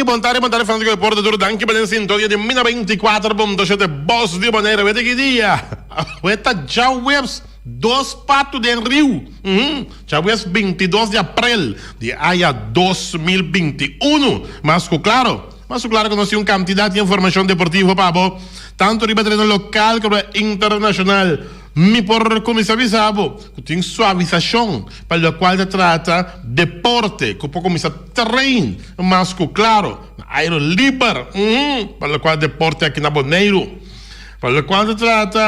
bon tardi, bon tardi fanatico di deporte tur danki pa den sintonia di Mina 24.7 Bos di Bonaire wete ki dia awe ta djaweps dos patu den riu uhmm djaweps 22 di aprel di aña 2021 mas ku klaro mas ku klaro ku nos tin un kantidat di informashon deportivo pa bo tantu riba tereno lokal komo internashonal. Mi por kuminsá bisa bo ku tin suavisashon pa lokual ta trata deporte ku por kuminsá train mas ku klaro na aire liber pa lokual deporte aki na Boneiru. Pa lokual ta trata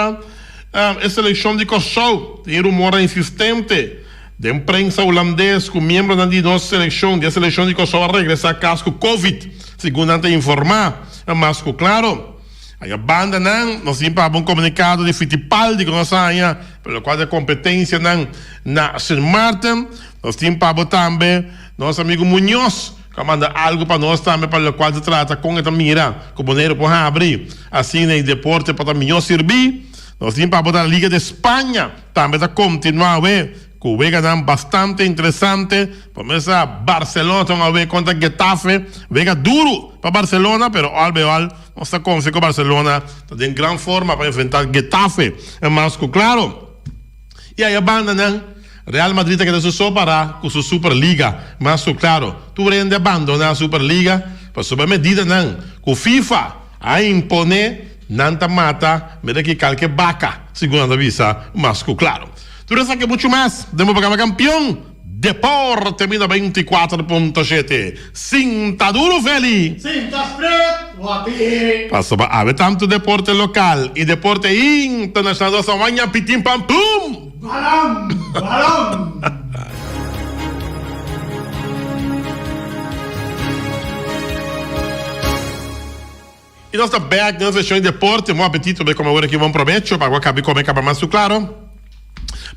e selekshon di Kòrsou tin rumornan insistente den prensa hulandes ku miembronan di nos selekshon di e selekshon di Kòrsou a regresá kas ku covid segun nan ta informá mas ku klaro. Aya banda nan, nos tin pa un komunikado di Fittipaldi ku nos a haña pa lokual ta kompetensianan na Sint Maarten. Nos tin pa bo tambe nos amigu Muñoz ku a manda algu pa nos tambe pa lokual ta trata kon e ta mira ku Boneiru por habri asina e deporte pa ta mihó sirbí. Nos tin pa bo ta Liga de Spaña tambe ta kontinuá awe. Ku weganan bastante interesante. Por mesa Barcelona ta un wega kontra Getafe. Wega duru pa Barcelona, pero al bij al nos ta konfia ku Barcelona ta den gran forma pa enfrenta Getafe. E mas ku klaro. I aya bandanan, Real Madrid ta keda su so para ku su Superliga. Mas ku klaro, tur hende a bandona Superliga pasobra e medidanan ku FIFA a impone nan ta mata mira ki kalke baka, segun nan ta bisa mas ku klaro. Tur esaki muchu mas den bo programa Kampion Deporte mi na 24.7. Sinta duro Feli! Sinta spret wati! Pasobra awe tantu deporte lokal i deporte internashonal nos a waña pitin pam pum! Balon! Balon! I nos ta bek den nos seshon di deporte. Bon apetito bai kome ora ki bon probecho pa bo kabi kome kaba mas su klaro.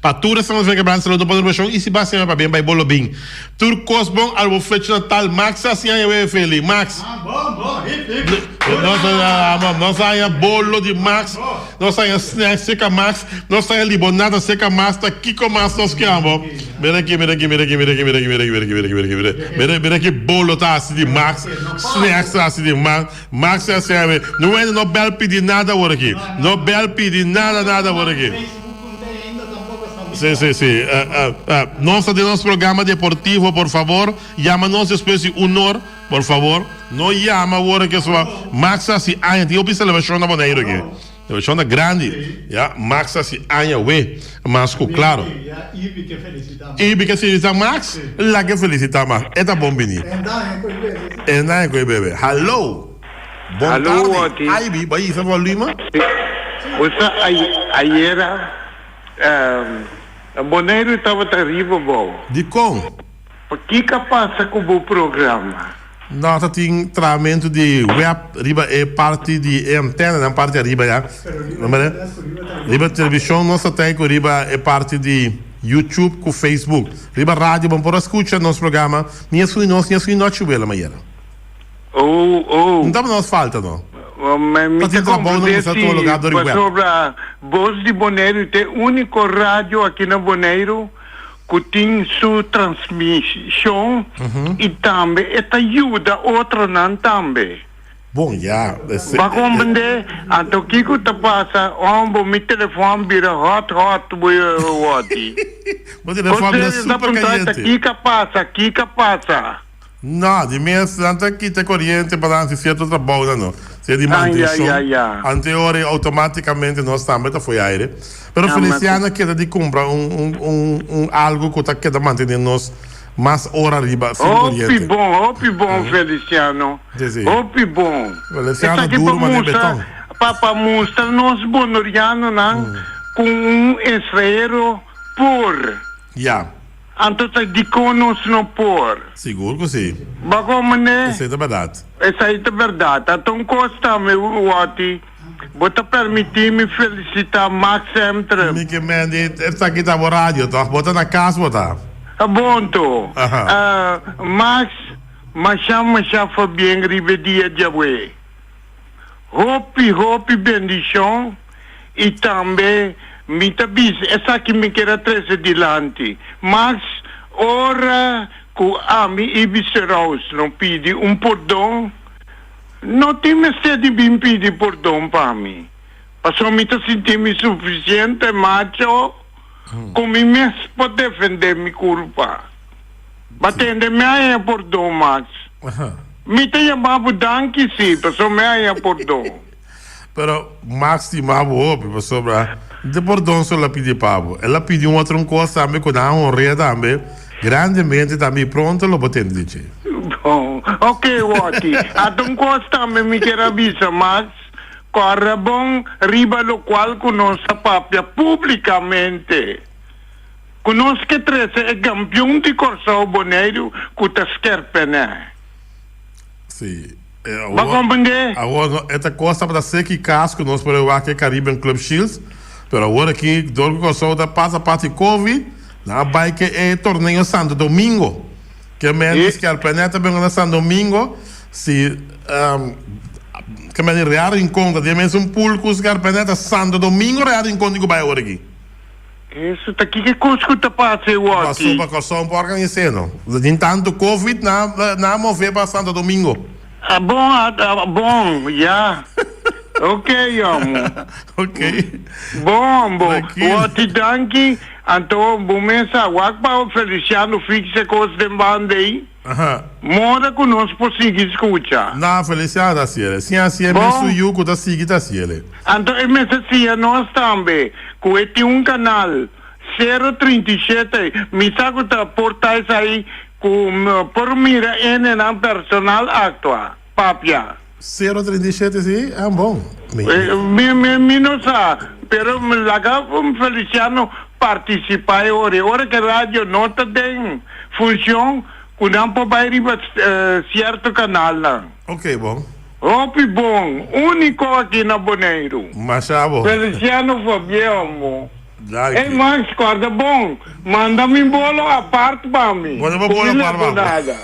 Pa tur esnan nos venga brand saludo pa tur i si ba sema pa bien bai bolo bin. Tur kos bon al bo fecha natal Max a siña we feli Max. Bon bon hip hip. Nos a nos a haña bolo di Max nos a haña snacks seka Max nos a haña libonada seka Max ta kiko mas nos ke amo. Mira aki, mira aki, mira aki, mira aki, mira aki, mira aki, mira aki, mira aki, mira aki, mira aki, mira, mira ki bolo ta hasi di Max, snacks ta hasi di Max, Max ta hasi awe. No wende no bel pidi nada awor aki. No bel pidi nada, nada awor aki. Si, si, si. Nos ta den nos programa deportivo, por favor, yama nos despues di un or, por favor. No yama awor aki, pasobra Max ta hasi aña, tin hopi celebracion na Boneiru aki. Televishon ta grandi. Ya, Max a hasi aña we. Mas ku klaro. Ibi ke felisitá Max. Ibi ke felisitá Max? Laga e felisitá Max. E ta bon bini. E daña ku e bebe. Hallo. Bon tardi. Ibi, bo a hisa volume? Bo sa ayera Boneiru tabata riba bou. Dikon? Kiko a pasa ku bo programa? No ta tin trahamentu di web riba e parti di e antenanan parti ariba ya. Riba televishon nos ta tei ku riba e parti di YouTube ku Facebook. Riba radio bo por a skucha nos programa ni esun di nos ni esun di nochi wela mayera. Oh oh. No tabata nos falta no. Mi Ta ta tin trabou no komprendé kusa si tuma lugar dor di web. pasobra Bos di Boneiru ta e úniko radio aki na Boneiru ku tin su transmishon i tambe e ta yuda otronan tambe. Bon, ya. Bo a komprendé? Anto kiko ta pasa? Hombo, mi telefòn bira hòt hòt wòti. Bo telefòn bira Konseho ta super puntra ta kayente. kiko a pasa, kiko a pasa? No, di mes nan ta kita koriente pa nan hasi sierto trabounan no. Sea di Ah, ya, mantenshon. ya, ya. Ante ora ei outomátikamente nos tambe ta fo'i aire. Pero Ah, ma Feliciano a keda di kumpra un un un un algu ku ta keda mantene nos mas ora riba sin Hopi koriente. bon, hopi bon Feliciano. Si, si. Hopi bon. Feliciano Esaki pa duro manera mustra, beton. pa pa mustra nos bonorianonan ku un estranhero por. Ya. Anto ta dikon nos no por? Sigur ku si. Bako mane? Esei ta bèrdat. Esei ta bèrdat. Anto un kos tambe, Watty, bo ta permití mi felisitá Max Semtrup. Mi ke mendi esaki ta bo radio tòg? Bo ta na kas bo ta? Ta bon to. Max, masha masha fabien riba e dia djawe. Hopi hopi bendishon i tambe mi ta bisa esaki mi kier a trese dilanti. Max, ora. ku ami Ibi Seraus no pidi un pordon, no tin mester di bin pidi pordon pa mi, pasobra mi ta sinti mi sufisiente macho ku mi mes por defendé mi kurpa. Ba tende mi a haña pordon, Max. Mi ta yama bo danki si, pasobra mi a haña pordon. Pero Max stima bo hopi pasobra no ta pordon so el a pidi pa bo. El a pidi un otro un cos tambe cu nan a honrea tambe grandemente tambe y pronto lo bo tende di dje. Bon, ok Watty. Ata un cos tambe mi kier a bisa Max, corda bon riba locual cu nos a papia publicamente. Cu nos ke trece e campeon di Corsou Boneiru cu ta skerpenè. Si. Bo a comprende? Awor no, e ta cos tabata seki cas cu nos por e wak e Caribbean Club Shields, pero awor aki dor cu Corsou ta pasa parti Covid, nan a bay ke e torneo Santo Domingo. Ke men di Skerpenet ta bengo na San Domingo, si ke men di Real Rincon ta den mesun pool cu Skerpenet, ta Santo Domingo Real Rincon tin cu bay awor aki. Eso ta kiko kos ku ta pasa e wòki? Paso pa Kòrsou por organis'é no. Tin tantu covid nan a move pa Santo Domingo. A bon a bon ya ok yomo. Ok. Bon bo wòti danki anto bo mesa wak pa Feliciano fixa e kos den banda ei moda ku nos por sigui skucha. Na Feliciano ta hasiel. Sin hasiel mes su yu ku ta sigui ta hasiel. Anto e mester siña nos tambe ku e tin un kanal sero 37, mi sa ku ta por ta esai ku por mira hendenan personal aktua, papia. Sero 37 si? Ah bon. Mi. Mi mi no sa, pero laga Feliciano participa e ora. E ora ke radio no ta den funcion ku nan por bai riba cierto kanalnan. Ok bon. Hopi bon, úniko aki na Boneiru. Masha bo. Feliciano Fabian mo. Danki. Ey Max, kòrda bon, manda mi bolo apart pa mi. Manda bo bolo apart pa bo.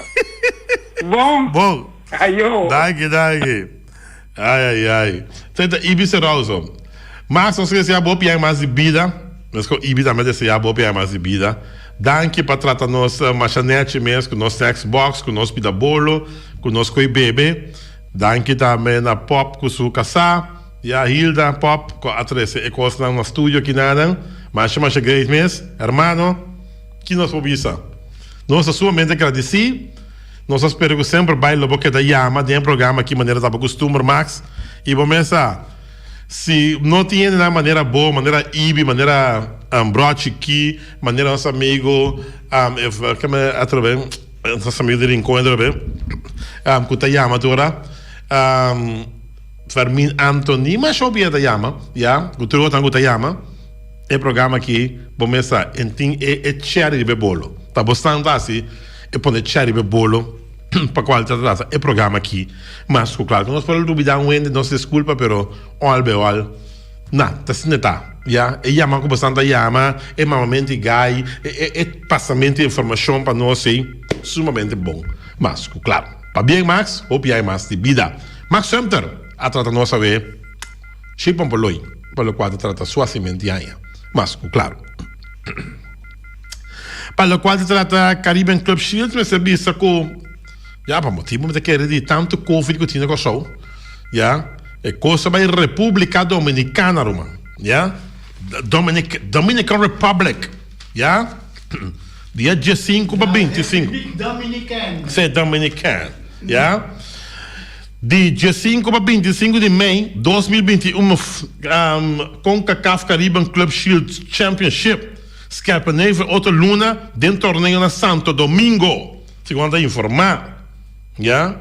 Bon? Bon. Ayo. Danki, danki. Ai, ai, ai. Esei ta Ibi Serauso. Max, nos desea bo hopi aña mas di bida. Meskos Ibi tambe desea bo hopi aña mas di bida. Danki pa trata nos masha nechi mes ku nos snacks box, ku nos pida bolo, ku nos koe bebe. Danki tambe na Pop ku su kasá, ya Hilda, Pop, ku a trese e kosnan na studio kinanan. Masha masha great mes. Hermano, ki nos por bisa? Nos ta sumamente gradisí. Nos ta spera ku semper bai lo bo keda yama den e programa aki manera ta bo kustumber, Max. I bo mes sa. Si no tin hendenan manera bo, manera Ibi, manera Brochi ki, manera nos amigo keme atrobe nos amigo di Rincon atrobe ku ta yama tur ora Fermin Anthony masha hopi hende ta yama ya ku tur otro ku ta yama e programa aki bo mes sa en tin e cherry riba e bolo ta bo stan ta hasi e pone cherry riba e bolo. Pa cual ta trata e programa aki. Mas cu claro nos por a lubida un hende, nos disculpa pero ol be ol. Na, ta asina ta. Ya, e yama cu bosan ta yama, e mamamento di gai, e e e pasamento di informacion pa nos ei sumamente bon. Mas cu claro. Pabien Max, hopi ai mas di bida. Max Sumter a trata nos awe shi pompoloi pa locual ta trata su hacimento di aña. Mas cu claro. Pa lokual ta trata Caribbean Club Shield mester bisa ku ya pa motibu mi ta kere di tantu covid ku tin na Kòrsou ya e kos a bai Repúblika Dominikana ruman ya Dominic Dominican Republic ya dia diesinku pa 25 si Dominican ya. Di diesinku pa 25 di mei 2021 Concacaf Caribbean Club Shield Championship Scherpenheuvel otro luna den torneo na Santo Domingo, segun nan ta informa. Ya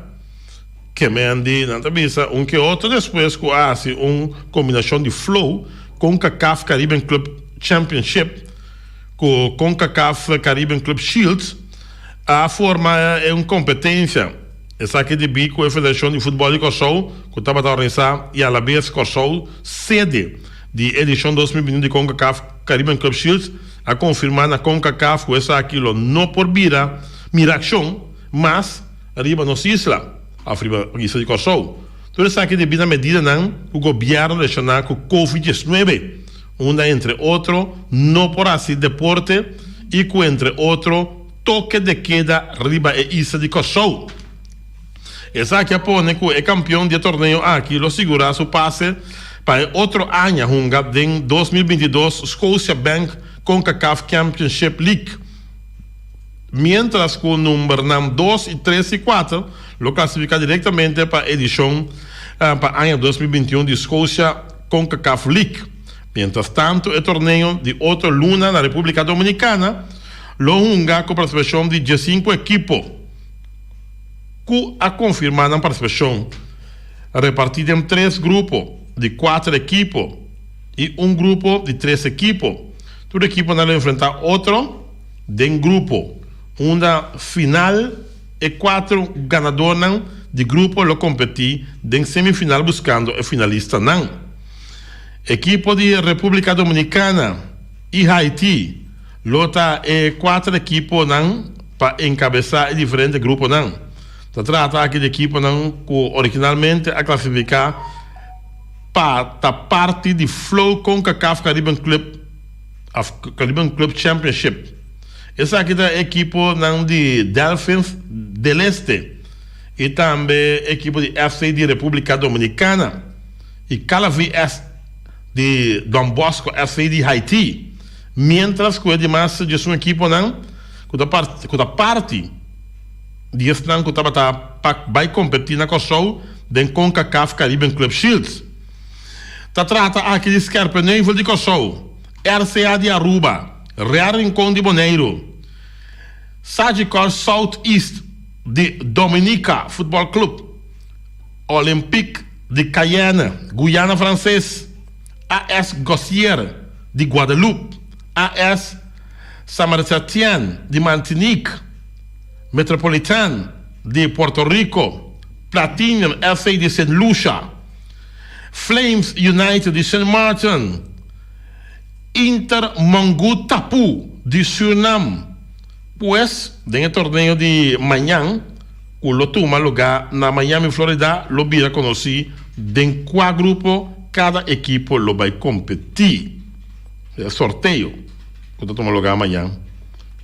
ke men di nan ta bisa un ke otro despues ku a hasi un kombinashon di flow Concacaf Caribbean Club Championship ku Concacaf Caribbean Club Shield a forma e un kompetensia. Esaki debí ku e Federashon di Futbòl di Kòrsou ku tabata organisá i alabes Kòrsou sede di edishon 2021 di Concacaf Caribbean Club Shields a konfirmá na Concacaf ku esaki lo no por bira mira akshon mas riba nos isla òf riba isla di Kòrsou. Tur esaki debí na medidanan ku gobièrnu relashoná ku Covid 19 unda entre otro no por hasi deporte i ku entre otro. toke de keda riba e isla di Kòrsou. Esaki a pone ku e kampion di e torneo aki lo sigurá su pase pa e otro aña hunga den 2022 Scotiabank Concacaf Championship League. Miéntras ku numbernan dos i tres i kuater lo klasifiká direktamente pa edishon pa aña 2021 di Scotia Concacaf League. Miéntras tantu e torneo di otro luna na Repúblika Dominikana lo hunga ku partisipashon di diesinku ekipo. Ku a konfirmá nan partisipashon, repartí den tres grupo di kuater ekipo i un grupo di tres ekipo. Tur ekiponan lo enfrentá otro den grupo, unda final e kuater ganadornan di grupo lo kompetí den semifinal buskando e finalistanan. Ekipo di Repúblika Dominikana i Haití lo ta e kuater ekiponan pa enkabesá e diferente gruponan. Ta trata aki di ekiponan ku originalmente a klasifiká pa ta parti di Flow Concacaf Caribbean Club of Caribbean Club Championship. Esaki ta e ekiponan di Delfins del Este i tambe ekipo di FC di Repúblika Dominikana i Calavi S di Don Bosco FC di Haiti. Miéntras ku e dimas djesun ekiponan ku ta ku ta parti di esnan ku tabata pa bai kompetí na Kòrsou den Concacaf Caribbean Club Shields. Ta trata aki di Scherpenheuvel di Kòrsou, RCA di Aruba, Real Rincon di Boneiru, Sagicor South East di Dominica Football Club, Olympique di Cayenne, Guyana Franses, AS Gossier di Guadeloupe, AS Samaritaine di Martinique, Metropolitan di Puerto Rico, Platinum FC di Sint Lucia, Flames United di Sint Maarten, Inter Moengotapoe di Surinam. Pues, den e torneo di mañan, ku lo tuma lugá na Miami, Florida, lo bira konosí den kua grupo kada ekipo lo bai kompetí. E sorteo ku ta tuma lugá mañan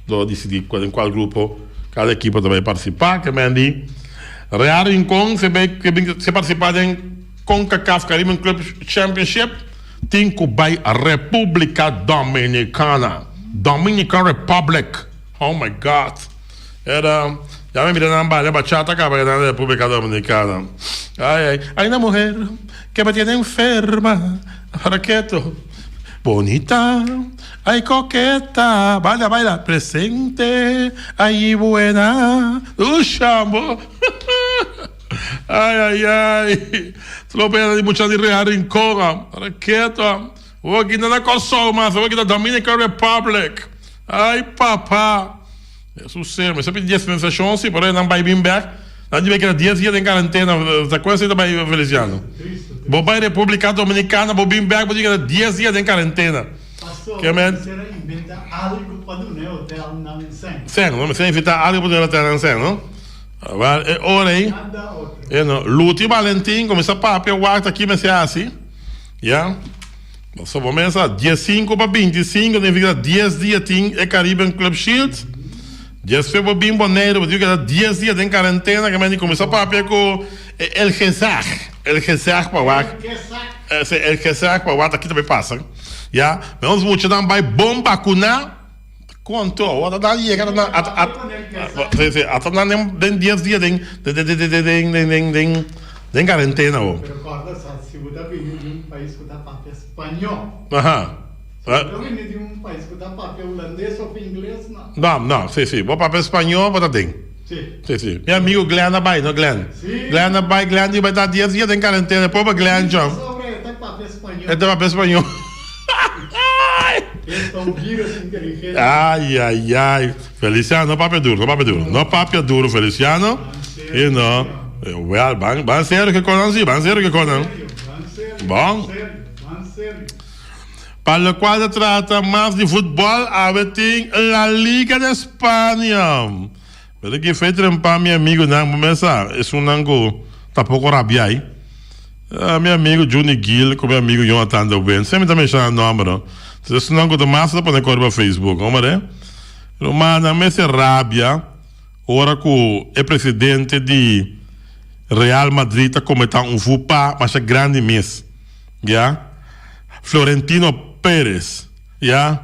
lo disidí den kual grupo kada ekipo ta bai partisipá. Ke men di Real Rincon si bai si partisipá den Concacaf Caribbean Club Championship tin ku bai Repúblika Dominikana, Dominican Republic. Oh my God! Era ya mi mira nan baila bachata caba ya nan República Dominicana. Ay ay, hay una mujer que me tiene enferma. Para keto. Bonita, ay coqueta. Baila, baila. Presente, ay buena. Ushambo. Ay ay ay. Tropea di mucha di Real Rincón. Para keto. Hopi na Kòrsou mas, hopi na Dominican Republic. Ay papa. Hesus ser, mester pidi dispensashon si, pero nan bai bin bek. Nan di bai keda dies dia den karentena. Ta kon esei ta bai Feliciano? Bo bai Republica Dominicana, bo bin bek, bo di keda dies dia den karentena. Pastor, mester a inventa algu pa duna e hotelnan sen. Sen, no? Mester a inventa algu pa duna e hotelnan sen, no? Wel, e ora ei, e no. Luti Valentin kuminsá papia wak ta ki mester hasi. Ya. So bo mesa diesinku pa bintisinku significa dies dia tin e Caribbean Club Shield. Despues bo bin Boneiru bo tin ku keda dies dia den karentena ke men di kuminsá papia ku e el gezag. El gezag pa wak. Si el gezag pa wak ta kita bai pasa. Ya. Nos muchanan bai bon bakuná. Konto awor ta yega ta na si si ata nan den dies dia den den den den den karentena awor. Pero kòrda sa si bo ta bini di un pais ku ta papia spañó. Aha. Si bo ta bini di un pais ku ta papia hulandes òf ingles no. No no si si bo papia spañó bo ta den. Si. Si si mi amigu Glenn a bai no Glenn. Si. Glenn a bai Glenn di bai ta dies dia den karentena pober Glenn chon. Pasobra e ta papia spañó. E ta papia spañó. Ay ay ay Feliciano no papia duro no papia duro no papia duro Feliciano y no well ban ban serio ke konan si ban serio ke konan bon pa lokual ta trata mas di futbol awe tin la liga de Spania pero ki fe trempa mi amigonan bo mesa esunnan ku ta poko rabia ai. Mi amigo Juni Gil ku mi amigo Jonathan de Wind. Semper ta menshoná nan nòmber no. Esnan ku ta mas ta pone kos riba Facebook. Hombre. Rumannan mester rabia ora ku e presidente di Real Madrid ta kometá un faux pas masha grandi mes. Ya. Florentino Perez, ya.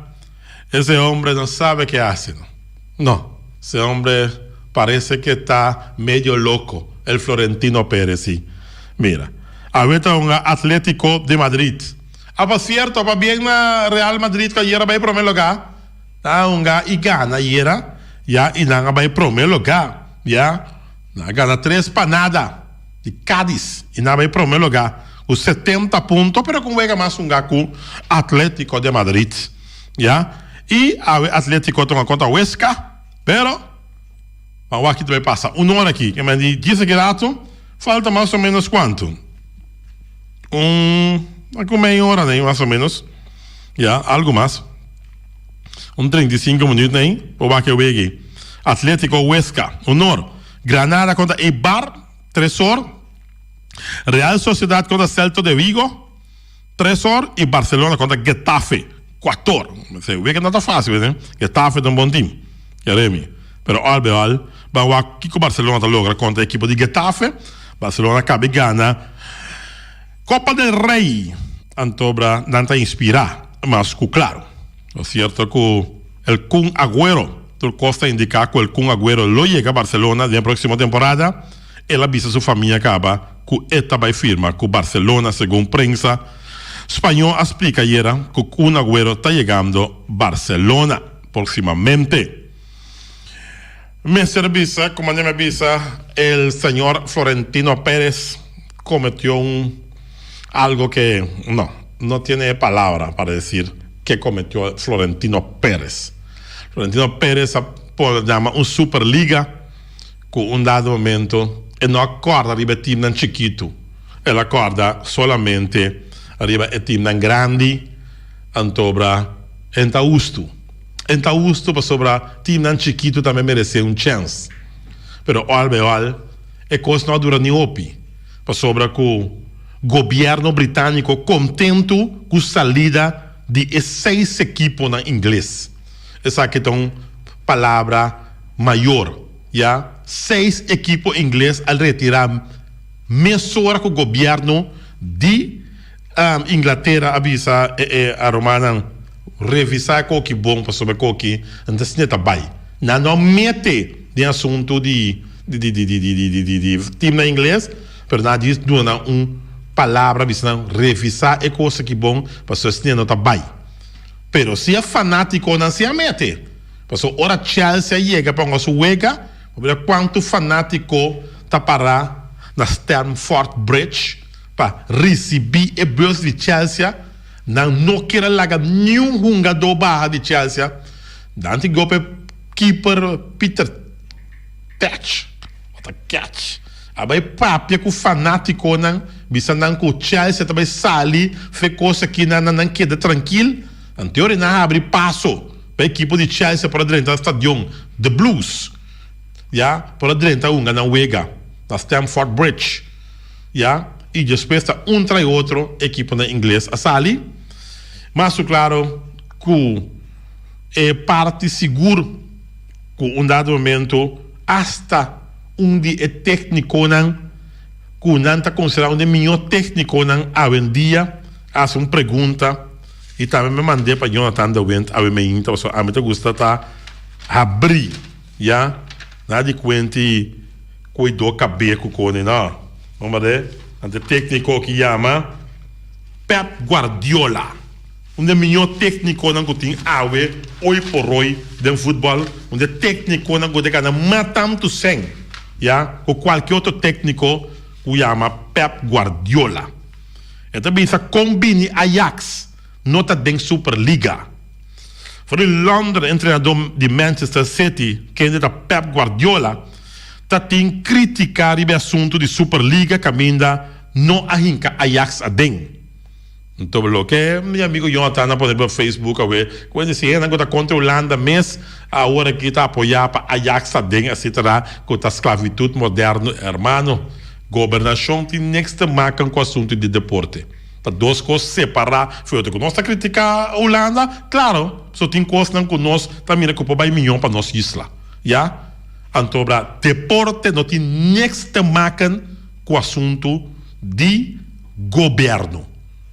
Ese hombre no sabe ke hasi no. No, ese hombre parece ke ta medio loco, el Florentino Perez si. Mira, awe ta hunga Atletico de Madrid. A por cierto, pabien na Real Madrid cu ayera bay prome lugar. Nan a hunga y gana ayera, ya, y nan a bay prome lugar, ya. Nan a gana tres pa nada di Cadiz y nan a bay prome lugar cu 70 punto, pero cu un wega mas hunga cu Atletico de Madrid, ya. Y awe Atletico ta hunga contra Huesca, pero ban wak ki ta bay pasa. Un ora aki, ke men di djis aki rato, falta mas o menos cuanto? Un, algo media ora nei, mas o menos, ya, algo mas. Un 35 minuut nei, por wak e wega ei. Atletico Huesca, un or. Granada contra Eibar, 3 or. Real Sociedad contra Celta de Vigo, 3 or. Y Barcelona contra Getafe, 4 or. E wega no ta fácil, eh? Getafe ta un bon team, Jeremy. Pero al bij al, ban wak kiko Barcelona ta logra contra e ekipo di Getafe. Barcelona a caba di gana Copa del Rey, antobra nan ta inspira mas cu claro. Lo cierto cu el Kun Agüero, tur cos ta indica cu el Kun Agüero lo yega Barcelona den e proximo temporada. El a bisa su famia caba cu e ta bay firma cu Barcelona, segun prensa spaño a splica ayera cu Kun Agüero ta yegando Barcelona proximamente. Mester bisa, como mi a bisa, el señor Florentino Pérez cometió un algo que no, no tiene palabra para decir que cometió Florentino Pérez. Florentino Pérez a por llama un Superliga cu un dado momento e no a corda riba e teamnan chikitu, el a corda solamente riba e teamnan grandi, antobra en ta hustu. En ta hustu pasobra teamnan chikitu tambe meresé un chèns. Pero al bij al e kos no a dura ni hopi pasobra ku gobièrnu britániko kontentu ku salida di e seis ekiponan ingles. Esaki ta un palabra mayor, ya. Seis ekipo ingles a retirá mesora ku gobièrnu di Inglatera a bisa e rumannan revisá e koki bon pasobra e koki no ta asina ta bai. Nan no a mete den asuntu di di timnan ingles pero nan a djis duna nan un palabra bisa nan revisá e kos aki bon pasobra asina no ta bai. Pero si e fanátikonan si a mete pasobra ora Chelsea a yega pa hunga su wega bo mira kuantu fanátiko ta pará na Stamford Bridge. Pa risibí e bus di Chelsea, nan no kier a laga niun hungadó baha di Chelsea. Nan tin gope keeper Peter Cech, what a catch, a bai papia ku fanátikonan, bisa nan ku Chelsea ta bai sali fe kos aki nan nan keda trankil. Anteor nan a habri paso pa ekipo di Chelsea por a drenta stadion The Blues, ya por a drenta hunga nan wega na Stamford Bridge. Ya, y despues ta un tras otro ekiponan ingles a sali. Mas su claro cu e parti sigur cu un dado momento hasta un di e tecniconan cu nan ta considera un di e miho tecniconan awendia a haci un pregunta y tambe mi mande pa Jonathan de Wind awe meinta pasobra ami ta gusta ta habri ya na di cuenti Kuido kab'é ku koni no. Homber de ante tékniko ki yama Pep Guardiola, un di e mihó téknikonan ku tin awe hoy por hoy den futbòl, un di e téknikonan ku ta gana mas tantu sèn ya ku kualke otro tékniko ku yama Pep Guardiola. E ta bisa kon bini Ajax no ta den Superliga. For di London e entrenadó di Manchester City, kende ta Pep Guardiola, ta tin krítika riba e asuntu di Superliga kaminda no a hinka Ajax aden. Anto loke mi amigo Jonathan a pone riba Facebook awe, ku e di si hendenan ku ta kontra Hulanda mes awor aki ta apoyá pa Ajax aden etcetera, ku ta sklavitut moderno. Hermano, gobernashon tin niks te maken ku asuntu di deporte. Ta dos kos separá for otro. Ku nos ta kritiká Hulanda, klaro, so tin kosnan ku nos ta mira ku por bai mihó pa nos isla. Ya. Anto bra deporte no tin niks te maken ku asuntu di gobièrnu.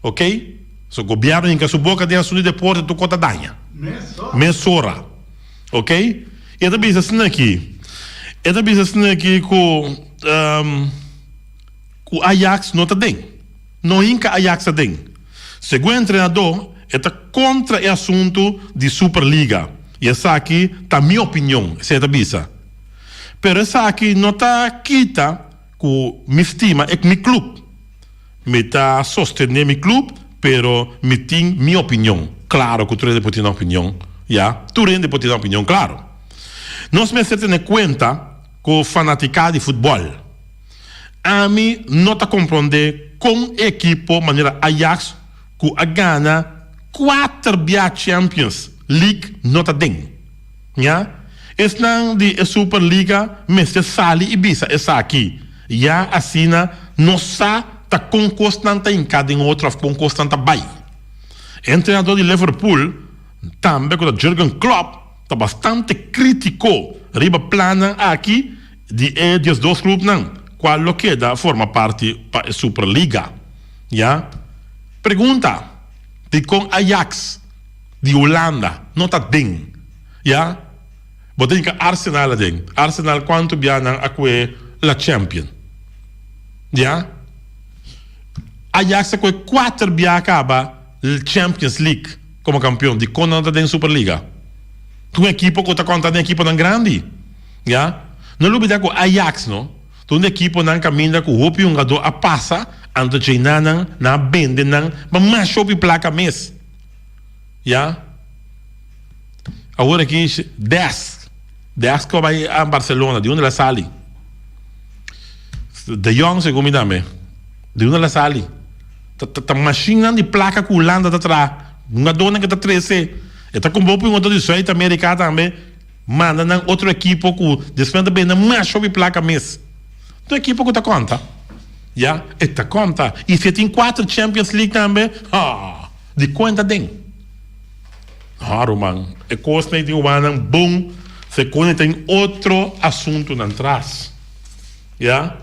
Ok. So gobièrnu hinka su boka den asuntu di deporte tur kos ta daña. Mesora. Ok. I e ta bisa asina aki, e ta bisa asina aki ku ku Ajax no ta den. No hinka Ajax aden. Segun e entrenadó, e ta kontra e asuntu di Superliga i esaki ta mi opinion, esei e ta bisa. Pero esaki no ta kita ku mi stima e mi klup. Mi ta sostené mi klup, pero mi tin mi opinion. Klaro ku tur hende por tin nan opinion, ya. Tur hende por tin nan opinion, klaro. Nos mester tene kuenta ku fanatika di futbòl. Ami no ta komprondé kon ekipo manera Ajax ku a gana kuater bia Champions League no ta den. Ya. Esnan di e Superliga mester sali i bisa esaki. Ya asina nos sa ta kon kosnan ta hinká den otro òf kon kosnan ta bai. E entrenador di Liverpool tambe ku ta Jurgen Klopp ta bastante krítiko riba plannan aki Di e diesdos clubnan, cual lo keda forma parti pa e Superliga? Ya. Pregunta, Dicon Ajax di Hulanda no ta den? Ya. Bo ta hinca Arsenal aden. Arsenal cuanto bia nan a cue la Champion? Ya. Ajax a cue cuater bia caba Champions League como campeon. Dicon nan no ta den Superliga? Ta un ekipo cu ta conta den ekiponan grandi. Ya. No lubida ku Ajax no ta un di ekiponan kaminda ku hopi hungadó a pasa anto djei-na nan nan a bende nan pa masha hopi plaka mes. Ya. Awor aki Dest, Dest ku a bai a Barcelona di unda el a sali? De Jong segun mi tambe di unda el a sali? Ta ta mashinnan di plaka ku Hulanda ta traha, hungadónan ku ta trese. E ta kumpra hopi hungadó di Zuid Amerika tambe. Manda nan otro ekipo ku despues nan ta bende mas hopi plaka mes. Un ekipo ku ta konta. Ya, e ta konta. I si e tin kuater Champions League tambe, ha, dikon e ta den? No, ruman, e kosnan ei tin wak nan bon, sekon e tin otro asuntunan tras. Ya.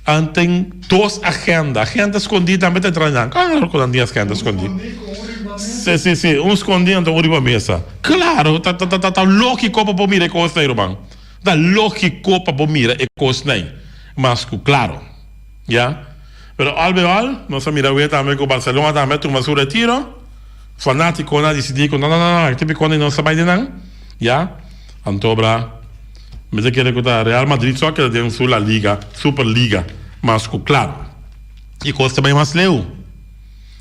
An tin dos agenda. Agenda skondí tambe ta entra nan. Klaro ku nan tin agenda skondí. Si, si, si. Un skondí anto un riba mesa. Klaro, ta, ta, ta, ta lógiko pa bo mira e kosnan ei, ruman. Ta lógiko pa bo mira e kosnan ei. Mas ku klaro. Ya. Pero al bij al, nos a mira awe tambe ku Barcelona tambe a tuma su retiro. Fanátikonan a disidí ku no, no, no, no, e kipikonan nos ta bai den nan. Ya. Anto bra. Mi ta kere ku ta Real Madrid so a keda den su La Liga, Super Liga, mas ku klaro. I kos ta bai mas leu.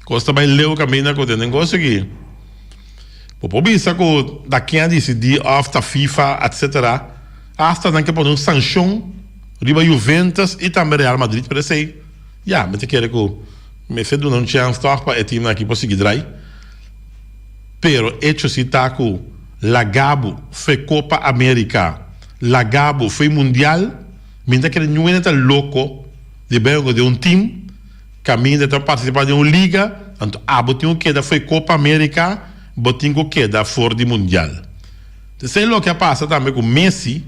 Kos ta bai leu kaminda ku den negocio aki. Bo por bisa ku ta ken a disidí òf ta FIFA etcetera. Asta nan ke pone un sanshon riba Juventus i tambe Real Madrid pero esei ya mi ta kere ku mester duna un chèns tòg pa e timnan aki por sigui drai. Pero echo si ta ku laga bo fe Copa America, laga bo fe Mundial, mi ta kere niun hende ta loko di bai hunga den un team kaminda ta participa den un liga, anto abo tin ku keda fe Copa America, bo tin ku keda for di Mundial. Esei loke a pasa tambe ku Messi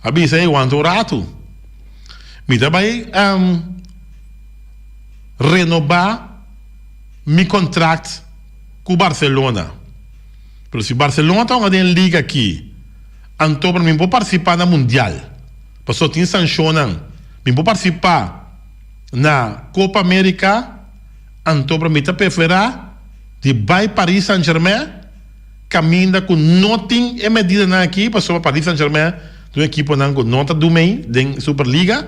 a bisa ey wanta un ratu mi ta bai renoba mi contract ku Barcelona. Pero si Barcelona ta hunga den liga aki, anto pero mi por partisipá na mundial. Pasobra tin sanshonnan. Mi por partisipá na Copa America, anto pero mi ta preferá di bai Paris Saint Germain kaminda ku no tin e medidanan aki, pasobra Paris Saint Germain ta un ekiponan ku no ta dumei den Superliga.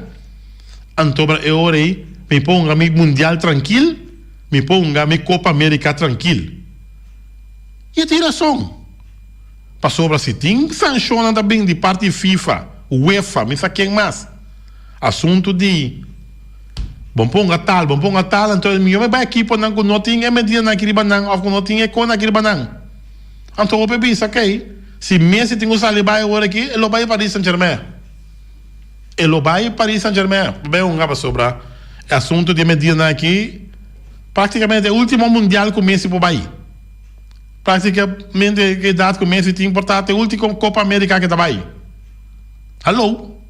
Anto pero e ora ei mi por hunga mi mundial trankil. Mi por hunga mi Copa America trankil. I e tin rason. Pasobra si tin sanshonnan ta bin di parti FIFA, UEFA, mi sa ken mas. Asuntu di bon por hunga tal, bon por hunga tal, anto e mihó mi bai ekiponan ku no tin e medidanan aki riba nan òf ku no tin e konan aki riba nan. Anto hopi a bisa, okey, si Messi tin ku sali bai awor aki, e lo bai Paris Saint Germain. E lo bai Paris Saint Germain pa bai hunga pasobra e asuntu di e medidanan aki. Práktikamente e último mundial ku Messi por bai. Práktikamente e edat ku Messi tin por ta te último Copa América ke ta bai. Hallo!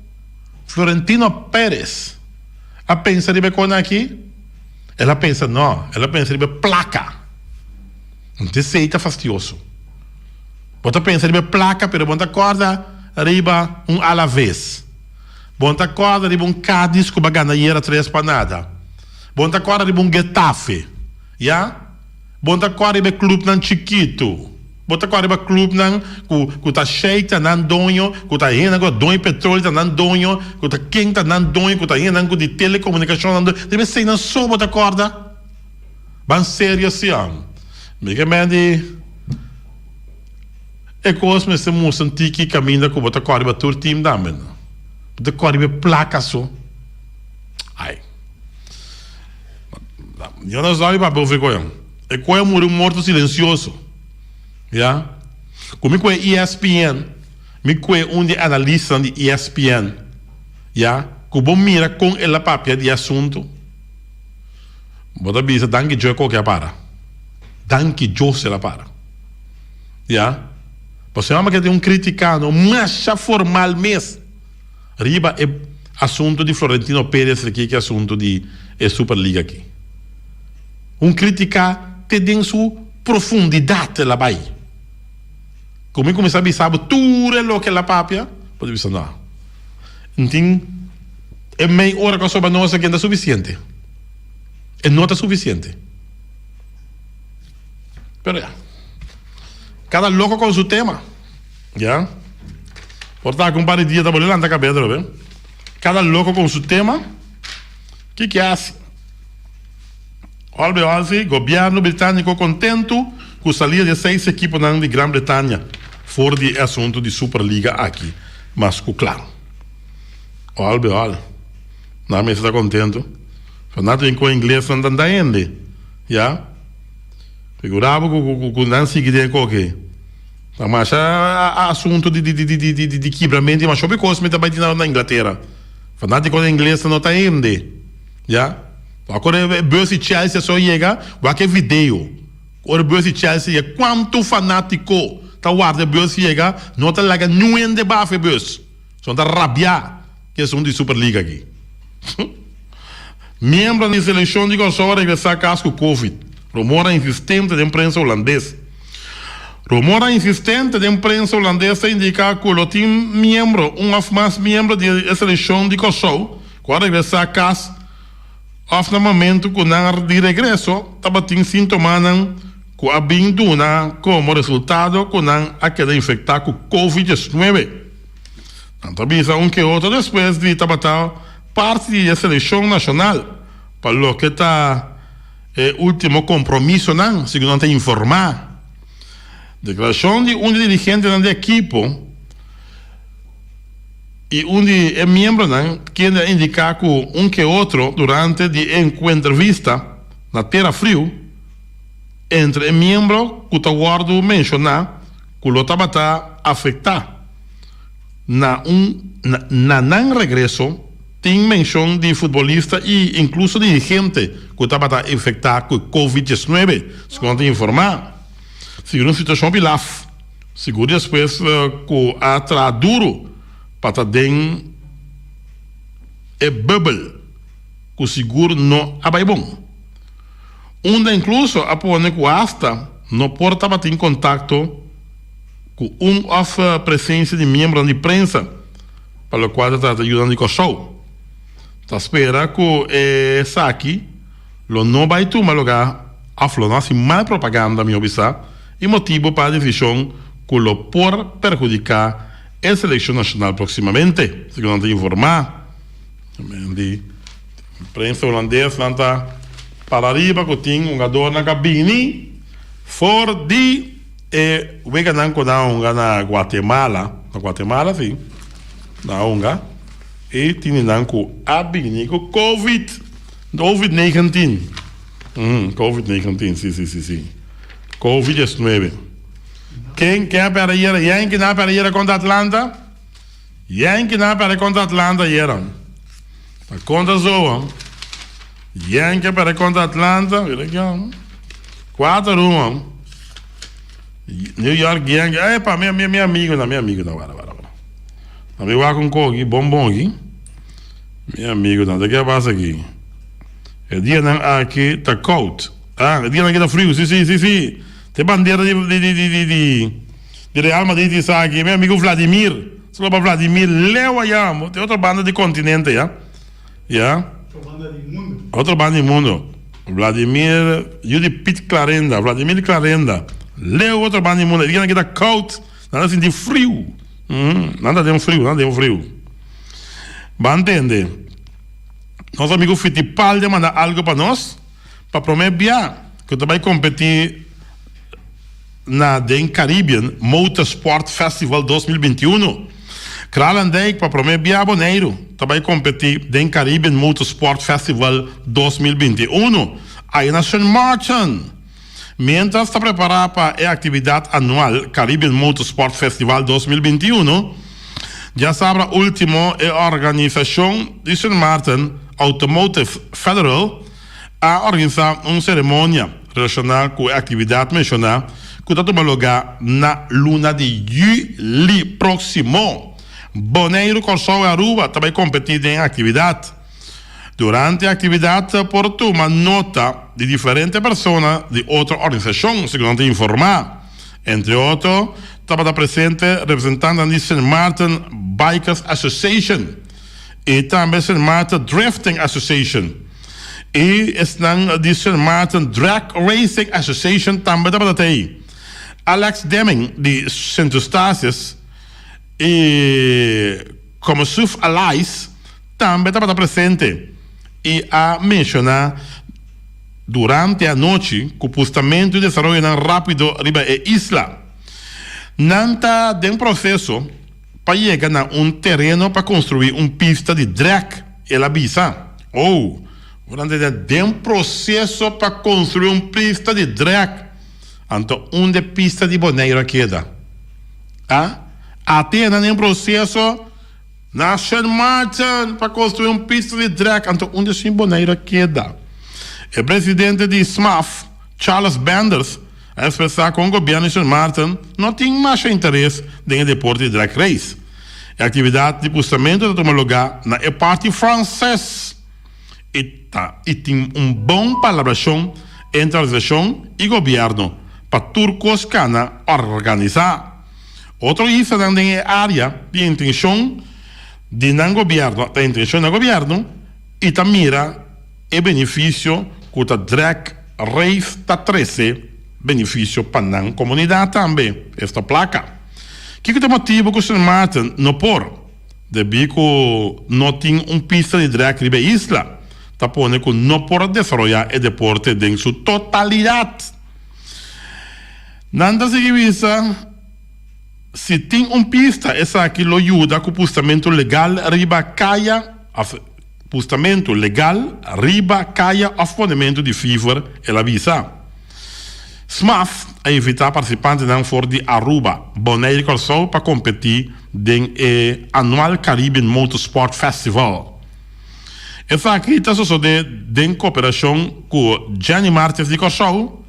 Florentino Pérez a pensa riba e kosnan aki? El a pensa no, el a pensa riba e plaka. Anto esei ta fastioso. Bo ta pensa riba e plaka pero bo no ta kòrda riba un Alavés. Bo no ta kòrda riba un Cádiz ku bo a gana ayera tres pa nada. Bo no ta kòrda riba un Getafe. Ya? Bo no ta kòrda riba e klupnan chikitu. Bo ta kòrda riba klupnan ku ku ta sheik ta nan doño, ku ta hendenan ku ta doño petroli ta nan doño, ku ta ken ta nan doño, ku ta hendenan ku di telekomunikashon nan doño. Riba eseinan so bo ta kòrda? Ban serio si am. Mi ke men di e kos mester mustra un tiki kaminda ku bo ta kòrda riba tur tim tambe no. Bo ta kòrda riba e plaka so. Ai. Yo no sabi papia over koe. E koe a muri un morto silensioso. Ya. Ku mi koe ESPN, mi koe un di e analistanan di ESPN, ya, ku bo mira kon el a papia di e asuntu, bo ta bisa danki Djo e koke a para. Danki Djos el a para. Ya. Pasobra mi ke tin un kritika no masha formal mes. Riba e asuntu di Florentino Perez aki ki asuntu di e Superliga aki. Un critica te den su profundidad el a bay. Cu mi cuminsa bisa bo tur e loke el a papia, bo ta bisa no. N tin e mei ora cu a soba nos aki no ta suficiente. E no ta suficiente. Pero ya. Cada loco con su tema. Ya. Por ta cu un par di dia ta bolbe lanta cabeza atrobe. Cada loco con su tema. Kiko haci? Olbe olfi, gobierno Britanico contento cu salida di e seis equiponan di Gran Bretania for di e asunto di Superliga aki. Mas cu claro. Olbe ol. Nan mester ta contento. Nan tin cu inglesnan ta nda hende. Ya. Figura bo cu cu nan sigui den e koke. Ta masha asunto di di kibramento y masha hopi cos mi ta bay tin na Inglatera. Fanatico di ingles no ta hende. Ya. Wak ora e bus di Chelsea so yega, wak e video. Ora e bus di Chelsea yega, cuanto fanatico ta warda e bus yega, no ta laga niun hende bafa e bus. So nan ta rabia cu esun di Superliga aki. Miembronan di seleccion di Kòrsou a regresá kas ku Covid. Rumornan insistente den prensa hulandes. Rumornan insistente den prensa hulandes ta indiká ku lo tin miembro, un òf mas miembro di e seleccion di Kòrsou ku a regresá kas òf na momentu ku nan di regreso tabatin síntomanan ku a bin duna komo resultado ku nan a keda infektá ku Covid 19. Nan ta bisa un ke otro despues di tabata parti di e selekshon nashonal pa loke ta e ultimo kompromisonan, segun nan ta informá. Deklarashon di un di dirigentenan di ekipo i un di e miembronan kende a indiká ku un ke otro durante di e enkuentrevista na Tera Friu entre e miembro ku ta wòrdu menshoná ku lo tabata afektá. Na un na nan regreso tin menshon di futbolista i inkluso dirigente ku tabata infektá ku covid 19, segun nan ta informá. Sigur un situashon hopi laf, sigur despues ku a traha duru pa ta den e bubbel ku sigur no a bai bon. Unda inkluso a pone ku asta no por tabatin kontakto. Ku un òf presensia di miembronan di prensa pa lokual ta trata yunan di Kòrsou. Ta spera ku esaki lo no bai tuma lugá òf lo no hasi mal propaganda, mihó bisá, i motibu pa desishon ku lo por perhudiká e selekshon nashonal próksimamente, segun nan ta informá. Di prensa hulandes nan ta para riba ku tin hungadornan ku a bini for di. E weganan ku nan a hunga na Guatemala, na Guatemala si, nan a hunga i tini nan ku a bini ku covid, covid 19, covid 19, si si si si, covid 19. Ken ken a pèrdè ayera? Yankee nan a pèrdè ayera kontra Atlanta? Yankee nan a pèrdè kontra Atlanta ayera. Ta kontra Zoa. Yankee a perde kontra Atlanta. Mira ki ora. Kuater un. New York Yankee. Epa, mi, mi, mi amigonan, mi amigonan. Wara, wara, wara. Mi wak un koki, bon bon aki. Mi amigonan, ta ke a pasa aki? E dianan aki ta koud. Ah, e dianan aki ta friu. Si, si, si, si. Te bandera di, di, di, di, di, di, di Real Madrid esaki. Mi amigo Vladimir. Saludo pa Vladimir. Leu aya, te otro banda di continente ya. Ya. Otro banda di mundo. Otro banda di mundo. Vladimir, yu di Piet Clarenda. Vladimir Clarenda. Leu otro banda di mundo. E dianan aki ta koud. Nan ta sinti friu. Nan ta den friu, nan ta den friu. Ban tende. Nos amigo Fittipaldi a manda algo pa nos pa prome bia cu ta bay competi na den Caribbean Motorsport Festival 2021. Kralendijk pa prome bia Boneiru ta bay competi den Caribbean Motorsport Festival 2021 aya na Sint Maarten. Mientras ta prepara pa e actividad anual Caribbean Motorsport Festival 2021, djasabra ultimo e organisacion di Sint Maarten Automotive Federal a organisa un ceremonia relaciona cu e actividad menciona cu ta tuma lugar na luna di juli proximo. Boneiru, Corsou y Aruba ta bay competi den e actividad. Durante e aktividat por tuma nota di diferente persona di otro organisashon, segun nan ta informá. Entre otro tabata presente representantenan di Sint Maarten Bikers Association i tambe Sint Maarten Drifting Association i esnan di Sint Maarten Drag Racing Association tambe tabata t'ei. Alex Deming di Sint Eustatius i Commerciuf Allies tambe tabata presente i a menshoná durante e anochi ku pustamentu i desaroyonan rápido riba e isla. Nan ta den proseso pa yega na un tereno pa konstruí un pista di drag, el a bisa. Oh, ora nan ta den proseso pa konstruí un pista di drag, anto unda e pista di Boneiru a keda? A? Ate nan den proseso. Na Sint Maarten pa construi un pista di drag anto unda sin Bonaire a keda. E presidente di SMAF, Charles Benders, a expresa con gobierno di Sint Maarten no tin masha interes den e deporte di drag race. E actividad di pustamento ta tuma lugar na e parti Frances y ta y tin un bon palabracion entre organisacion y gobierno pa tur cos cana organisa. Otro islanan den e área tin intenshon di nan gobièrnu, ta intenshon di nan gobièrnu i ta mira e benefisio ku ta drag race ta trese benefisio pa nan komunidat tambe, esta plaka. Kiko ta e motibu ku Sint Maarten no por? Debí ku no tin un pista di drag riba e isla, ta pone ku no por desaroyá e deporte den su totalidat. Nan ta sigui bisa, Si tin un pista, esaki lo yuda ku pustamentu legal riba kaya òf pustamentu legal riba kaya òf ponementu di fiver, el a bisa. SMAF a invitá partisipantenan for di Aruba, Bonaire i Kòrsou pa kompetí den e anual Caribbean Motorsport Festival. Esaki ta sosodé den koperashon ku Jenny Martes di Kòrsou,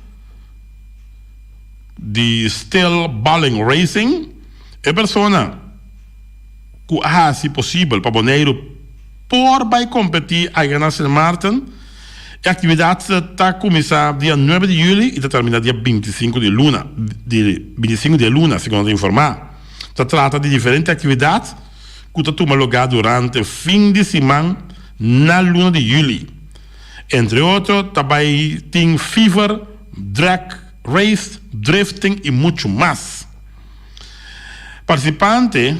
di Still Balling Racing, e persona ku a hasi posibel pa Boneiru por bai kompetí aya na Sint Maarten. E aktividat ta kuminsá dia nuebe di yüli i ta terminá dia bintisinku di luna di bintisinku di e luna, segun nan ta informá. Ta trata di diferente aktividat ku ta tuma lugá durante fin di siman na luna di yüli. Entre otro ta bai tin fever, drag race, drifting y mucho mas. Participante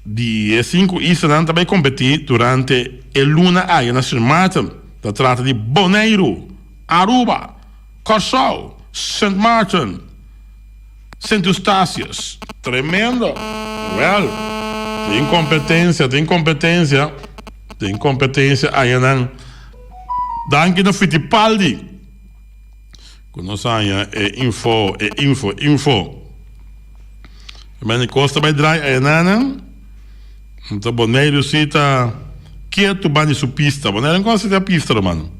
di e sinku islanan ta bai competi durante e luna aya na Sint Maarten. Ta trata di Boneiru, Aruba, Kòrsou, Sint Maarten, Sint Eustatius. Tremendo! Well, tin competencia, tin competencia, tin competencia ayanan. Danki na Fittipaldi cu nos haya e info, e info, info. Meni cos ta bay draai ayananan. Nta Boneiru si ta. Ketu banda di su pista. Bonaire no conoce e pista ruman.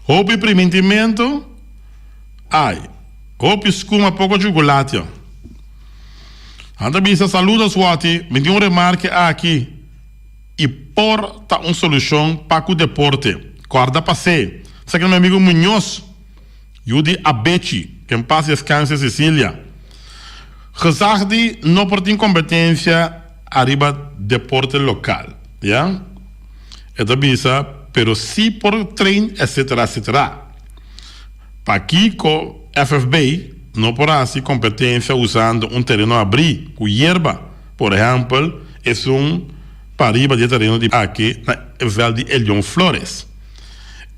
Hopi primintimento ai. Hopi skuma poko chukulati. Nan ta bisa saludos Watty, mi tin un remarke aki i por ta un solushon pa ku deporte. Kòrda pas'é. Esaki ta mi amigu Muñoz, yu di Abechi, ke en pas deskanse Cecilia. Gezag di no por tin kompetensia ariba deporte lokal, ya. E ta bisa pero si por train etcetera etcetera. Pakiko FFB no por hasi kompetensia usando un tereno abrí ku yerba, por ehèmpel esun pariba di e tereno di aki na e vèlt di Elion Flores?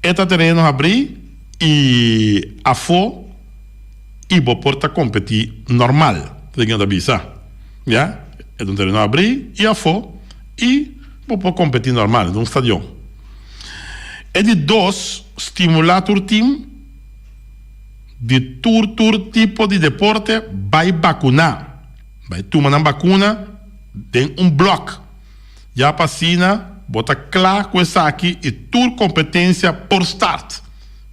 E ta tereno abrí i afó i bo por ta kompetí normal, ta loke nan ta bisa. Ya, e ta un tereno abrí i afó i bo por kompetí normal, e ta un stadion. E di dos, stimulá tur tim di tur tur tipo di deporte bai bakuná. Bai tuma nan bakuna den un blòk. Ya pa asina bo ta kla ku esaki i tur kompetensia por start.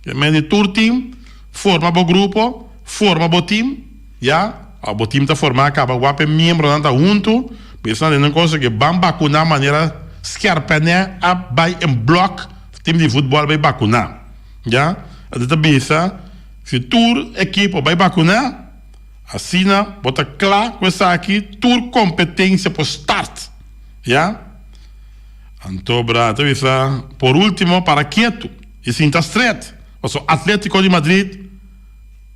Ke men di tur tim, forma bo grupo, forma bo tim, ya, ò bo tim ta formá kaba wak e miembronan ta huntu, bisa nan den un kosa ke ban bakuná manera skèrpènè a bai en blòk tim di futbòl bai bakuná. Ya, a ta bisa si tur ekipo bai bakuná, asina bo ta kla ku esaki tur kompetensia por start. Ya, anto bra ta bisa por ultimo para ketu i sinta stret, pasobra Atletico di Madrid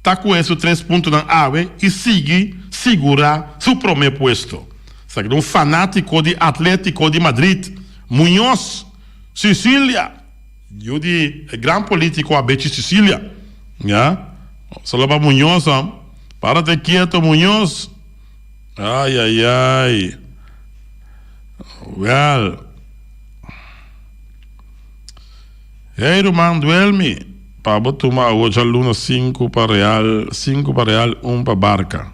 ta kue su tres puntonan awe i sigui sigurá su promé puesto. Esaki ta un fanátiko di Atletico di Madrid, Muñoz, Sicilia. Yu di e gran politico Abechi Cecilia. Ya. Solo pa Muñoz am. Párate quieto Muñoz. Ay ay ay. Wel. Hey ruman duelmi. Pa bo tuma awo djaluna sinku pa Real, sinku pa Real, un pa Barca.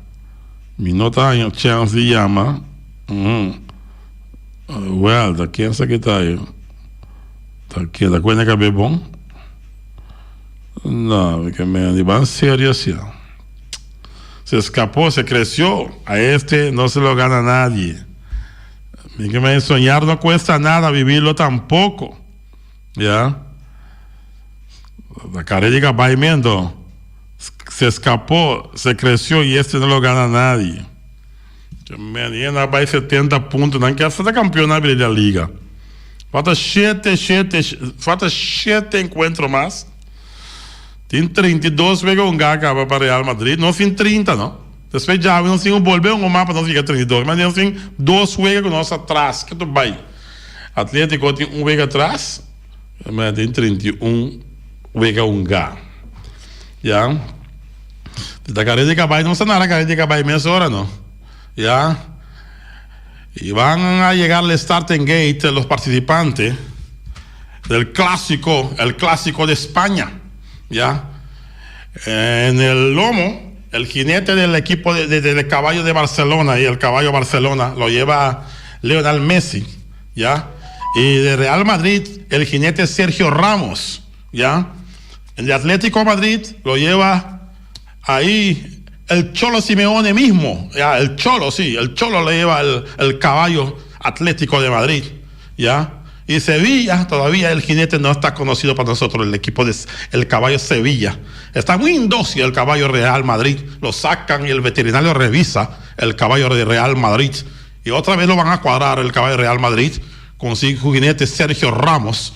Mi no ta haña chance di yama. Uhm. Wel, ta ken sa ki ta ayo? Ta keda ku e kabe bon? No, mi ke men di ban serio asia. Se escapó, se creció. A este no se lo gana nadie. Mi ke men soñar no cuesta nada, vivirlo tampoco. Ya. La cara di cabai miento. Se escapó, se creció y este no lo gana nadie. Men y nan bai 70 punto nan kier sa ta campeon na bira di la liga. Falta shete shete falta shete encuentro mas. Tin 32 wega hunga caba pa Real Madrid. Nos tin 30 no. Despues djawe nos tin cu bolbe hunga mas pa nos yega 32. Mas nos tin dos wega cu nos atras. Ke ta bay? Atletico tin un wega atras. Men tin 31 wega hunga. Ya. Si ta kare di kabai nos ta nara kare di kabai mesora no. Ya. Y van a llegar al starting gate los participantes del clásico, el clásico de España. Ya. En el lomo, el jinete del equipo de, de, del caballo de Barcelona y el caballo Barcelona lo lleva Lionel Messi, ya. Y de Real Madrid, el jinete Sergio Ramos, ya. El de Atlético Madrid lo lleva ahí el Cholo Simeone mismo, ya, el Cholo, sí, el Cholo le lleva el, el caballo Atlético de Madrid, ya. Y Sevilla, todavía el jinete no está conocido para nosotros, el equipo de el caballo Sevilla. Está muy indócil el caballo Real Madrid. Lo sacan y el veterinario revisa el caballo de Real Madrid. Y otra vez lo van a cuadrar el caballo Real Madrid con su jinete Sergio Ramos.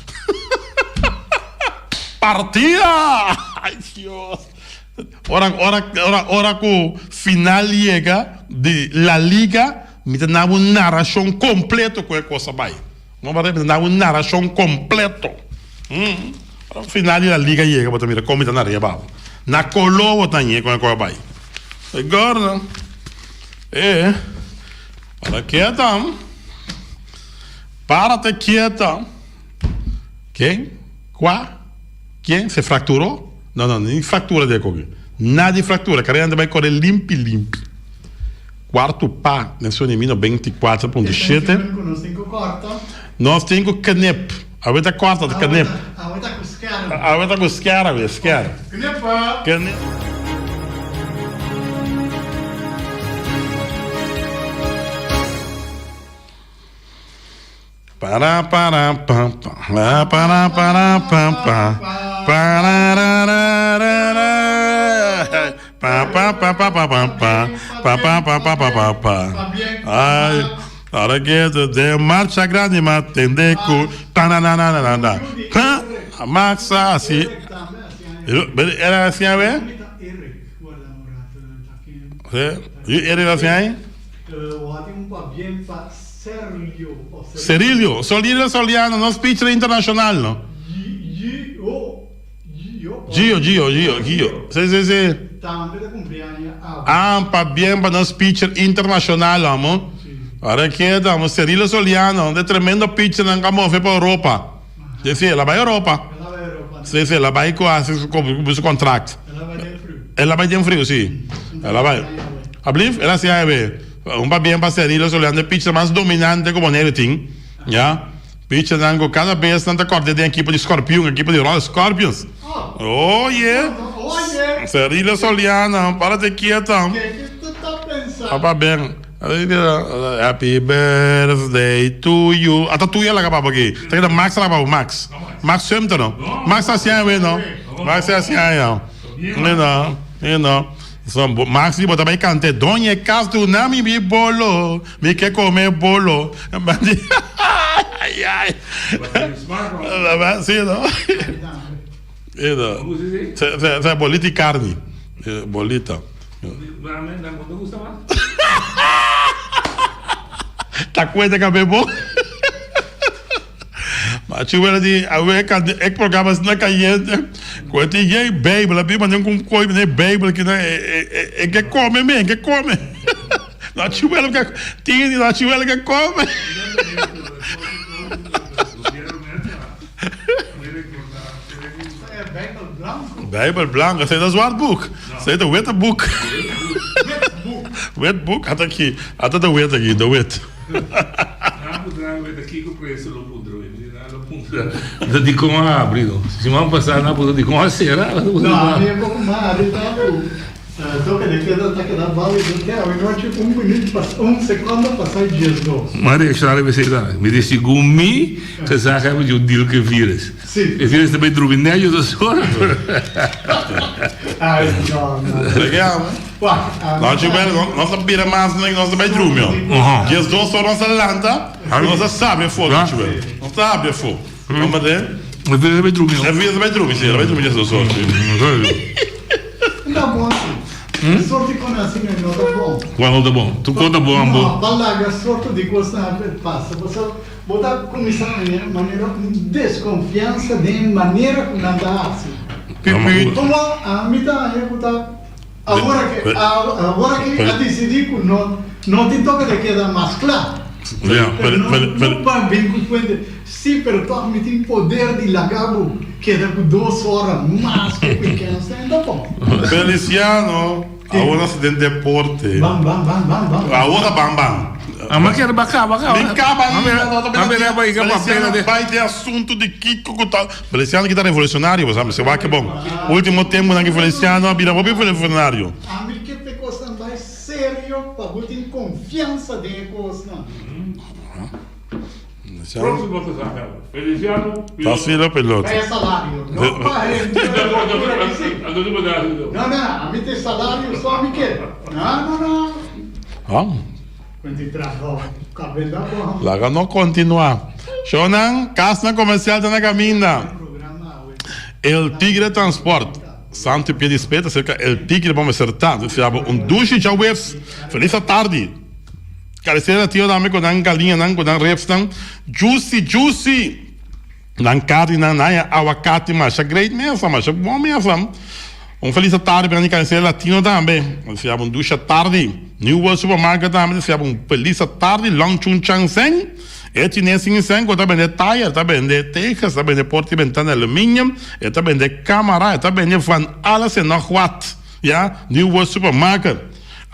Partida! Ay Dios! Ora, ora, ora, ora ku final yega di La Liga, mi ta na un narashon kompleto ku e kos a bai. No mi ta na un narashon kompleto. Mm. Ora final di La Liga yega, bo ta mira kon mi ta nar'é abao. Na koló bo ta ñe kon e kos a bai. E gordo. E, para kieta. Párate kieta. Ken? Kua? Ken? Se fracturó? No, no, ni fractura de koki. Nada di fractura. Carrera anda bai corre limpi limpi. Cuarto pa den su elimino 24.7. Nos tin ku knip. Awe ta kòrta, ta knip. Awe ta ku skèr. Awe ta ku skèr awe, skèr. Knipa. Knip. Para para pa pa para para pa pa pararararara pa pa pa pa pa pa pa pa pa pa pa pa pa pa ay ahora que de marcha grande ma tende ku tananananana pa maxa así era así a ver sí era así ahí Cerilio, Solilio Soliano, nos pitcher internacional, no? Gio, Gio, Gio, Gio. Sí, sí, sí. Ah, pabien pa nos pitcher internacional, amo. Ahora keda, amo, Cerilio Soliano, de tremendo pitcher nan ka move pa Europa. Sí, sí, el a bai Europa. Sí, sí, el a bai ku hasi su su contract. El a bai den friu, sí. El a bai. Ablief? El a hasi awe. Un pabien pa Cerilo Soliano, e pitcher mas dominante ku Boneiru tin. Ya. Pitchernan ku kada bes nan ta kòrda den ekipo di Scorpion, ekipo di Royal Scorpions. Oye! Cerilo Soliano, párate kieto. Pabien. Happy birthday to you. Ata tuyo laga pa bo aki. Ta keda Max laga pa bo, Max. Max Sumter no. Max ta hasi awe no. Max ta hasi aña. You know, you know. So, Max di bo ta bai kante, Doña e kas duna mi mi bolo, mi ke kome bolo. Ay, ay. Sí, no. You know. Se bolita di karni. Bolita. Ta cuenta ka bo. Ma chuwela di awe ka e programa asina cayente. Cu e tin yey Bijbel a bin mane un coy mane Bijbel ki na e ke come me, e ke come. Na chuwela ke tin na chuwela ke come. Bijbel blanco, esei ta zwart boek. Esei ta witte boek. Wit boek, ata aki, ata ta wit aki, de wit. Dikon a abri no? Siman pasá nan a puntra dikon a sera. No, a mi e poco mas abri ta cu toque de queda ta keda valido te awinochi un minuut pas un secondo pasa 12. M'a reacciona riba esei ta. Mi di segun mi gezaghebber di un deal cu e virus. Sí. E virus ta bay drumi net yo dos ora. Ay, no, no. Legal. Wak, No, Gilberto, no, nos ta bira mas, nos ta bay drumi. Aha. 12 ora nos ta lanta, nos ta sabi afó, Ja. Gilberto. Nos ta habri afó. Comprende? E virus ta bay drumi. E virus ta bay drumi, sí, ta bay drumi 12 ora. No ta bon así. Sorto di kos asina no ta bon. Cual no ta bon? Tur kos ta bon, ambo. No, pa laga sorto di kosnan pasa. Pasobra Bo ta kuminsá haña manera un deskonfiansa den e manera ku nan ta hasi. Komo ami ta haña ku ta awor aki, awor aki a disidí ku no no tin toke di keda mas kla. Pero no no pa bin ku kuenta, sí, pero tòg mi tin poder di laga bo keda ku dos ora mas ku ku kens den ta bon. Feliciano, Awor nos ta den deporte. Ban, ban, ban, ban, ban. Awor ta ban, ban. Ama kere ba kaba, kaba. Mi kaba ainda, no ta Mami bira reba iga papel Feliciano ade. bai den asunto di kiko ku ta. Feliciano ki ta revolucionario, bo sa, mester wak bon. Ultimo temponan ki Feliciano a bira hopi revolucionario. Ami ke te kosnan bai serio pa bo tin konfiansa den e kosnan. Próximo gezaghebber, Feliciano Ta filo piloto. Pa e salario, no pa e locura ki si. No, no, ami ta e salario so ami ke. No, no, no. Ah. Cuenti trabou, kabenda bon. Laga no continua. Shownan, casnan comercial ta na caminda. El Tigre Transport, Santo y Pie di Speta cerca El Tigre bo mester ta. Deseabo un dushi djaweps. Feliz atardi. Karesera tio tambe ku nan galiñanan ku nan ribsnan juicy juicy nan karninan nan ya awakati masha great mesa masha bon mesa un felis atardi pa nan di karesera latino tambe deseabo un dushi atardi New World Supermarket tambe deseabo un felis atardi Long Chun Chang Seng e chines sin seng ku ta bende tire ta bende tejas ta bende porta y bentana aluminium e ta bende camara e ta bende van alles en nog wat ya New World Supermarket.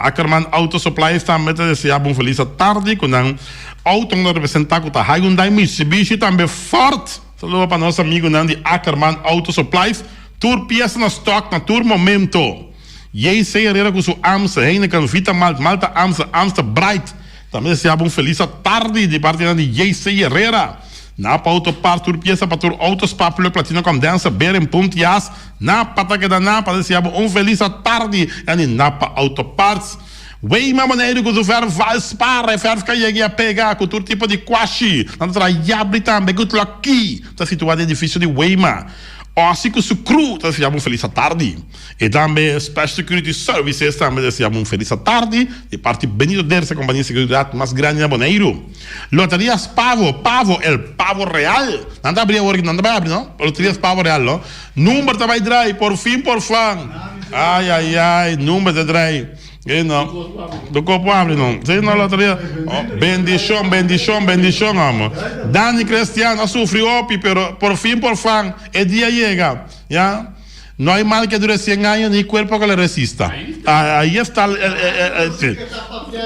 Ackerman Auto Supplies tambe ta desea bo un felis atardi ku nan autonan ta representa ku ta Hyundai, Mitsubishi tambe Ford. Saludo pa nos amigunan di Ackerman Auto Supplies. Tur piesa na stock na tur momento. JC Herrera ku su Amstel, Heineken, Vita Malt, Malta Amstel, Amstel Bright. Tambe desea bo un felis atardi di partinan di JC Herrera. Napa Auto Parts tur piesa pa tur auto, spark plug, platina condenser, bearing, punt, jas. Napa ta keda Napa desea bo un felis atardi en di Napa Auto Parts. Weima Boneiru ku su verf Valspar, e verf ka yega i a pega ku tur tipo di kwashi. Nan ta traha yabri tambe ku tloki. Ta situá den edifisio di Weima. Ossie ku su crew ta desea bo un felis atardi. E tambe Special Security Services tambe desea bo un felis atardi di parti Benito Dersa, kompania di seguridat mas grandi na Boneiru. Loterias Pavo, Pavo, el Pavo Real. Nan ta abri awor aki, nan ta bai abri no? Loterias Pavo Real no. Number ta bai drai, por fin por fan. Ai ai ai, number ta drai. E no. Do kopo abri no. Si no loteria. Oh, bendicion, bendicion, bendicion amo. Dani Crestian a sufri hopi, pero por fin por fan e dia yega. Ya. No hay mal que dure 100 años ni cuerpo que le resista. Ahí está el, el, el, el, sí.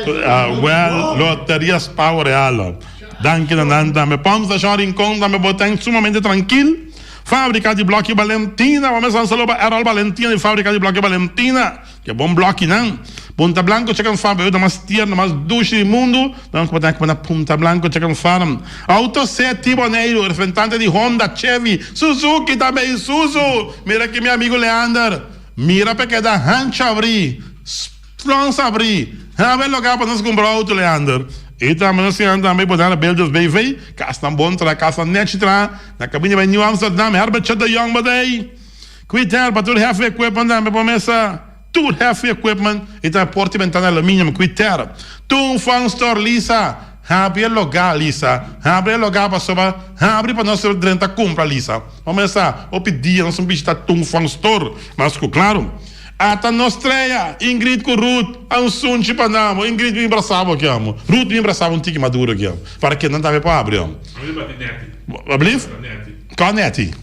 Uh, well, loterias Pavo Real. Danki na nan tambe. Pump Station Rincon tambe bo ten sumamente trankil. Fábrica di Blokkie Valentina. Bo mes saludo pa Errol Valentina di Fábrica di Blokkie Valentina. Ke bon blokkinan. Punta Blanco Chicken Farm, e mas tierno, mas dushi di mundu. Nan ku bo ten ku na Punta Blanco Chicken Farm. Auto City Boneiru, representante di Honda, Chevy, Suzuki tambe Isuzu. Mira aki mi amigo Leander. Mira pa e keda hancha abrí. Flons abrí. Hab'e lugá pa nos kumpra auto Leander. I tambe nos siña tambe Boneiru Builders BV. Kasnan bon traha, kasnan nechi traha. Na kaminda bai New Amsterdam, Herbert Chet de Jong bo ta ei. Quitel pa tur heavy equipment tambe por mesa. Tur heavy equipment i tambe porta i bentana aluminium. Quitel. Tun Fun Store Lisa. Habri e logá Lisa. Habri e logá pasobra habri pa nos drenta kumpra Lisa. Bo mesa hopi dia nos no bishita Tun Fun Store. Mas ku klaru. Ata nos trea, Ingrid ku Ruth, a un sunchi pa nan. Ingrid mi brasa bo aki amo. Ruth mi brasa bo un tiki maduro aki amo. Para ke nan tambe por habri amo. Ablief? Kua Netty?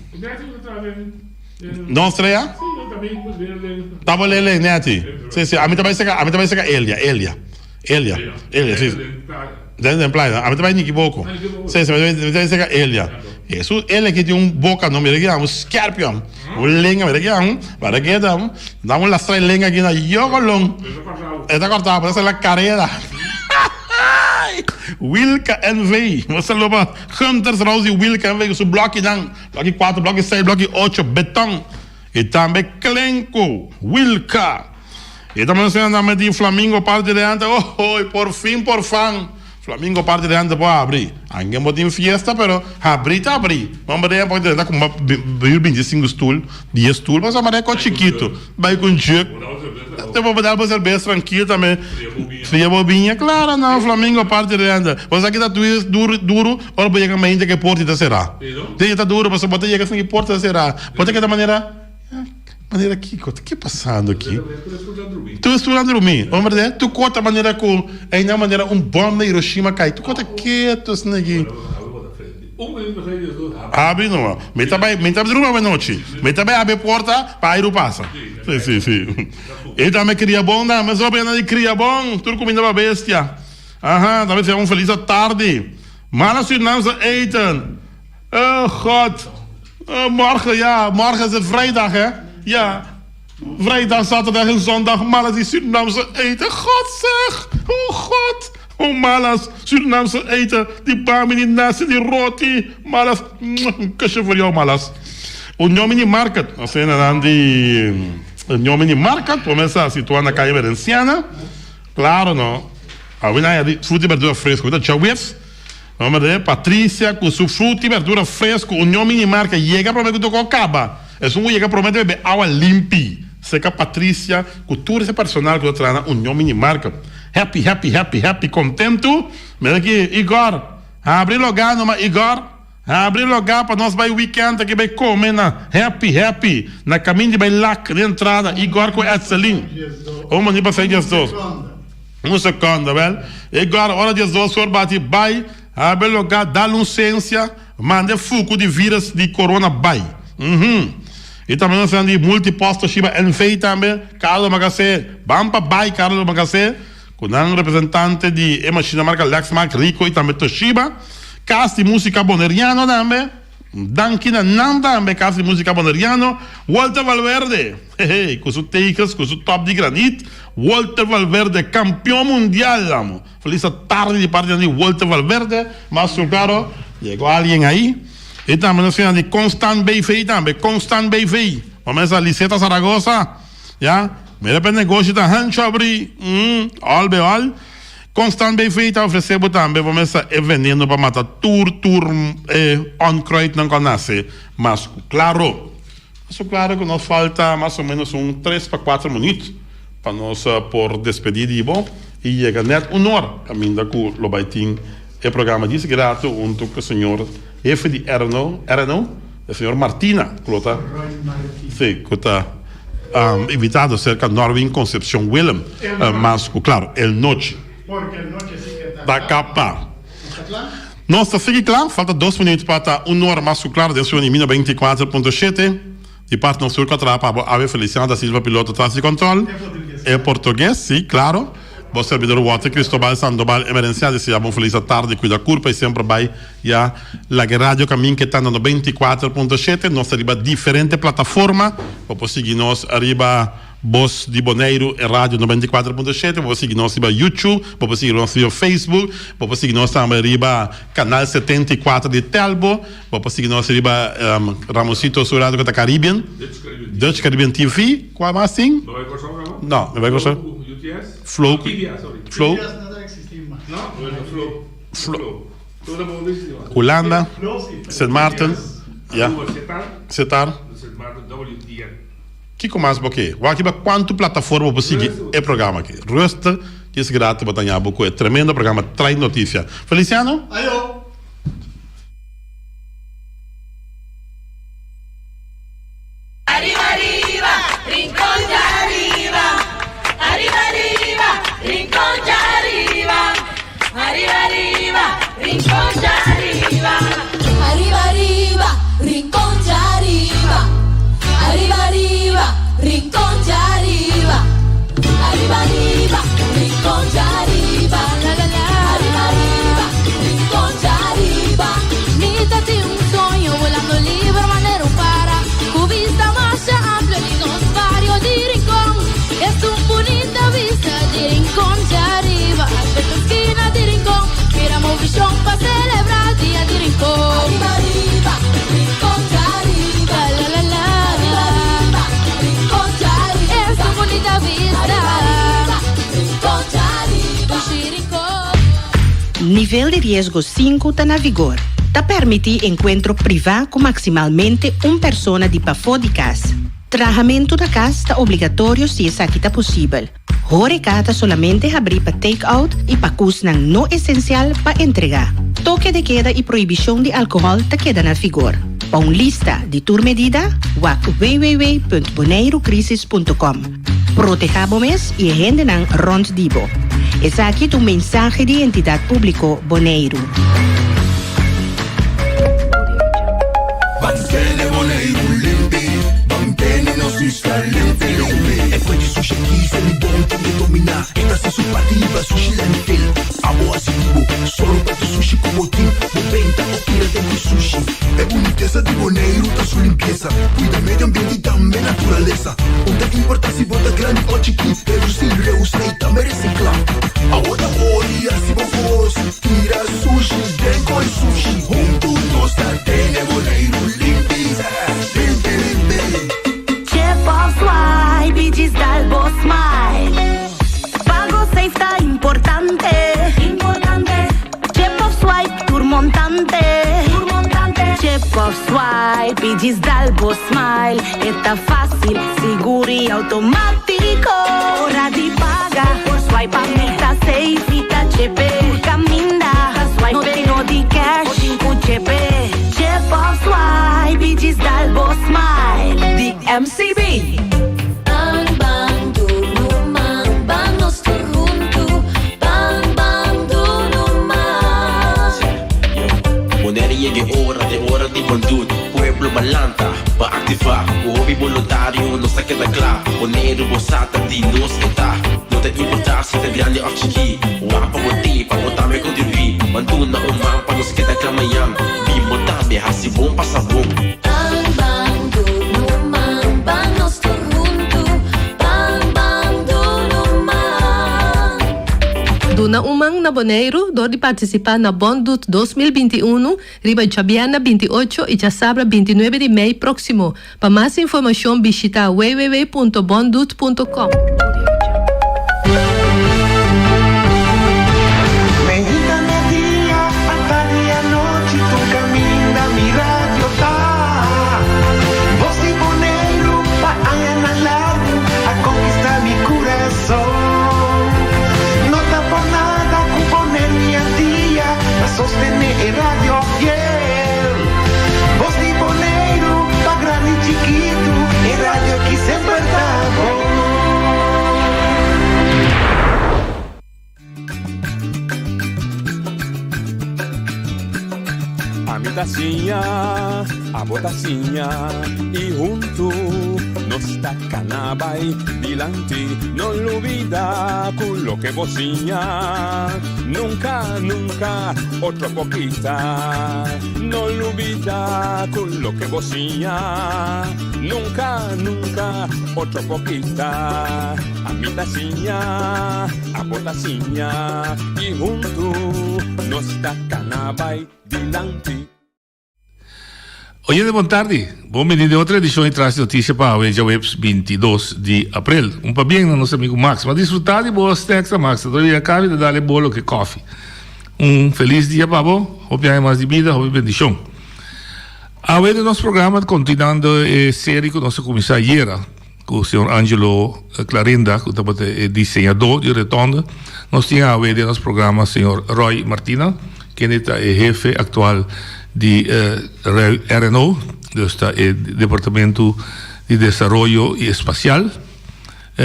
Nos trea? Tabo lele Netty. Si si, ami ta bai seka, ami ta bai seka Elia, Elia. Elia, Elia, si. Den den playa, ami ta bai Nikiboko. Si, si, mi ta bai seka Elia. Hesus, Elia ki tin un boka no, mira ki amo skerpi amo. Un lenga, mira ki amo, para ke ta amo. Da un lastra e lenga aki na yokolon. E ta kortabo, ta sali la karera. Wilka NV. Un saludo pa Gunters Rousey Wilka NV ku su blokinan. Bloki kuater, bloki seis, bloki ocho, beton. I tambe klenku. Wilka. E ta menciona tambe di Flamingo parti de ante. Oh, oh, por fin, por fan. Flamingo parti de ante por abri. Anke bo tin fiesta, pero habri ta abri. Hombre, de porque ta kuma 25 stoel, 10 stoel, pasobra mare ko chikito. Bai ku un jug. Te bo dal bo cerveza tranquilo tambe. Fria bo biña. Claro, no, Flamingo parti de ante. Bo sa ki ta duro, duro, ora bo yega mainta ke porta ta sera. Te ta duro, pasobra bo ta yega sin ki porta ta sera. Bo ta keda manera. Manera kiko? Ta ke pasando aki? Tur estudo a drumi. Hombre de, tur kos ta manera ku einan manera un bom na Hiroshima kai. Tur kos ta ketu asina aki. Habri no. Mi ta bai, mi ta drumi awe nochi. Mi ta bai habri e porta pa airu pasa. Si, si, si. E tambe kria bon tambe. Sopi anda di kria bon. Tur kuminda pa bestia. Aha, ta bisa un felis atardi. Mala Surinaamse eten. Oh God. Morgen, ja, morgen is het vrijdag, hè? Ja. Vrijdag, zaterdag en zondag, malas die Surinaamse eten. God zeg! Oh God! Oh malas, Surinaamse eten. Die bami, die nasi, die roti. Malas, een kusje voor jou, malas. Union Mini Market. Asina nan di Union Mini Market, por mesa situa na Calle Venenciana. Claro, no. Awe nan ya di fruta y berdura fresco. Ta djaweps. Nomber de Patricia cu su fruta y berdura fresco Union Mini Market yega prome cu tocó caba. Esun cu yega prome ta bebe awa limpi. Seca Patricia cu tur e personal cu ta traha na Union Mini Market. Happy happy happy happy contento. Mira aki Igor habri loga numa Igor habri loga pa nos bay weekend aki bay come na happy happy na caminda di bay lak di entrada Igor cu Edselin. Un mani pa 6:12. Un seconda, wel. E gora, ora diesdos or bati, bai, hab'e logá, dal un sensia, manda e fuku di virus di corona bai. Uhum. I tambe nos di Multipost Toshiba NV tambe, Carlo Magacé, ban pa bai Carlo Magacé, ku nan representante di e mashina marka Lexmark, Ricoh i tambe Toshiba. Kas di Musika Boneriano tambe, un danki na nan tambe, Kas di Musika Boneriano, Walter Valverde, hehe, ku su tekens, ku su top di granit, Walter Valverde, kampion mundial, amo. Feliz tardi di parti di Walter Valverde, mas su claro, llegó alguien ahí. Y tambe nos di Constant BV tambe, Constant BV. Vamos a Liseta Zaragoza, ya. Mira pe negoshi ta hancho abri, all be all. Constant BV ta ofrece bo tambe, vamos a e veneno pa mata tur tur e onkruidnan cu a nace. Mas cu claro, mas cu claro cu nos falta mas o menos un tres pa cuatro minuut. Pa nos por despedí di bo i yega nèt un or kaminda ku lo bai tin e programa djis grato huntu ku señor hefe di RNO, RNO, e señor Martina ku lo ta si ku ta invitado serka Norwin Concepcion Willem mas ku klaro el nochi ta kapa. Nos ta sigui kla, falta dos minuut pa ta un or mas ku klaro den su Mina 24.7. Di part nos tur cu a traha pa bo Ave Feliciano da Silva piloto tras di control e portugues si claro bo servidor Walter Cristobal Sandoval Emerencia desea bo un feliz atardi cuida curpa y semper bay ya laga e radio camin ke ta na 94.7 nos ta riba diferente plataforma bo por sigui nos riba Bos di Boneiru e radio 94.7 bo por sigui nos riba YouTube bo por sigui nos riba Facebook bo por sigui nos tambe riba canal 74 di Telbo. Bo por sigui nos riba Ramosito su radio ku ta Caribbean, Dutch Caribbean TV, kua mas tin? No bai Kòrsou kaba? No, no bai Kòrsou. UTS? Flow. TVS, sorry. Flow. TVS no ta existi mas. No, bueno, Flow. Flow. Flow ta bon existi mas. Hulanda, Flow si. Sint Maarten, ya. Aruba, Setar. Setar. Sint Maarten, WTN. Kiko mas bo ke? Wak riba kuantu plataforma bo por sigui e programa aki. Rustig, djis gratis bo ta ña bo ku e tremendo programa Trae Noticia. Feliciano? Ayo! Ariba ariba, Rincon djariba. Ariba ariba, Rincon djariba. Ariba ariba, Rincon djariba. Ariba ariba, Rincon djariba. Ariba ariba, Rincon djariba. Ariba ariba, Rincon djariba. La la la. Ariba ariba, Rincon djariba. Mi ta tin un soño volando liber manera un para Cu vista masha amplio di nos bario di Rincon Es un bunita vista di Rincon djariba Hasta cu skina di Rincon Mira movishon pa celebra dia di Rincon Ariba ariba, Rincon djariba La la la Ariba ariba, Rincon djariba Es un bunita vista Ariba ariba, Rincon djariba Dushi Rincon. Nivel di riesgo sinku ta na vigor. Ta permití enkuentro privá ku maksimalmente un persona di pafó di kas. Trahamentu na kas ta obligatorio si esaki ta posibel. Hóreka ta solamente habrí pa take-out i pa kusnan no esensial pa entregá. Toke de keda i prohibishon di alkohòl ta keda na vigor. Pa un lista di tur medida, wak www.boneirucrisis.com. Protehá bo mes i e hendenan rònt di bo. Esaki ta un mensahe di Entidat Públiko Boneiru. Ban tene Boneiru limpi, ban tene nos isla limpi limpi. E kue di sushi aki se mi bon tin ke dominá. E ta hasi su parti hiba sushi landfill. Abo hasi di bo, sòru pa tur sushi ku bo tin. Bo benta òf tira den ku sushi. E bunitesa di Boneiru ta su limpiesa. Kuida medio ambiente i tambe naturalesa. Un ta importa si bo ta grandi o chikí, redusí, reusa i tambe resiklá. Awo ta ori hasi bo kos, tira sushi den koi sushi. Huntu nos ta tene Boneiru limpi, limpi limpi. Chip of swipe i djis dal bo smile. Pago safe ta importante. Chip of swipe tur montante. Chip of swipe i djis dal bo smile. E ta fácil, sigur i automátiko. Ora di paga, por swipe a mi ta safe i ta chepe. Tur kaminda, no tin no di cash, bo tin ku chepe. Chip of swipe i djis dal bo smile. Di MCB. Ban ban dunu man, ban nos tur huntu, ban ban dunu man. Wanneer yega e ora, e ora di bon dut, pueblo ba lanta. Pa aktivá ku hopi boluntario nos ta keda kla. Boneiru bo sa ta di nos e ta. No ta importá si ta grandi òf chikí. Wak pa bo tei pa bo tambe kontribuí. Ban duna un man pa nos keda kla mañan. Bin bo tambe hasi bon pasa bon. Ban ban duna un man, ban nos tur huntu. Ban ban duna un man. Duna un man na Boneiru dor di partisipá na Bon Doet 2021 Riba djabièrnè 28 i djasabra 29 di mei próksimo. Pa mas informashon bishitá www.bondoet.com. Meinta, media, atardi i anochi tur kaminda mi radio ta. Bos di Boneiru pa añanan largu a konkistá mi kurason. No ta por nada ku Boneiru i Antia ta sostené e radio fiel. Bos di Boneiru pa grandi i chikitu, e radio aki semper ta bon. Ami ta siña, abo ta siña i huntu nos ta kana bai dilanti. No lubida ku loke bo siña nunka, nunka otro por kita. No lubida ku loke bo siña nunka, nunka otro por kita. Ami ta siña, abo ta siña i huntu nos ta kana bai dilanti. Oyente bon tardi, bon bini den otro edicion di Tras di Noticia pa awe djaweps 22 di april. Un pabien na nos amigo Max. M'a disfruta di bo snacks ta Max. Ta dori a kafi ta dale bolo ke kofi. Un feliz dia pa bo, hopi aña mas di bida, hopi bendicion. Awe den nos programa continuando e serie ku nos a kuminsa ayera. Ku señor Angelo Clarinda ku tabata e diseñadó di Rotonde. Nos tin awe den nos programa señor Roy Martina, kende ta e hefe aktual di RNO, dus ta e Departamento di Desaroyo i Espasial.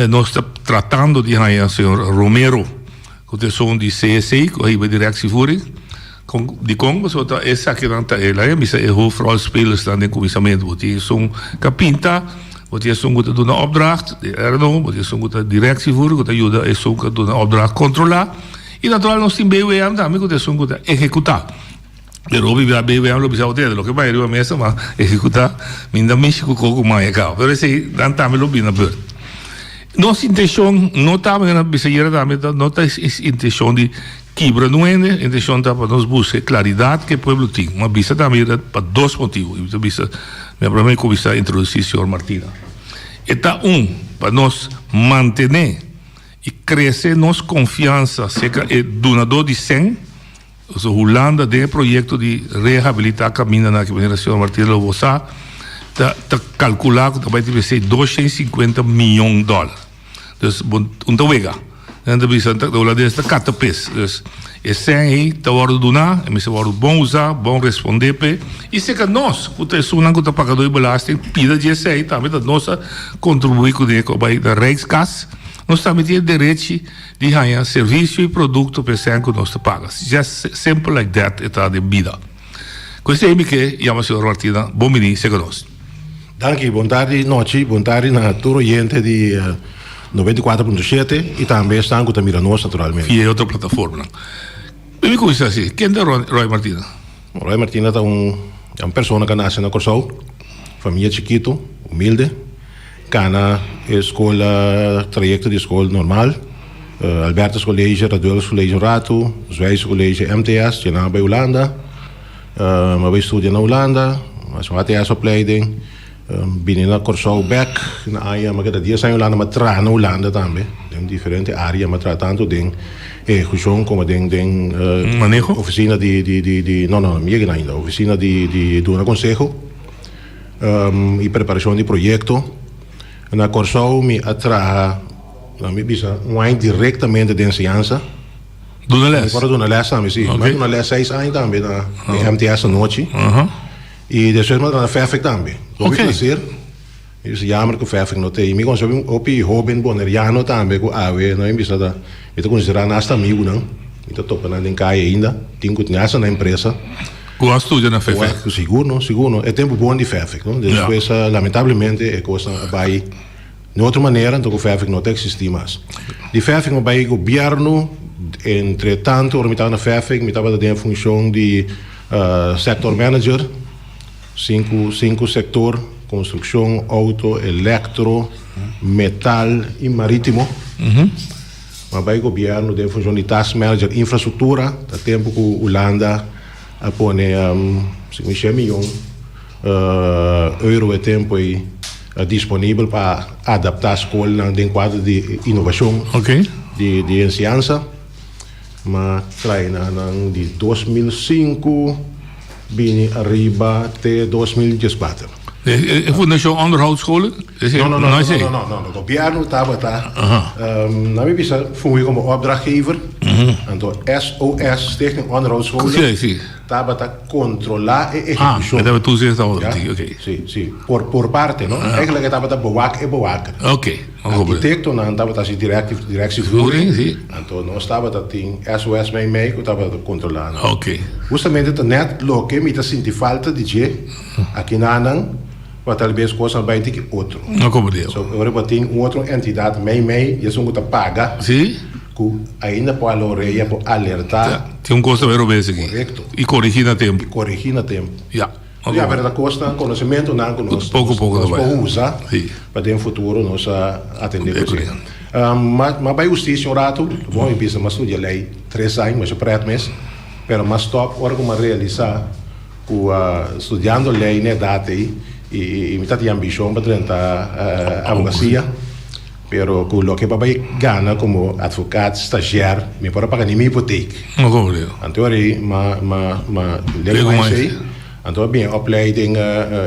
Nos ta tratando di haña señor Romero ku ta esun di CSC ku a hiba directievoering. Kon, dikon? Pasobra ta esakinan ta e laia bisa e hoofdrolspelersnan den kuminsamentu. Bo tin esun ku a pinta, bo tin esun ku ta duna opdracht, di RNO, bo tin esun ku ta directievoerder ku ta yuda esun ku a duna opdracht kontrolá. I natural nos tin BWM tambe ku ta esun ku ta ehekutá. Pero hopi bia BWM lo bisa bo tende loke bai riba mesa ma ehekutá mi no ta mishi ku koko maña kaba. Pero esei nan tambe lo bini na beurt. Nos intenshon no ta, manera nan bisa ayera tambe, no ta intenshon di Kibra nu hende, intencion ta pa nos busca e claridad cu e pueblo tin. Ma bisa tambe ta pa dos motibo. Y mi ta bisa, mi a prome cuminsa introduci señor Martina. E ta un, pa nos mantene y crece nos confiansa cerca e dunador di cen, o Hulanda den e proyecto di rehabilita camindanan aki, manera señor Martina lo bo sa, ta ta calcula cu ta bay tin mester 250 miyon dollar. Dus bo un ta wega. Nan ta bisa de holandes ta kata pes. Dus e sèn ei ta wòrdu duná, e mester wòrdu bon usá, bon respondé p'e. I seka nos ku ta esunnan ku ta pagadó di belasting pida dje esei tambe ta nos a kontribuí kuné ku a bai na Rijkskas. Nos tambe tin e derechi di haña servisio i produkto p'e sèn ku nos ta paga. Just simple like that e ta den bida. Ku esei mi ke yama señor Martina bon bini seka nos. Danki, bon tardi nochi, bon tardi na tur oyente di 94.7 y tambe esnan cu ta mira nos naturalmente. Y e otro plataformanan. Mi cuminsa asi, ken ta Roy Martina? Roy Martina ta un un persona cu a nace na Corsou, famia chikito, humilde, cana e scol, trayecto di scol normal, Albertus College, Radulphus College un rato, Zwijsen College, MTS, dje nan a bay Hulanda. Mi a bai studia na Hulanda, mi a hasi un ATS opleiding, bini na Kòrsou bèk na aña, mi a keda dies aña Hulanda, mi a traha na Hulanda tambe den diferente área, mi a traha tantu den ehekushon komo den den Maneho? ofisina di di di di no no mi yega ainda, ofisina di di duna konseho i preparashon di proyekto. Na Kòrsou mi a traha, mi bisa un aña direktamente den enseñansa. Duna les? Mi por a duna les tambe, si. Mi a duna les seis aña tambe na MTS anochi. I despues mi a traha na Fefik tambe. Hopi placer. Mi bisa jammer ku Fefik no ta ei. Mi konosi hopi hoben boneriano tambe ku awe no mi bisa ta mi ta konsidera nan hasta amigunan. Mi ta topa nan den kaya ainda. Tin ku tin hasta na empresa. Ku a studia na FEFEK. Sigur no, sigur no. E tempu bon di FEFEK no. Despues lamentablemente e kosnan a bai di otro manera anto ku FEFEK no ta eksistí mas. Di FEFEK mi a bai gobièrnu, entre tanto ora mi tabata na FEFEK mi tabata den e funshon di sector manager, sinku sinku sektor, konstrukshon, outo, elektro, metal i marítimo. Mi a bai gobièrnu den funshon di task manager infrastruktura, ta tempu ku Hulanda a pone segun shen miyon euro e tempu ei disponibel pa adaptá skolnan den kuadro di inovashon di enseñansa. Mi a traina nan di 2005 bini ariba te 2014. E Fundashon Onderhoudsscholen? No, no, no, no, no, no, no, no. Gobierno tabata, nan mi bisa fungi como opdrachtgever, anto SOS, Stichting Onderhoudsscholen, Sí, sí. tabata controla e Ah, ehecucion. e tabata toezicht houden, Ja? oké. Sí, sí. Por, por parte, no? Eigenlijk e tabata bewak e bewaker. Oké, Arquitectonan tabata hasi directie, directievoering. Voering, sí. Anto nos tabata tin SOS mei mei cu tabata controla nan. Oké. Justamente ta net loke mi ta sinti falta di dje aki nanan. Pa tal bes kosnan bai tiki otro. No komprendé. So ora bo tin un otro entidat mei mei, i esun ku ta paga. Sí. Ku ainda por alorea, por alertá. Tin un kos ta bai robes aki. Korekto. I korigí na tempu. I korigí na tempu. Ya. Ya, pero ta kosnan, konosementunan ku nos. Poko poko ta bai. Nos por usa. Sí. Pa den futuro nos a atendé ku esei. M'a bai hustisia un ratu. Bon, mi bisa m'a studia lei tres aña, masha prèt mes. Pero m'a stòp ora ku m'a realisá. Ku studiando lei na edat ei i mi ta tin ambishon pa drenta abogasia, pero ku loke pa bai gana komo advokat stagiair mi por a paga ni mi hipotek. Anto ora ma ma ma lei ku esei, anto a bin opleiding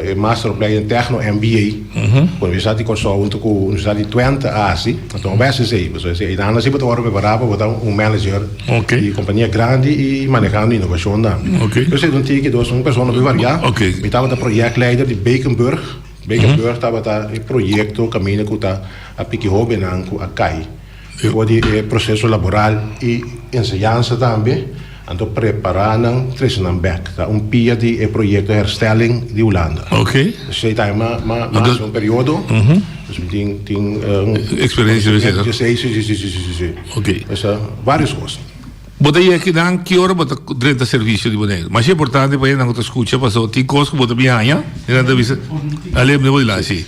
e masteropleiding Techno MBA ku Universidat di Kòrsou huntu ku Universidat di Twente a hasi. Anto a bai hasi esei, pasobra esei einan si bo ta wòrdu prepará pa bo ta un manager. Di kompania grandi i manehando inovashon tambe. Entonces un tiki dos un persona muy variá. Mi tabata projectleider di Bakenburg. Bakenburg tabata e proyekto kaminda ku ta a piki hóbennan ku a kai for di e proseso laboral i enseñansa tambe. Anto prepará nan trese nan bèk. Ta un pia di e proyekto Herstelling di Hulanda. Esei tambe m'a hasi un periodo. Dus mi tin tin un Eksperensia. Si si si si si. Ok. Esa varios cos. Bo ta yega kinan ki ora bo ta drenta servicio di Boneiru? Masha importante pa hendenan ku ta skucha pasobra tin kos ku bo ta bin haña i nan ta bisa ale bo di la si.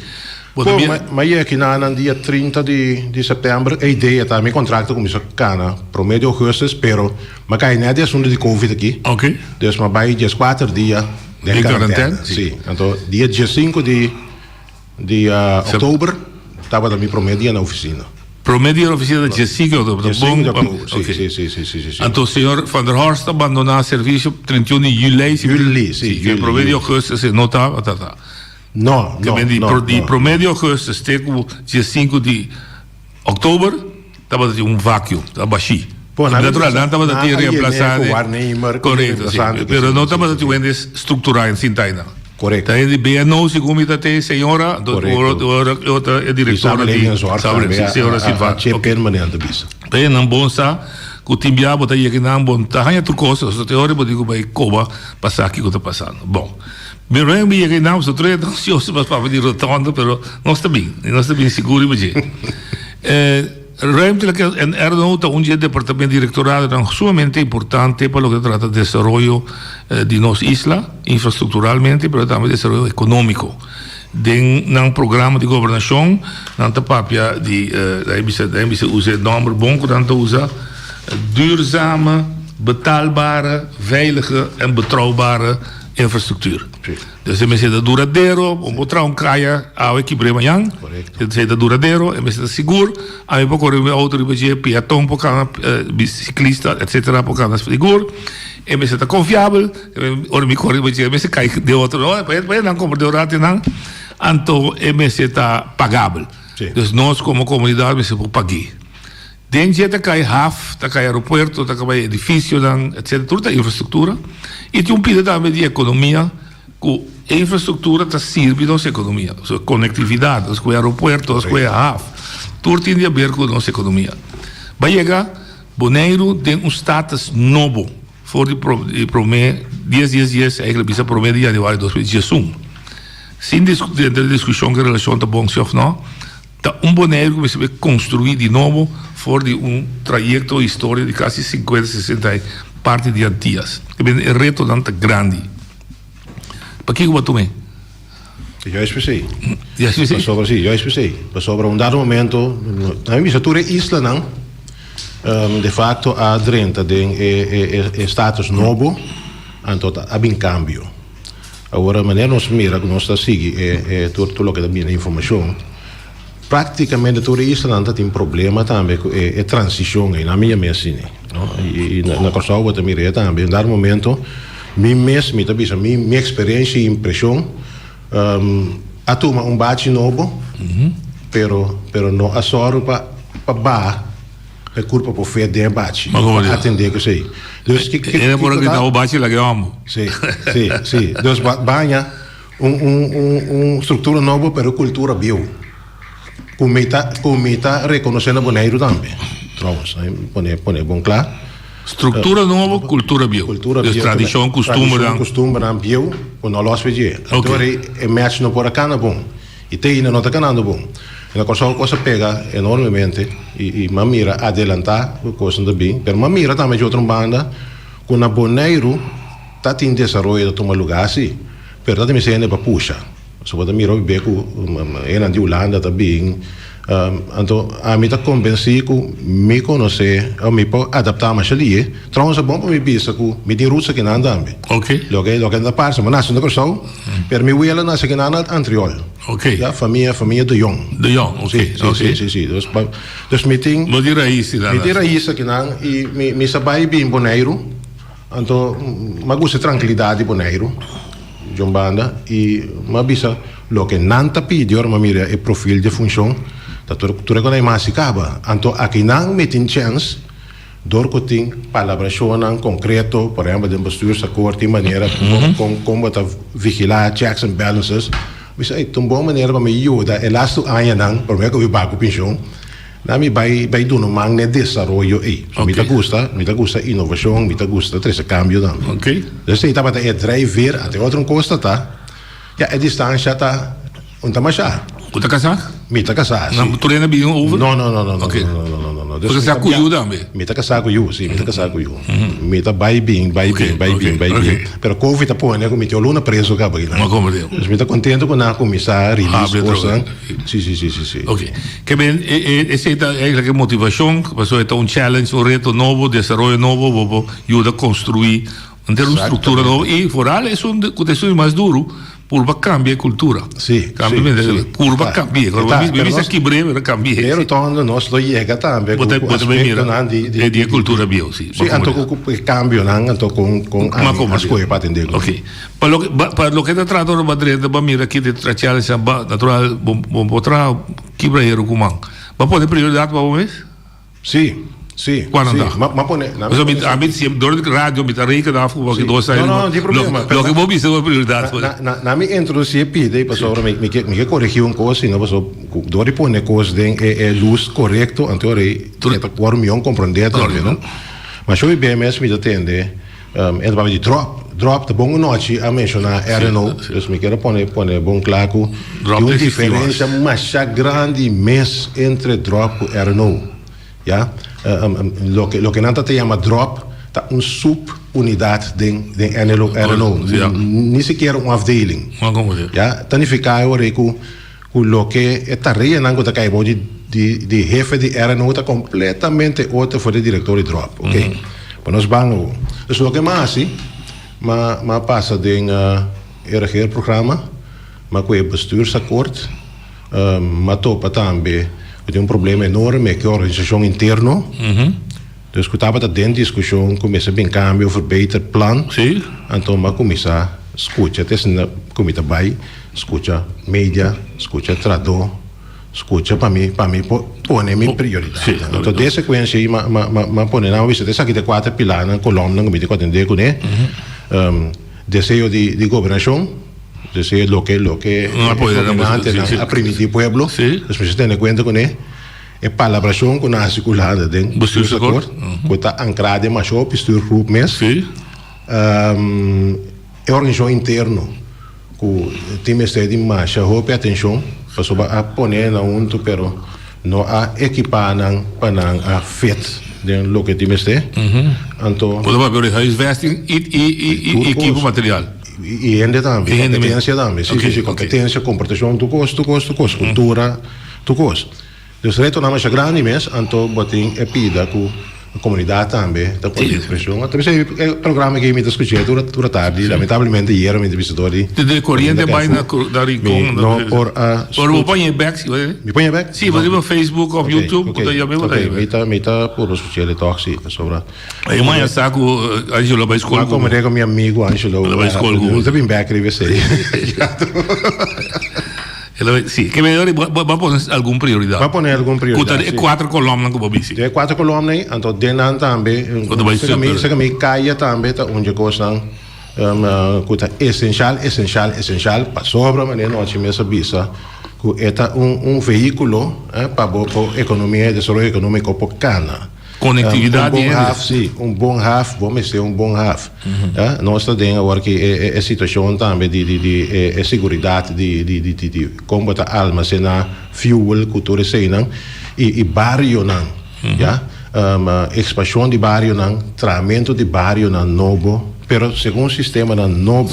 Bo ta bin. Bo yega kinan nan dia 30 di di september e idea ta mi contracto kuminsa kana prome di augustus pero mi a kai net di asunto di covid aki. Ok. Dus mi a bai dieskuater dia den karantena. Si. Anto dia diesinku di. Di oktober tabata mi prome dia na oficina. Prome dia na oficina ta diesinco di oktober. Diesinco di oktober, si, si, si, si, si, si. Anto señor Van der Horst a bandona servicio 31 di juli. Juli, si, juli. Prome di augustus e no tabata ta. No, no, no. Di prome di augustus te cu diesinco di Oktober tabata tin un vacuum, tabata bashí. Natural, nan tabata tin reemplazante. Korekto, si. Pero no tabata tin hende strukturá en sinta einan. Korekto. Ta hende di BNO, segun mi ta te señora, Korekto. ora e direktora di Samenleving en Zorg tambe a chip in manera ta bisa. Ta hendenan bon sa ku tin bia bo ta yega einan, bo no ta haña tur kos, pasobra te ora bo tin ku bai koba pa sa kiko ta pasando. Bon. Mi ruman mi yega einan pasobra tur e ta ansioso pa papia di rotonde pero nos ta bin y nos ta bin sigur riba dje. Ruimtelijke en RNO ta un dje departamento directoradonan sumamente importante pa loke ta trata desaroyo di nos isla infrastructuralmente pero tambe desaroyo economico. Den nan programa di gobernacion nan ta papia di laga bisa laga bisa usa e nomber bon cu nan ta usa duurzame, betaalbare, veilige en betrouwbare Infrastructuur. Dus e mester ta duradero, bo por traha un kaya awe kibr'é mañan. Esei ta duradero, e mester ta sigur. Ami por kore mi outo riba dje, piaton por kana, bisiklista etcetera por kana sigur. E mester ta konfiabel, ora mi kore riba dje e mester kai den otro. No, pa e nan komprendé un rato nan. Anto e mester ta pagabel. Dus nos komo komunidat mester por pag'é. Den dje ta kai haf, ta kai aeropuerto, ta kai edificionan, etc. Tur ta infrastructura. Y tin un pida tambe di economia cu e infrastructura ta sirbi nos economia. So conectividad, nos cu e aeropuerto, nos cu e haf, tur tin di haber cu nos economia. Ba yega Boneiru den un status nobo for di prome. Dies dies dies eigenlijk bisa prome di januari 2011. Sin discuti denter di discusion cu relacion ta bon si of no, ta un Boneiru cu mester bay construi di nobo for di un trayecto historia di casi cincuenta sesenta aña parti di Antillas. E retonan ta grandi. Pakico bo a tuma e? Juist p'esei. Juist p'esei? Pasobra si, juist p'esei. Pasobra un dado momento, a mi bisa tur e islanan de facto a drenta den e e status nobo, anto ta a bin cambio. Awor manera nos mira cu nos ta sigui e e tur tur loke ta bini informacion, Práktikamente tur e islanan ta tin problema tambe ku e e transishon ei, nan mi yam'é asina, no? I i na Kòrsou bo ta mir'é tambe. Un dado momento mi mes mi ta bisa mi mi eksperensia i impreshon a tuma un bachi nobo pero pero no a sòru pa pa baha e kurpa por fet den e bachi pa atendé ku esei. Dus ki ki E por a grita bo bachi laga e hòmber. Sí, sí, sí. Dus baña. Un un un un struktura nobo pero kultura bieu ku mi ta ku mi ta rekonosé na Boneiru tambe trouwens pone pone bon kla. Struktura nobo kultura bieu. Kultura bieu. Dus tradishon kustumbernan. Tradishon kustumbernan bieu ku no los fe dje. Oké. Anto rei e match no por a kana bon i te ainda no ta kanando bon. I na Kòrsou kos a pega enormemente i i m'a mira adelantá ku kosnan ta bin pero m'a mira tambe dje otro banda ku na Boneiru Ta tin desaroyo ta tuma lugá si, pero ta tin mester hende pa pusha. So bo ta mira hopi be ku hendenan di Hulanda ta bin. Anto ami ta kombensí ku mi konosé o mi por adaptá masha lihe. Trouwens ta bon pa mi bisa ku mi tin roots akinan tambe. Loke loke ta parse, mi a nase na Kòrsou, pero mi wela nase akinan na Antriol. Ya, famia famia De Jong. De Jong, Si, si, si, si, si. Dus dus mi tin. Bo tin rais akinan. Mi tin rais akinan i mi mi sa bai bin Boneiru. Anto m'a gusta e trankilidat di Boneiru, dje un banda, i m'a bisa loke nan ta pidi ora m'a mira e profil dje funshon, ta tur tur e kos nan hasi kaba. Anto akinan mi tin chèns dor ku tin palabrashonnan konkreto, por ehèmpel den bestuursakkoord tin manera kon kon bo ta vigilá checks and balances. Mi bisa, ey, ta un bon manera pa mi yuda e lastu añanan promé ku mi bai ku penshon. Na mi bai bai duna un man n'e desaroyo ei. So mi ta gusta, mi ta gusta inovashon, mi ta gusta trese kambio tambe. Dus esei tabata e drijfveer. Anto e otro un kos ta ta, ya e distansha ta un ta mashá. Bo ta kasá? Mi ta kasá, si. Na tur hende a bini over? No, no, no, no, no, no, no, no, no, no. Bo ta kasá ku yu tambe? Mi ta kasá ku yu, si, mi ta kasá ku yu. Mi ta bai bin, bai bin, bai bin, bai bin. Pero covid a pone ku mi tin un luna preso kaba aki nan. Dus mi ta kontento ku nan a kuminsá release kosnan. Si, si, si, si, si. Ok. Ke men, e, e, esei ta eigenlijk e motivashon, pasobra e ta un challenge, un reto nobo, desaroyo nobo, bo por yuda konstruí henter un struktura nobo i foral esun ku ta esun di mas duru, purba kambia e kultura. Si, Kambia si, si. Purba Ta, kambi'e. e ta, Mi pero bisa nos kibr'e, pero kambi'e. Pero toch nos lo yega tambe Bo ku ta, ku bo ta bai mira aspektonan di, di, e di e di, kultura bieu, si. Si, anto ku ku e kambionan, anto kon kon Ma ami komprendé. a skohe pa atendé ku. Ok. Pa loke ba pa loke ta trata ora ba drenta ba mira ki ta tra challenge nan ba natural bo bo por traha kibra hero ku man. Ba pone prioridat pa bo mes? Si, si, Kua nan si. ta? Ma ma pone na mi Pasobra mi pone ami siempre dor di radio mi ta reken af ku Si. dos No, no, no tin problema. Lo loke bo bisa bo prioridat Na na na na mi introdusi e pida ei pasobra mi mi ke mi ke koregi un kos sino pasobra ku dor di pone kos den e e lus korekto anto ora ei e ta wòrdu mihó komprondé tambe no. Ma show i BMS mi ta tende. E ta papia di drop, drop ta bon anochi a menciona RNO, dus mi kier a pone pone bon kla ku tin un diferencia masha grandi mes entre drop ku RNO, ya. Loke loke nan ta ta yama drop ta un sub unidad den den NLO RNO, ni sikiera un afdeling, ya. Ta nifica e ora ei ku Ku loke e tareanan ku ta kai bou di di di hefe di RNO ta kompletamente otro for di direktor di drop. Ok. Pa nos ban awo. Dus loke m'a hasi, m'a m'a pasa den e regeerprogramma, m'a ku e bestuursakkoord, m'a topa tambe ku tin un problema enorme ku e organisashon interno. Dus ku tabata den diskushon ku mester bin kambio, verbeterplan. Anto m'a kuminsá skucha te esnan ku mi ta bai. Skucha media, skucha tradó, skucha pa mi pa mi por pone mi prioridatnan. Anto den sekuensia ei m'a m'a m'a pone nan, m'a bisa esaki ta e kuater pilarnan, kolòmnan ku mi tin ku atendé kuné. Deseo di di gobernashon, deseo loke loke e gobernantenan a primintí pueblo, nos mester tene kuenta kuné. E palabrashon ku nan hasi ku Hulanda den Bestuursakkoord, ku ta ankrá den masha hopi stuurgroep mes. E organisashon interno ku tin mester di masha hopi atenshon pasobra a pone nan huntu pero no a ekipá nan pa nan a fit den loke tin mester. Anto. Bo ta papia di huisvesting i i ekipo material. I hende tambe, kompetensia tambe. Si si si kompetensia, komportashon, tur kos tur kos tur kos, kultura, tur kos. Dus retonan masha grandi mes, anto bo tin e pida ku komunidat tambe ta pone presion. Anto p'esei e programa aki mi ta skuch'é tur tur atardi, lamentablemente ayera mi ta bisa dor di Desde Coriente bai na na Rincon. Mi no por a Ora bo poñ'é bek si Mi poñ'é bek? Si, bo riba Facebook of YouTube bo ta yam'é bo ta Oké, mi ta mi ta purba skuch'é tòg si, pasobra E maña sa ku Angelo bai skol ku bo. Mi a komprendé ku mi amigu Angelo. El a bai skol ku bo. Mi ta bin bek riba esei. Sí, ke mei ora bo a pone algun prioridat. Bo a pone algun prioridat, Ku ta e kuater kolòmnan ku bo bisi. E kuater kolòmnan ei, anto den nan tambe, seka mi kaya tambe ta un dje kosnan ku ta esenshal, esenshal, esenshal, pasobra manera nochi mes a bisa ku e ta un vehíkulo pa bo ekonomia i desaroyo ekonómiko por kana. Konektividat di hende. Un bon haf, sí. Un bon haf, bo mester un bon haf. Nos ta den awor ki e situashon tambe di di di e seguridat di di di di kon bo ta almasená fuel ku tur eseinan i i barionan, ya. Ekspanshon di barionan, trahamentu di barionan nobo, pero segun sistemanan nobo.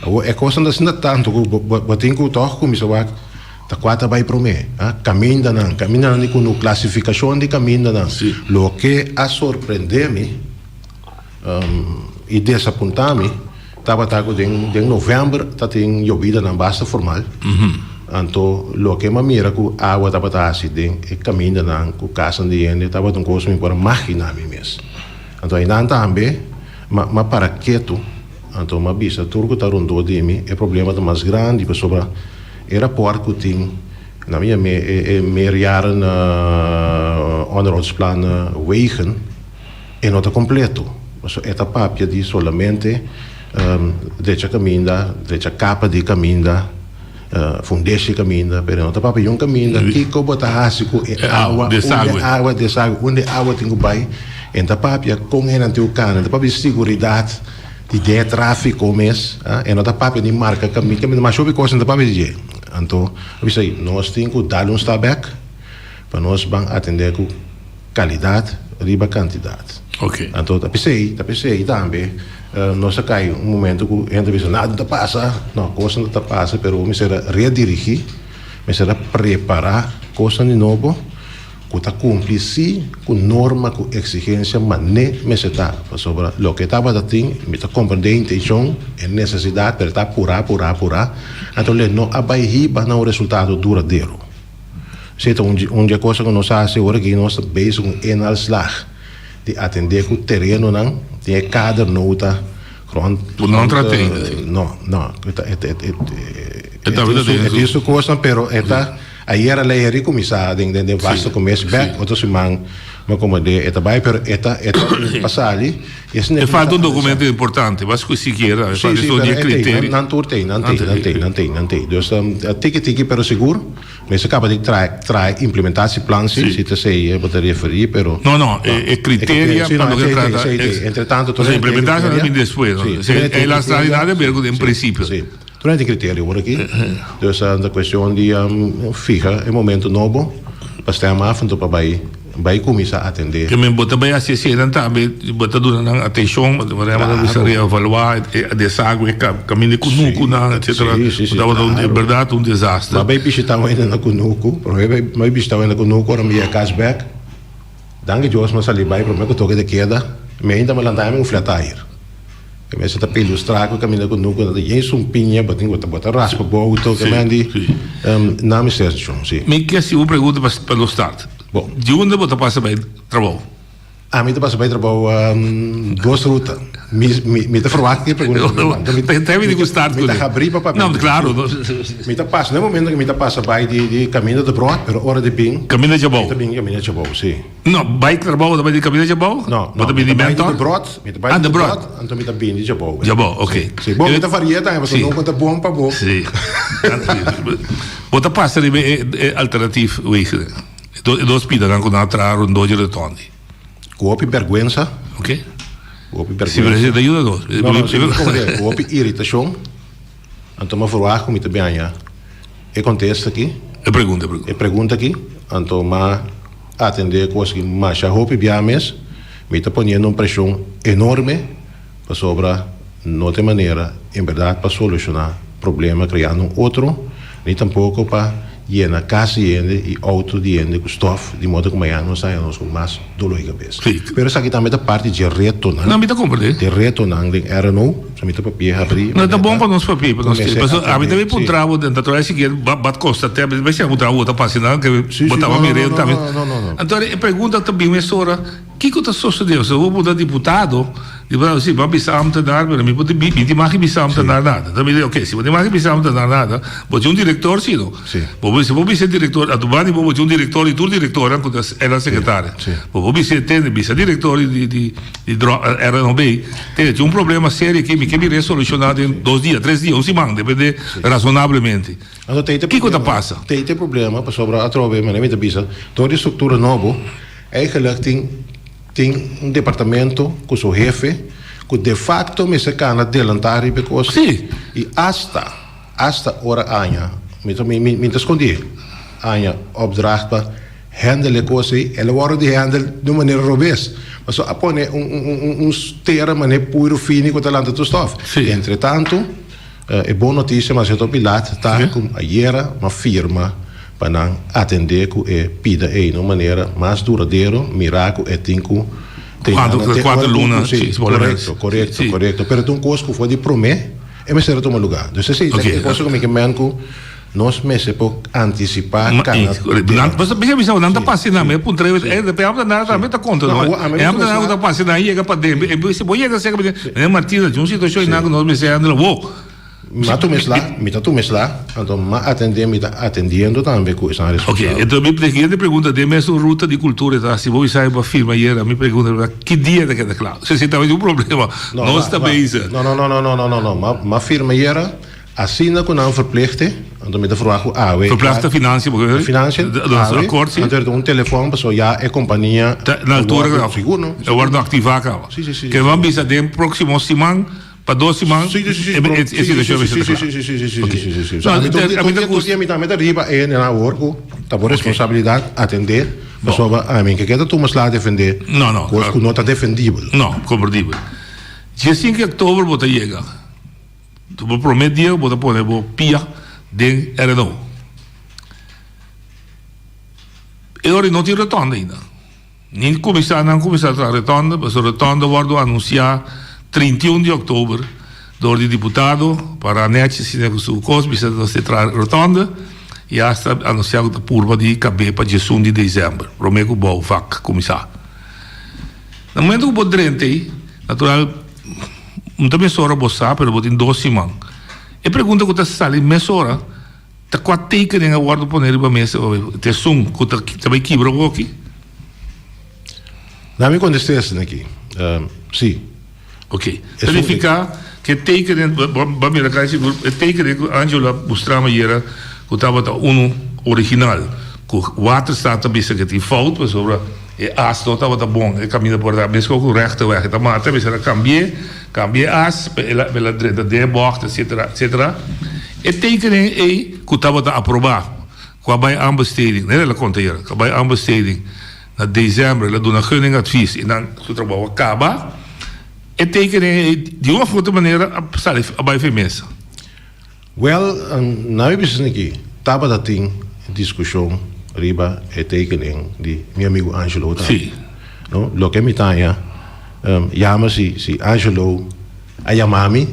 Awor e kosnan ta asina tantu ku bo bo tin ku tòg kuminsá wak. Ta kua ta bai promé? A Kamindanan, kamindanan di kunu, klasifikashon di kamindanan. Loke a sorprendé mi i desapuntá mi tabata ku den den novèmber ta tin yobidanan basta formal. Anto loke mi a mira ku awa tabata hasi den e kamindanan ku kasnan di hende tabata un kos ku mi por a maginá mi mes. Anto einan tambe mi a para ketu, anto mi a bisa tur ku ta rondó di mi e problema ta mas grandi pasobra. E raport ku tin na mi e meerjaren onderhoudsplan wegen e no ta kompleto. Pasobra e ta papia di solamente drecha kaminda, drecha kapa di kaminda, fundeshi di kaminda, pero e no ta papia di un kaminda kiko bo ta hasi ku e awa, unda e awa desague, unda e awa tin ku bai. E no ta papia kon hende tin ku kana, e ta papia di siguridat. Di den e trafiko mes, e no ta papia ni marka kaminda, kaminda masha hopi kos e no ta papia di dje. Anto a bisa ei, nos tin ku dal un stap bek pa nos ban atendé ku kalidat riba kantidat. Anto ta p'esei, ta p'esei tambe nos a kai un momento ku hende ta bisa nada no ta pasa, no, kosnan ta pasa pero bo mester a redirigí, mester a prepará kosnan di nobo. Ku ta kumpli sí ku norma ku eksigensia mané mester ta, pasobra loke tabata tin, mi ta komprendé e intenshon, e nesesidat, pero ta purá, purá, purá, anto le no a bai hiba na un resultado duradero. Esei ta un un di e kosnan ku nos a hasi ora ki nos ta bezig ku un inhaalslag di atendé ku terenonan den e kader nota grond. Ku no ta tende. No, no, e ta e tin su kosnan pero e ta. Ayera lei a rikuminsá den den den vaste ku mes bèk otro siman mi komand'é e ta bai pero e ta e ta pa sali i asina E falta un dokumento importante bas ku sikiera e Sí falta sí esun pero di e e tei kriterio. nan tur tei nan tei nan tei nan tei nan tei dus tiki tiki pero sigur mester kaba di traha traha implementatieplan si si ta esei bo ta referí pero No no e e kriteria sí pa no loke esei tei trata esei tei entretanto Pasobra implementatie ta bini despues no sí e las realidad a ber ku den prinsipio. Sí. Tur hende criterio por aki. Dus ta cuestion di fiha e momento nobo pa stem af anto pa bay bay cuminsa atende. Ke men bo ta bay haci eseinan tambe bo ta duna nan atencion bo ta bisa reevalua e desagüe caminda e cunucunan etcetera Si, si, bo tabata claro. en berdad un desaster. M'a bay bishita un hende na cunucu, prome bay bay bishita un hende na cunucu ora mi yega cas bek. Danki Dios m'a sali bay prome cu toke de keda mi ainda m'a lanta mi un flat tire. E mester ta ilustrá ku kaminda ku nuku ta yen sumpiña bo tin ku bo ta raspa bo outo ke men di nan mester shon si. Mi ke hasi un pregunta pa pa nos start. Bo. Di unda bo ta pasa bai trabou? Ami ta pasa bai trabou dos ruta. Mi mi mi ta ferwagt ki e pregunta ku mi manda. Mi ta mi ta Mi ta habrí pa papia. No klaro. Mi ta pasa na e momento ku mi ta pasa bai di di kaminda de bròd pero ora di bin. Kaminda djabou. Mi ta bin kaminda djabou si. No, bai trabou ta bai di kaminda djabou? No, Bo no, ta mi bini ta bai di Mentor? De Brot, mi ta bai Ah, di De De Brot. Brot, anto mi ta bini djabou. Djabou, oké. Sí, bon, mi ta varia tambe, pasobra Sí. no ku ta bon pa bo. Sí. Bo ta pasa riba e e alternatief wegen, e dos e dos pidanan ku nan a traha rondó dje rotondi. Ku hopi bèrgwensa. Oké. Hopi bergwensa. Si, pero esei ta yuda nos. No, no, si, mi komprendé. Ku hopi iritashon, anto mi a verwagt ku mi ta biaña e kontesta aki. E pregunta, e pregunta. E pregunta aki, anto mi a atendé e kos aki masha hopi bia mes. Mi ta poniendo un preshon enorme pasobra no ta e manera en bèrdat pa solushoná problema kreando un otro, ni tampoko pa yena kas di hende i outo di hende ku stòf di modo ku mañana nos haña nos ku mas doló di kabes. Pero esaki tambe ta parti dje retonan. No, mi ta komprendé. Di retonan den RNO, so mi ta papia habrí. No, ta bon pa nos papia, pa nos tende. Pasobra ami tambe puntra bo, ta traha sikier bat kosta te, mi siña puntra bo ta pasa nan, ke bo taba mir'é tambe. Anto e pregunta ta bin mesora. Kiko ta sosodé? Ose bo puntra diputado, diputado si, bo a bisa ambtenaar, pero mi por tin mi tin mag di bisa ambtenaar nada. Enton mi di, oke, si bo tin mag di bisa ambtenaar nada, bo tin un direktor si no? Bo por si bo bisa e direktor, a tu banda di bo, bo tin un direktor di tur direktornan ku ta e sekretaria. Bo por bisa e tende, bisa direktor di di di RNOB, tende tin un problema serio aki, mi ke mir'é solushoná den dos dia, tres dia, un siman, depende rasonablemente. Anto tei te Kiko ta pasa? Tei te problema pasobra atrobe, manera mi ta bisa, dor di struktura nobo, Eigenlijk tin tin un departamento cu su hefe cu de facto mester cana delanta riba e cos. Sí. Y hasta, hasta ora aña, mi ta mi mi ta scondi aña opdracht pa handle e cos ey, el a wordo di handle di un manera robes. Pasobra a pone un un un un stera manera puiro fini cu ta lanta tur stof. Sí. Entre tanto. E bon notisia mas eto pilat ta ku ayera m'a firma pa nan atendé ku e pida ei na un manera mas duradero mirá ku e tin ku Kuater luna, si, korekto, korekto, korekto. Pero ta un kos ku for di promé e mester a tuma lugá. Dus esei ta e kos ku mi ke men ku nos mester por antisipá kana. Bisa bisa nan ta pasa nan, mi a puntra e e ambtenaar tambe ta konta no. E ambtenaar ku ta pasa nan yega paden, e bisa bo yega serka meneer Martina tin un situashon einan ku nos mester handla bo. Mi a tuma esla, mi ta tuma esla, anto mi a atendé, mi ta atendiendo tambe ku esnan responsabel. Oke, enton mi siguiente pregunta den mesun ruta di kultura ta si bo bisa bo a firma ayera, mi pregunta ta ki dia ta keda kla? Si si tabatin un problema, nos ta bezig. No, no, no, no, no, no, no, mi a firma ayera. Asina ku nan verplichte, anto mi ta verwacht ku awe. Verplichte financiën, bo ke Financiën, awe, akkoord, si. Anto er ta un telefòn pasobra ya e kompania Ta na altura wordu, sigur no. E wordu aktivá kaba. Si, si, si. Ke nan bisa den próksimo siman, pa dos siman, Si, si, si, si, e situashon mester ta kla. Si, si, si, si, si, Oké. si, si, si. No, Ami ami ta tur gusta. dia mi tambe ta riba e na awor ku ta bo responsabilidat atendé, pasobra ami ke ta tuma sla defendé No, no, kos ku no ta defendibel. No, komprendibel. Diesinke oktober bo ta yega. Bo prome dia bo ta pone bo pia den RNO. E ora no tin rotonda ainda. Ni cuminsa nan cuminsa traha rotonda pasobra rotonda wordo anuncia 31 di october door di diputado para nechi asina cu su cos bisa nos ta traha rotonda y hasta anuncia cu ta purba di cabe pa diesun di december prome cu bouwvak cuminsa. Na momento cu bo drenta ey natural. No ta mesora bo sa, pero bo tin dos siman. E pregunta ku ta sali mesora ta kua tekening a wòrdu pone riba mesa awe? Ta esun ku ta ta bai kibra awoki? Na mi kontest'é esaki aki, Si. Oké. Ta nifiká ku e tekening, bo a mira kai sigur, e tekening ku Angelo a mustra mi ayera ku tabata unu original, ku Waterstaat ta bisa ku e tin fout pasobra. E as no tabata bon, e kaminda por ta meskos ku rechteweg, e ta mata mester a kambi'é, kambia e as pa el a el a drenta den e bògt etsetera etsetera. E tekening ei ku tabata aprobá ku a bai aanbesteding, nera el a konta ayera, ku a bai aanbesteding na desèmber el a duna gunningadvies i nan su trabou a kaba, e tekening ei di un òf otro manera a sali a bai for e mesa. Wèl, na mi bisa aki tabata tin diskushon riba e tekening di mi amigu Angelo tambe. Sí. No, loke mi ta haña yama si si Angelo a yama mi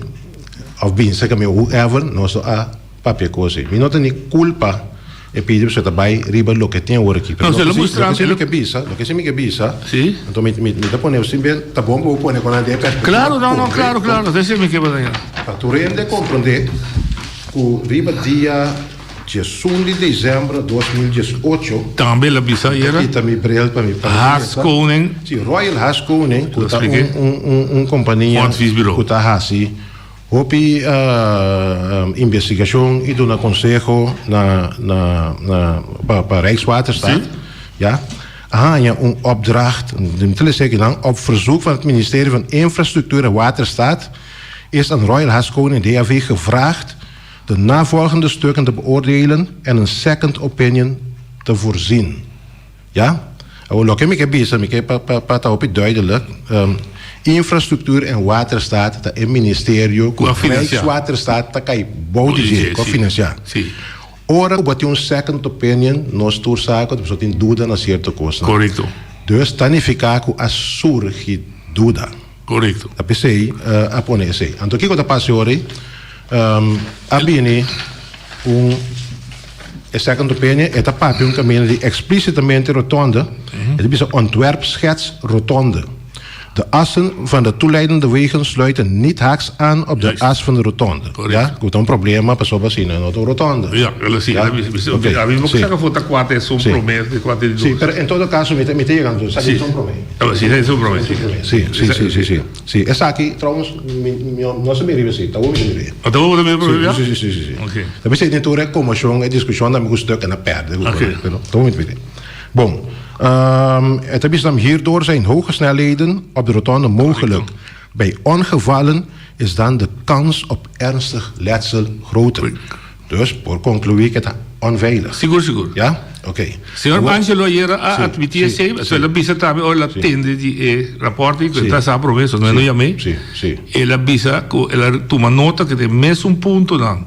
òf bin serka mi whoever, nos lo a papia kos ei. Mi no ta ni kulpa e pidi pasobra ta bai riba loke tin awor aki. No, Pero se lo loke si mustra loke si mi ke bisa, loke si mi ke bisa, Sí. anto mi mi ta pone simple ta bon pa bo pone kon nan den e perspectiva Claro, no, no, claro, korekto. claro, esei mi ke bata. Pa tur hende komprondé ku riba dia diesun di desèmber 2018, Tambe el a bisa mi ta ayera. kita mi bril pa mi pa mi lesa. Haskoning. Sí, Royal Haskoning ku Lo ta un spliké. un un un kompania Un adviesbureau. ku ta hasi Hopi investigashon i duna konseho na na na pa pa Rijkswaterstaat ya. A haña un opdracht, mi ta lesa aki nan, op verzoek van het ministerie van Infrastructuur en Waterstaat is aan Royal Haskoning DAV gevraagd de navolgende stukken te beoordelen en een second opinion te voorzien. Ja? Awor loke mi ke bisa, mi ke pa pa pa ta hopi duidelijk, Infrastructuur en Waterstaat ta e ministerio ku Rijkswaterstaat ta kai bou di dje, ku a finansiá. Ora ku bo tin un second opinion, nos tur sa ku bo tin duda na sierto kosnan. Korekto. Dus ta nifiká ku a surgi duda. Korekto. Ta p'esei a pone esei. Anto kiko ta pasa ora ei? A bini un e second opinion, e ta papia un kaminda di eksplísitamente rotonde, e ta bisa ontwerpschets rotonde. De assen van de toeleidende wegen sluiten niet haaks aan op de as van de rotonde. Ja, ku ta un problema pasobra asina no ta un rotonde. Ja, el si. Ja? Oké, A mi sí. saka for ta kuater esun Sí. promé di kuater di Sí, dos. pero en todo caso mi ta mi ta yegando esaki Sí. esun promé. Oh, sí, esun promé, sí. Sí, sí, sí, sí, sí. Sí, esaki trouwens mi mi no sa mira riba esei, ta mi ta mira. Oh, ta bo ta mira promé, ja? Sí, sí, sí, sí, sí. Oké. Ta p'esei den tur e komoshon, e diskushon ta mi ku stuk en a pèrdè ku Oké. pero ta bo mi ta mira. Bon, e ta bisa hierdoor zijn hoge snelheden op de rotonde mogelijk. Bij ongevallen is dan de kans op ernstig letsel groter. Dus por concluí ku e ta onveilig. Sigur, sigur. Ja? Oké. Señor Angelo ayera a admití esei, so el a bisa tambe ora el a tende di e rapòrt ei ku e ta sa promé, so no e no yam'é. El a bisa ku el a tuma nota ku den mesun puntonan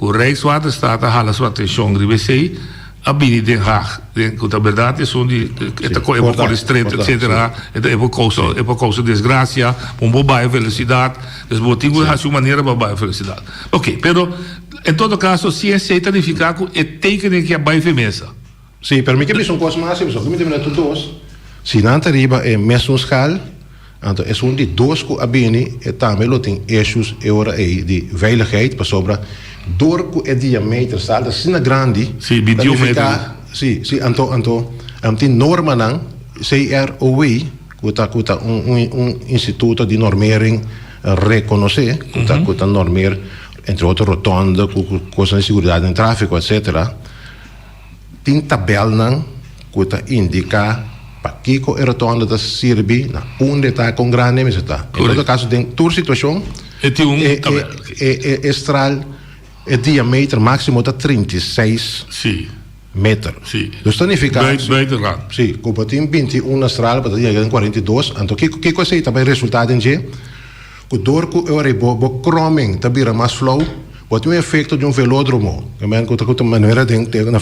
Ku Rijkswaterstaat a hala su atenshon riba esei, a bini Den Haag, den ku ta bèrdat esun di e ta e por kore stret etsetera, e ta e por kousa e por kousa desgrasia, bo por baha e velosidat, dus bo tin ku hasi un manera pa baha e velosidat. Oke, pero en todo kaso si esei ta nifiká ku e tekening ke a bai fe mesa. Sí, pero mi ke bisa un kos mas, pasobra mi ta mira tur dos. Si nan ta riba e mesun schaal, anto esun di dos ku a bini e tambe lo tin issues e ora ei di veiligheid, pasobra dor ku e diameter sal ta asina grandi, Sí, ta bintiun nifiká, meter. sí, sí, anto, anto tin normanan, CROW, ku ta ku ta un un un instituto di normering rekonosé, ku ta ku ta normeer entre otro rotonde ku ku kosnan di seguridat den tráfiko etcetera. Tin tabelnan ku ta indiká pakiko e rotonda ta sirbi, na unda e ta, kon grandi e mester ta. En todo kaso den tur situashon e straal, e diameter máksimo ta 36 meter. Dus ta nifiká si ku bo tin 21 na straal bo ta yega den 42, anto kiko esei ta bai resultá den dje? Ku dor ku e ora ei bo bo kromming ta bira mas flou, bo tin un efekto di un velodromo. Ke men ku ta ku ta manera den den na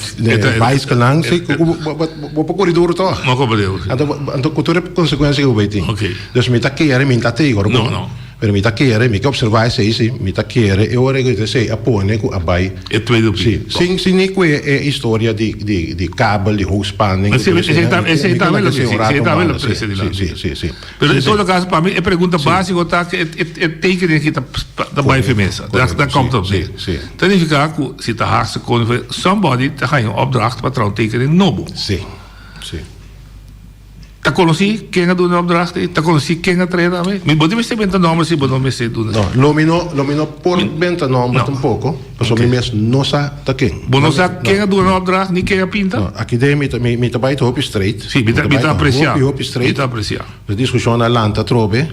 baiskelnan si ku bo bo bo por kuri duru tòg. No koba deu si. Anto anto ku tur e konsekuensia ku bo bai tin. Oké. Dus mi ta kere, mi ta tegen ora No, no. Pero mi ta kere, mi ke opservá esei si, mi ta kere e ora ei ku esei a pone ku a bai. E tweede pi. Si, sin sin ni ku e e historia di di di kabel di hoogspanning. Esei esei ta esei tambe lo esei tambe lo trese dilanti. Si si si. Pero en todo caso pa mi e pregunta basico ta cu e tekening aki ta bay fe mesa. Dat komt op neer. Ta nifica cu si ta Haagse Koning somebody ta haña un opdracht pa traha un tekening nobo. Ta conoci ken a duna e opdracht ey? Ta conoci ken a traha tambe? Mi bo tin mester benta nomber si bo no mester duna. No, lo mi no, lo mi no por benta nomber tampoco, pasobra mi mes no sa ta ken. Bo no sa ken a duna e opdracht ni ken a pinta? No, aki den mi ta, mi ta bai ta hopi straight. Si, mi ta, mi ta aprecia. Hopi, hopi straight. Mi ta aprecia. E discusion a lanta atrobe,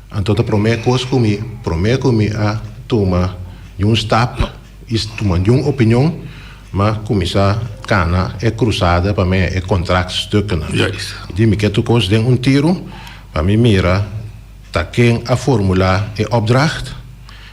anto ta prome cos cu mi, prome cu mi a tuma niun stap y tuma niun opinion, m'a cuminsa cana e cruzada pa mi e contractstukkennan. Juist. Mi di mi ke tur cos den un tiro pa mi mira ta ken a formula e opdracht,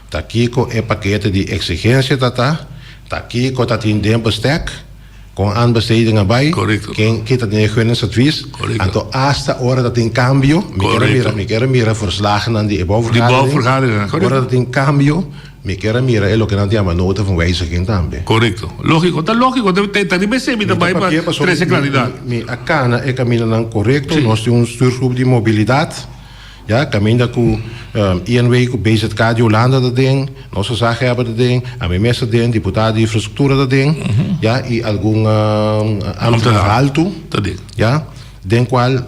ta kico e pakete di exigencia ta ta, ta kico ta tin den bestek. Kon aanbesteding a bai, ken ke ta den e gunningsadvies, anto asta ora ta tin kambio, mi kier a mira, mi kier a mira verslagnan di e bouwvergadering, ora ta tin kambio, mi kier a mira e loke nan ta yama nota van wijziging tambe. Korekto. Lógiko, ta lógiko, ta riba esei mi ta bai pa trese klaridat. Mi a kana e kamindanan korekto, nos tin un stuurgroep di mobilidat. Ya, kaminda ku INW ku BZK di Hulanda ta den, nos gezaghebber ta den, ami mes ta den, diputado di infrastruktura ta den, ya, i algun ambtenaar haltu ta den. Ya, den kual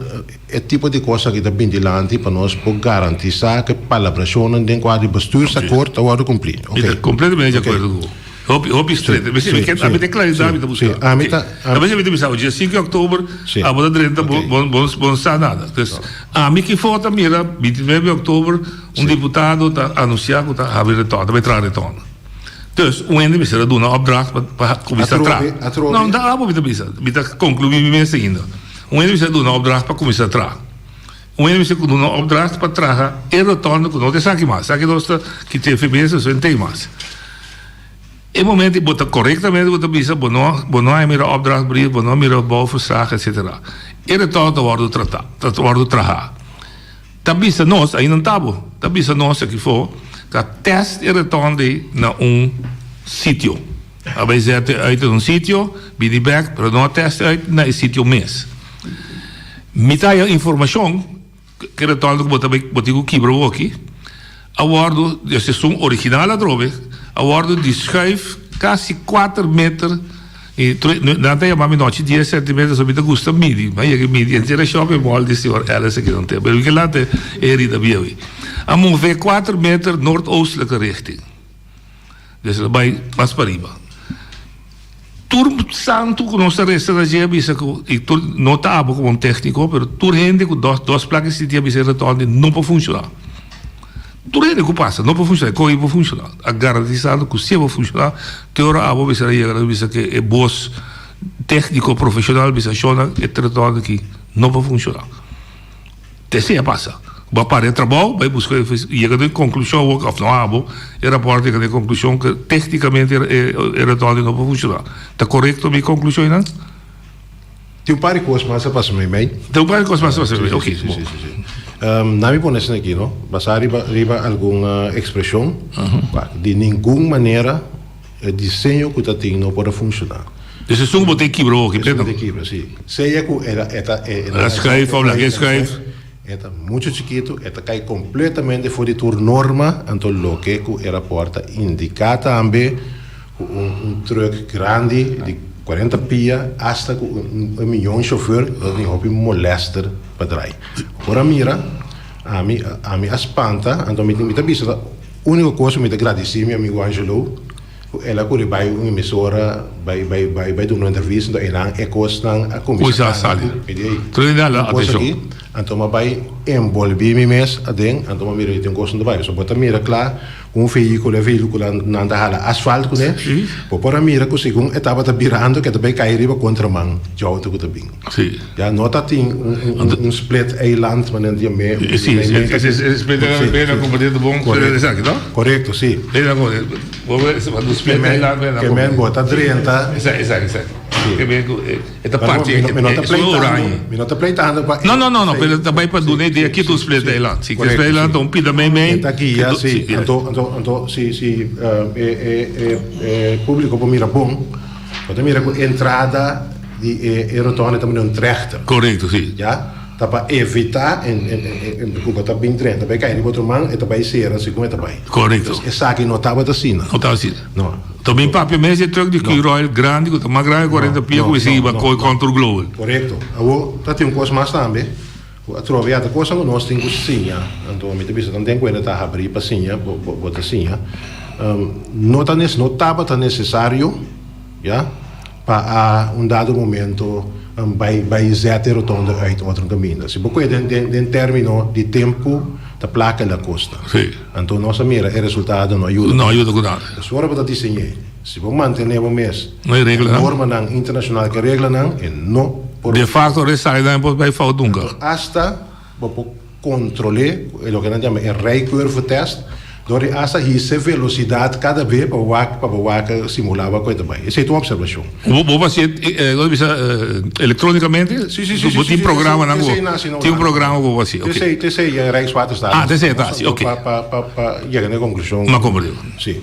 e tipo di kos aki ta bin dilanti pa nos por garantisá ku e palabrashonnan den kuadro di bestuursakkoord ta wòrdu kumplí. Mi ta kompletamente di akuerdo ku bo. Hopi, hopi stret. Sí, Mi sí, ke, ami sí, tin klaridat sí, mi ta sí. buska. Ami ta, A bes mi ta bisa, dia sinku di òktober, Sí. abo ta drenta, bo, Ok. bo, bo, bo no sa nada. Dus, ami ki for ta mira, bintinuebe di òktober, un diputado ta anunsiá ku ta habri retòrn, ta bai traha retòrn. Dus, un hende mester a duna opdracht pa, pa kuminsá Atrobe, traha. atrobe. No, ta abo mi ta bisa. Mi ta konkluí mi mes ainda. Un hende mester a duna opdracht pa kuminsá traha. Un hende mester duna opdracht pa traha e rotonde ku no ta esaki mas. Esaki nos ta kita e femes, eso no ta mas. E momento bo ta korektamente bo ta bisa bo no bo no a mira opdrachtbrief, bo no a mira bouwverslag etcetera. E rotonde ta wòrdu tratá, ta wòrdu trahá. Ta bisa nos, ainda no ta bo, ta bisa nos aki for ta tèst e rotonde na un sitio. A bai zet e uit na un sitio, bini bèk, pero no a tèst e uit na e sitio mes. Mi ta haya informashon ku e rotonde ku bo ta bai bo tin ku kibra awoki a wòrdu, des esun original atrobe, a wòrdu di schuif kasi kuater meter i nan ta yama mi nochi dies sentimeter so mi ta gusta midi, mi a yega midi henter e shopping mall di señor Ellis aki nan tempu, pero mi ke lanta e herida bieu ei. A move kuater meter noordoostelijke richting. Des el a bai mas pariba. Tur santu ku nos ta resa na dje a bisa ku, i tur, no ta abo komo un tekniko, pero tur hende ku dos, dos plaka di sinti a bisa e retondi no por funshoná. Tur hende ku pasa no por funshoná, e ko'i por funshoná. A garantisá ku si e por funshoná, te ora abo mester a yega na bisa ke e bos tekniko profeshonal bisa shona e retondi aki no por funshoná. Esei a pasa. Bo a para e trabou, bai buska e yega na e konklushon awor òf no abo, e rapòrt yega na e konklushon ku téknikamente e retondi no por funshoná. Ta korekto mi konklushonnan? Tin un par di kos mas a pasa meimei. Tin un par di kos mas a pasa meimei, oké. Sí, sí, sí, sí. Na mi pone esaki aki, no, basá riba riba algun ekspreshon, di ningun manera E diseño ku ta tin no por a funshoná. Dus esun ku bo tin kibra hopi, Esun ku tin kibra, si. Sea ku e e ta e La schuif of la schuif. E ta muchu chikitu, e ta kai kompletamente for di tur norma, anto loke ku e rapòrt ta indiká tambe ku un un trùk grandi di kuarenta pia asta ku un un miyon shofùr lo tin hopi molèster pa drai. Ora mira, ami ami a spanta, anto mi mi ta bisa ta. Úniko kos ku mi ta gradisí mi amigu Angelo ku el a kuri bai un emisora bai bai bai bai duna un entrevista anto einan e kosnan a kuminsá Kuminsá sali. Mi di ey Tur hende a hala un kos atenshon. aki anto mi a bai enbolbí mi mes aden anto mi a mira di tin un kos no ta bai pasobra bo ta mira kla ku un vehíkulo e vehíkulonan ta hala asfalt kuné bo por a mira ku segun e tabata birando ke ta bai kai riba kontraman dje outo ku ta bin. Sí. Ya no ta tin un un un split eiland manera di me Sí, split eiland bena kompartiendo bon Correcto. esaki, no? Correcto, sí. Bena ko bo bo split eiland bena Ke men bo ta drenta. Esaki, esaki, esaki. Sí. Ke men ku e ta parti Mi no ta e solo oranje. pleitando, mi no ta pleitando pa No, no, no, no, pero ta bai pa duna idea ki ta un split eiland. Si split eiland ta un pida mei mei. E ta guia, sí. Anto anto anto si si e e e e publico por mira bon, bo ta mira ku entrada Di e e rotonde ta mira un trechter. Korekto, si. Ya, ta pa evitá en en en ku bo ta bin drenta bai kai riba otro man, e ta bai sera segun e ta bai. Korekto. Dus esaki no tabata asina. No tabata asina. No. Ta bin papia mes di e truck di Q-Royal grandi ku ta mas grandi ku 40 pia ku mester hiba koe Contour Global. Korekto. Awor ta tin un kos mas tambe ku atrobe ya ta kosnan ku nos tin ku siña. Anto mi ta bisa tanten ku hende ta habrí pa siña, bo bo ta siña. No ta no tabata nesesario, ya. Pa a un dado momento bai bai zet e rotonde uit otro kaminda. Si bo koe den den den termino di tempu ta plaka la kosta. Sí. Anto nos a mira e resultado no a yuda. No a yuda ku nada. Dus ora bo ta diseñ'é, si bo mantené bo mes No e reglanan. normanan internashonal ku e reglanan, e no por. De facto ora e sali nan e por bai fout nunka. Anto asta bo por Control'é, e loke nan yama e rijcurve test, dor di asta hisa e velocidad cada be pa wak pa bo wak simulá wak ku e ta bai. Esei ta un observacion. Bo bo hasié, bo ta bisa electronicamente? Sí, sí, sí, Bo sí, tin sí, programanan ku esei nan, tin un programa ku bo hasi, ok. Esei, esei ya Rijkswaterstaat. Ah, esei ta hasi, ok. Pa pa pa pa yega na e conclusion. Mi a comprende. Sí.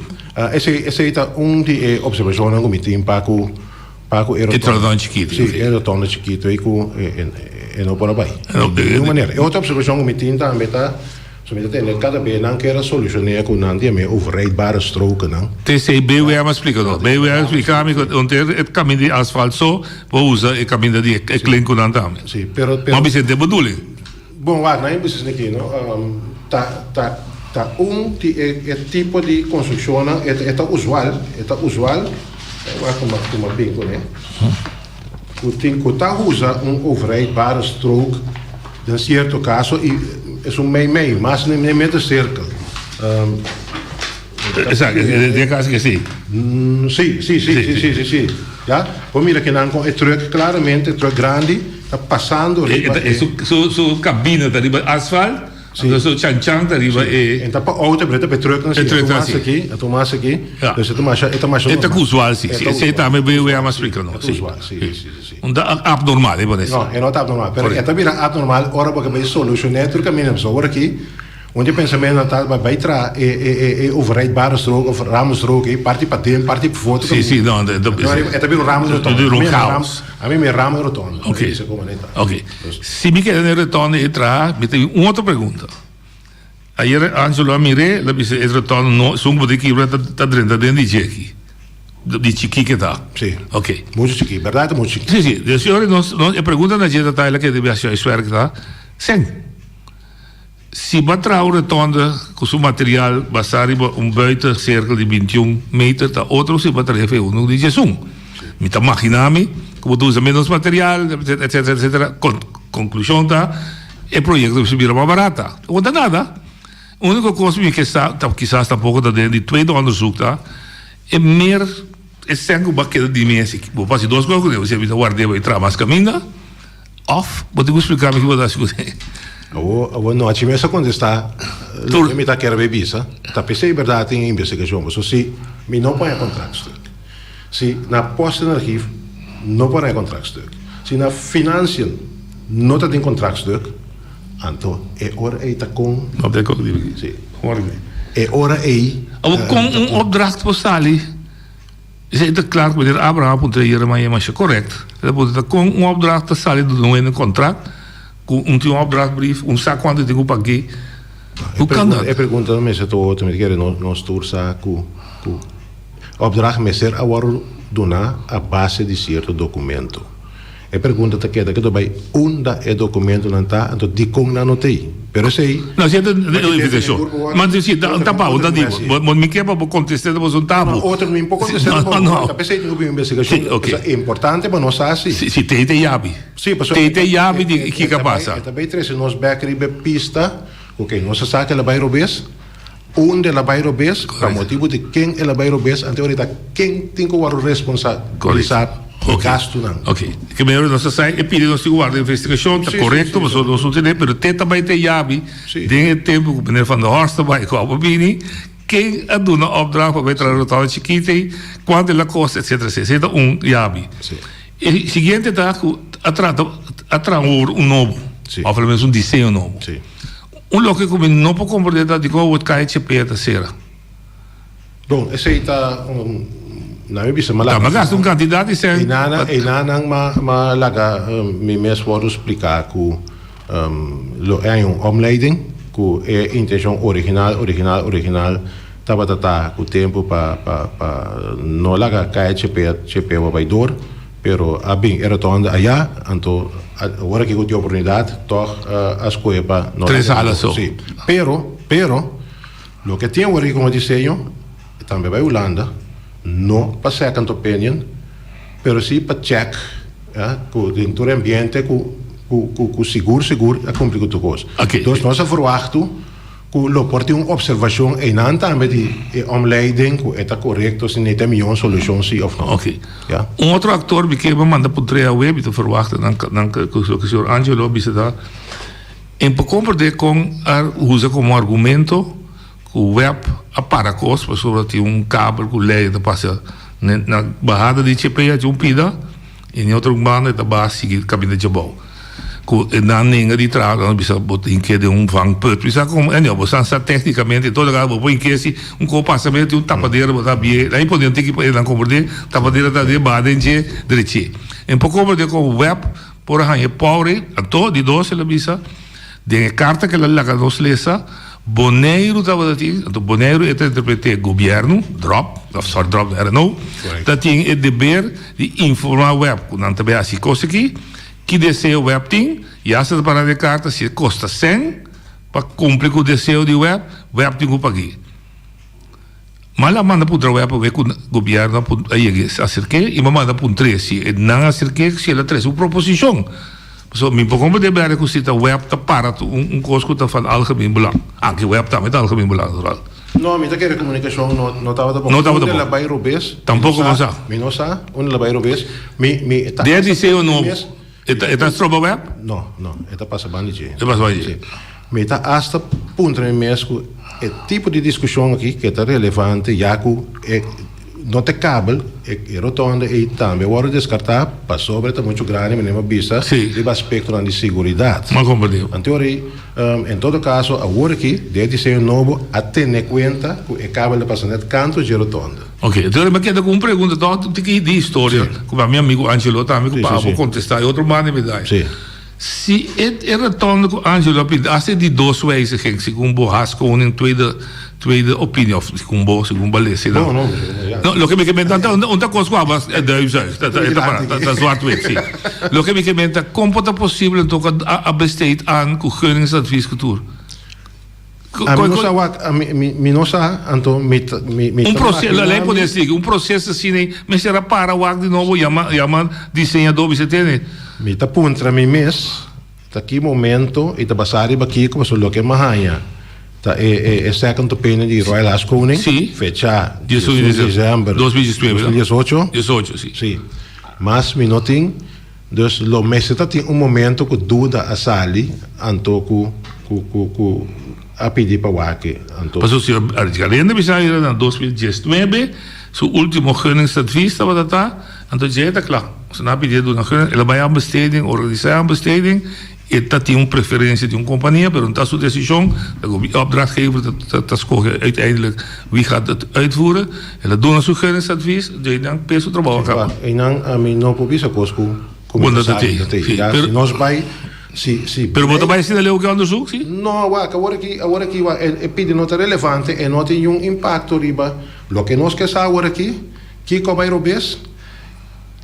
Esei esei ta un di e observacionnan ku mi tin pa ku Pa ku e E rotonda chikitu. Sí, e rotonda chikitu ei ku e no por a bai. Di ningun manera. E otro observacion ku mi tin tambe ta, so mi ta tende kada be nan kier a solucion'é ku nan tin e overrijdbare strokennan. T'esei BWM a splika nos. BWM a splika mi ku onter e kaminda di asfalt so, bo usa e kaminda di e klinkunan tambe. Sí, pero, pero. Ma Vicente, bo duli? Bon, wak, nan e bisnis aki, no, ta, ta. Ta un di e e tipo di konstrukshonnan e e ta usual, e ta usual, wak ku ku m'a bin kuné, ku tin ku ta usa un overrijdbare strook den sierto kaso i esun mei mei, mas ni ni middencirkel. Esaki, den e kaso ke si. Si, si, si, si, si, si, si. Ya, bo mira kinan kon e truck klaramente, e truck grandi ta pasando riba e. Su su kabina ta riba asfalt. Anto su chan chan ta riba e. E ta pa auto pero e ta pa e trucknan si. E trucknan si. E ta mas aki, e ta mas aki. Dus e ta masha, e ta masha normal. E ta usual si. Si esei tambe BUM a splika nos. E ta usual, si, si, si, si. Un ta abnormal e por esi. No, e no ta abnormal. Pero e ta bira abnormal ora bo ke bai solucione tur kaminda. Pasobra ora aki un di e pensamentonan ta bai traha e e e e overrijdbare strook of ramenstrook ei parti paden, parti pafó. Si, si, no. E ta bira un ramensrotonde. E ta bira un chaos. Ami mi ramo e rotonde. Ok. Ok. Si mi keda den e rotonde e traha, mi tin un otro pregunta. Ayer Angelo a mir'é, el a bisa e rotonde no, esun ku bo tin kibra ta ta drenta den di dje aki. Di chikí ke ta. Si. Ok. Muchu chikí, bèrdat ta muchu chikí. Si, si. Dus e ora nos, nos, e pregunta na dje ta ta, el a keda biaha huiswerk ta, Sèn. Si bo a traha un rotonde ku su material basá riba un buitencirkel di bintiun meter ta otro si bo a traha efe unu di diesun. Mi ta maginá mi ku bo ta usa menos material etcetera etcetera. Konklushon ta e proyekto mester bira mas barata. Bo ta nada. Uniko kos mi ke sa ta kisas tampoko ta den di tweede onderzoek ta e mer e sèn ku bo a keda di mes bo por hasi dos kos kuné bo si mi ta ward'é bo e traha mas kaminda. Of bo tin ku splika mi ki bo ta hasi ku esei? Awor, awor nochi mes a kontestá loke mi ta kere bay bisa. Ta p'esei bèrdat tin investigashon. Pasobra si mi no por haña kontrakstuk, si na Postenergie no por haña kontrakstuk, si na Financiën no ta tin kontrakstuk, anto e ora ei ta kon. No ta kon di. Si. E ora ei. Awor kon un opdracht por sali? Esei ta klar ku meneer Abraham a puntra ayera maña masha korèkt. El a puntra ta kon un opdracht ta sali duna un hende kontrakt ku un tin un opdrachtbrief, un sa kuantu e tin ku pag'é. Hoe kan dat? E pregunta no mester ta otro, mi ta kere nos tur sa ku ku opdracht mester a wòrdu duná a base di sierto dokumento. E pregunta ta keda ke ta bai unda e dokumentonan ta, anto dikon nan no ta ei? Pero esei. No, si e ta investigashon. Ma si ta un tapa, un ta di bo. Bo mi ke pa bo kontest'é ta boso un tabu. No, otro mi por kontest'é ta boso. No, no. Ta p'esei tin ku bin investigashon. Si, oke. Pasobra importante pa nos sa si. Si, si tei ta yabi. Si, pasobra. Tei ta yabi di kiko a pasa. E ta bai trese nos bèk riba e pista, oke, nos a sa ku el a bai robes. Unda el a bai robes, pa motibu di ken el a bai robes, anto ora ta ken tin ku wòrdu responsabilisá pa e gastunan. Ok, ke mero nos ta sa e pidi nos tin ku warda investigashon, ta korekto pasobra nos no tene, pero te ta bai te yabi den e tempu ku meneer Van der Horst ta bai ku abo bini, ken a duna opdracht pa bai traha rotonda chikito ei, kuantu el a kosta etsetera etsetera. Esei ta un yabi. E siguiente ta ku a trata a traha un nobo, òf alomenos un diseño nobo. Un loke ku mi no por komprendé ta dikon awor KHP ta sera. Bon, esei ta un, na mi bisa, mi a laga. Ta, mi a gasta un kantidat di sèn. Einanan, einanan mi a laga mi mes wòrdu spliká ku lo e haña un omleiding ku e intenshon original, original, original tabata ta ku tempu pa, pa, pa no laga KHP, HP bai dor. Pero a bin e rotonde aya, anto ora ki ku tin oportunidat tòg a skohe pa no Tres ala so. Si. Pero, pero, loke tin awor aki komo diseño, e tambe bai Hulanda, no pa second opinion, pero si pa check, ya, ku den tur e ambiente ku ku ku sigur sigur a kumpli ku tur kos. Dus nos a verwachtu. Ku lo por tin un opservashon einan tambe di e omleiding ku e ta korekto si neta e mihó solushon si òf no. Oké. Ya. Un otro aktor mi ke manda puntra awe, mi ta ferwachta nan nan ku loke señor Angelo a bisa ta, en por komprende kon a usa komo argumento ku web a para kos pasobra tin un kabel ku lei ta pasa na bahada di Chepea tin un pida. I den otro banda e ta baha sigui kabinda djabou. Ku e nan nenga di traha nan bisa bo tin ke den un vangput. Mi sa komo anyhow bo sa sa teknikamente todo loke bo por hink'é si un kos pasa mester tin un tapadera bo ta habié. Nan pone un tiki pa e nan komprendé tapadera ta den baha den dje drech'é. E por komprendé komo web por a haña e power ei. Anto di dos el a bisa den e karta ke el a laga nos lesa Boneiru tabata tin, anto Boneiru e ta interpreté gobièrnu, drop, of sorry drop no era no, ta tin e deber di informá web ku nan ta bai hasi kos aki, ki deseo web tin, ya sa ta para den e karta si e kosta sèn. Pa kumpli ku deseo di web, web tin ku pag'é. M'a la manda puntra web awe ku gobièrnu a yega aserk'é i m'a manda puntr'é si e nan aserk'é si el a trese un proposishon. Pasobra mi por komprendé bèrdè ku si ta web ta para un kos ku ta van algemeen belang. Anke web tambe ta algemeen belang natural. No, mi ta kere komunikashon no no tabata bon. No tabata bon. Unda el a bai robes. Tampoko bo sa. Mi no sa unda el a bai robes. Mi mi ta. Den e diseño nobo e ta e ta stroba web? No, no, e ta pasa banda dje. E ta pasa banda dje. Si. Mi ta asta puntra mi mes ku e tipo di diskushon aki ke ta relevante ya ku e no ta e kabel, e rotonde ei tambe a wòrdu deskartá pasobra e ta muchu grandi manera mi a bisa riba aspektonan di seguridat. Mi a komprendé. Anto ora ei, en todo kaso awor aki den e diseño nobo a tene kuenta ku e kabel ta pasa nèt kantu dje rotonde. Ok, entonces mi a keda ku un pregunta tòg un tiki di historia ku pa mi amigu Angelo tambe ku pa abo kontestá e otro banda mi dai. Si e e rotonde ku Angelo a pinta hasta e di dos wijziging segun bo Haskoning tweede tweede opinie of segun bo segun bo lesi No no no loke mi ke menta ta un ta kos ku aba e duimzuig ta ta para ta zwart wit si loke mi ke menta kon por ta posibel anto ku a besteed aan ku gunningsadvies ku tur. Ami no sa wak, ami, mi, mi no sa, anto mi ta, mi, mi Un ta proces, imaginá lei mi. poder sigui, un proceso asina ei mester a para wak di nobo, yama, yama diseñador bisa tene. Mi ta puntra mi mes ta ki momento i ta basá riba kiko, pasobra loke mi a haña ta e, e, e second opinion di Royal Haskoning, Sí. fecha 18 diesun december 2019, no? 2018. 18, sí. Sí. Mas mi no tin. Dus lo mester ta tin un momento cu duda a sali anto cu cu cu cu a pidi pa wak anto. Pasobra señor Arjarenda bisa ayera na 2019 su ultimo gunningsadvies tabata ta, anto dje ta cla. So nan a pidi e duna gunning, el a bay aanbesteding, organisa e aanbesteding, e ta tin un preferencia di un compania, pero no ta su decision, ta e opdrachtgever ta ta scoge uiteindelijk wie gaat het uitvoeren. El a duna su gunningsadvies, dje nan pe su trabou a caba. Einan ami no por bisa cos cu cu mi Bo no ta ta sa tin, ta tin. si, Ya, pero si nos bay, si, si Pero bo ta bay bay asina leu cu e onderzoek, si? No, wak, awor aki, awor aki, wak, e e pidi no ta relevante, e no tin niun impacto riba loke nos ke sa awor aki, kico a bay robes,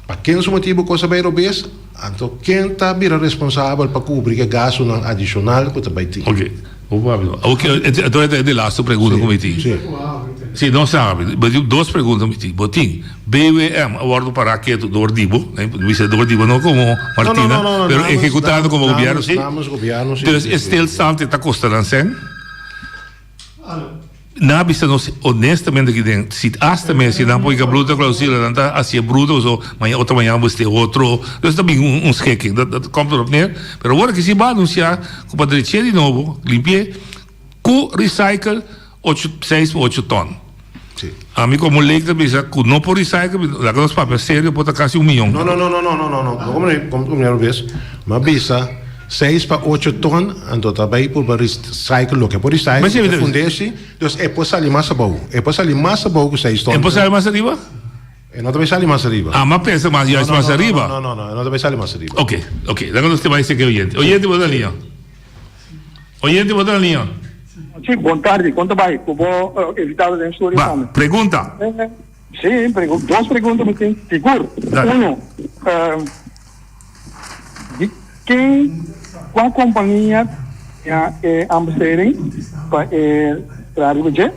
pa ken su motibo cos a bay robes, anto ken ta bira responsabel pa cubri e gastonan adicional cu ta bay tin. Ok, bo por papia. Ok, enton e ta e di laatste pregunta cu mi tin. Si. Si, no sabi. Bo tin dos pregunta mi tin. Bo tin, BWM a wordo para ketu door di bo, mi bisa door di bo no como Martina, No, no, no, no, pero namens, ejecutando como namens, gobierno, si? Namens gobierno, si. Dus e stilstand e ta costa nan cen? Nan a bisa nos honestamente aki den si hasta mes si nan por yega bruto clausula nan ta hacié bruto paso maña otro maña bo este otro dus ta bin un schikking dat dat komt erop neer pero awor aki si bo a anuncia cu pa dreché di nobo limpié cu recycle ocho seis pa ocho ton ami como leek ta bisa cu no por recycle laga nos papia serio por ta casi un miyon. No no no no no no no no como como mi a mi a bisa. Seis pa ocho ton, anto ta bay purba recycle loke por recycle, e fundeshi, dus e por sali mas abou. E por sali mas abou ku seis ton. E por sali mas ariba? E no ta bay sali mas ariba. Ah, m'a pensa mas juist mas ariba. No, no, no, e no ta bay sali mas ariba. Ok, ok, laga nos te bay seki oyente. Oyente bo ta na liña? Oyente bo ta na liña? Si, bon tardi, kon ta bay ku bo invitado den studio Ba, tambe? pregunta. Si, dos pregunta mi tin sigur. Uno, Di ken, kua kompania ya e aanbesteding pa e traha riba dje?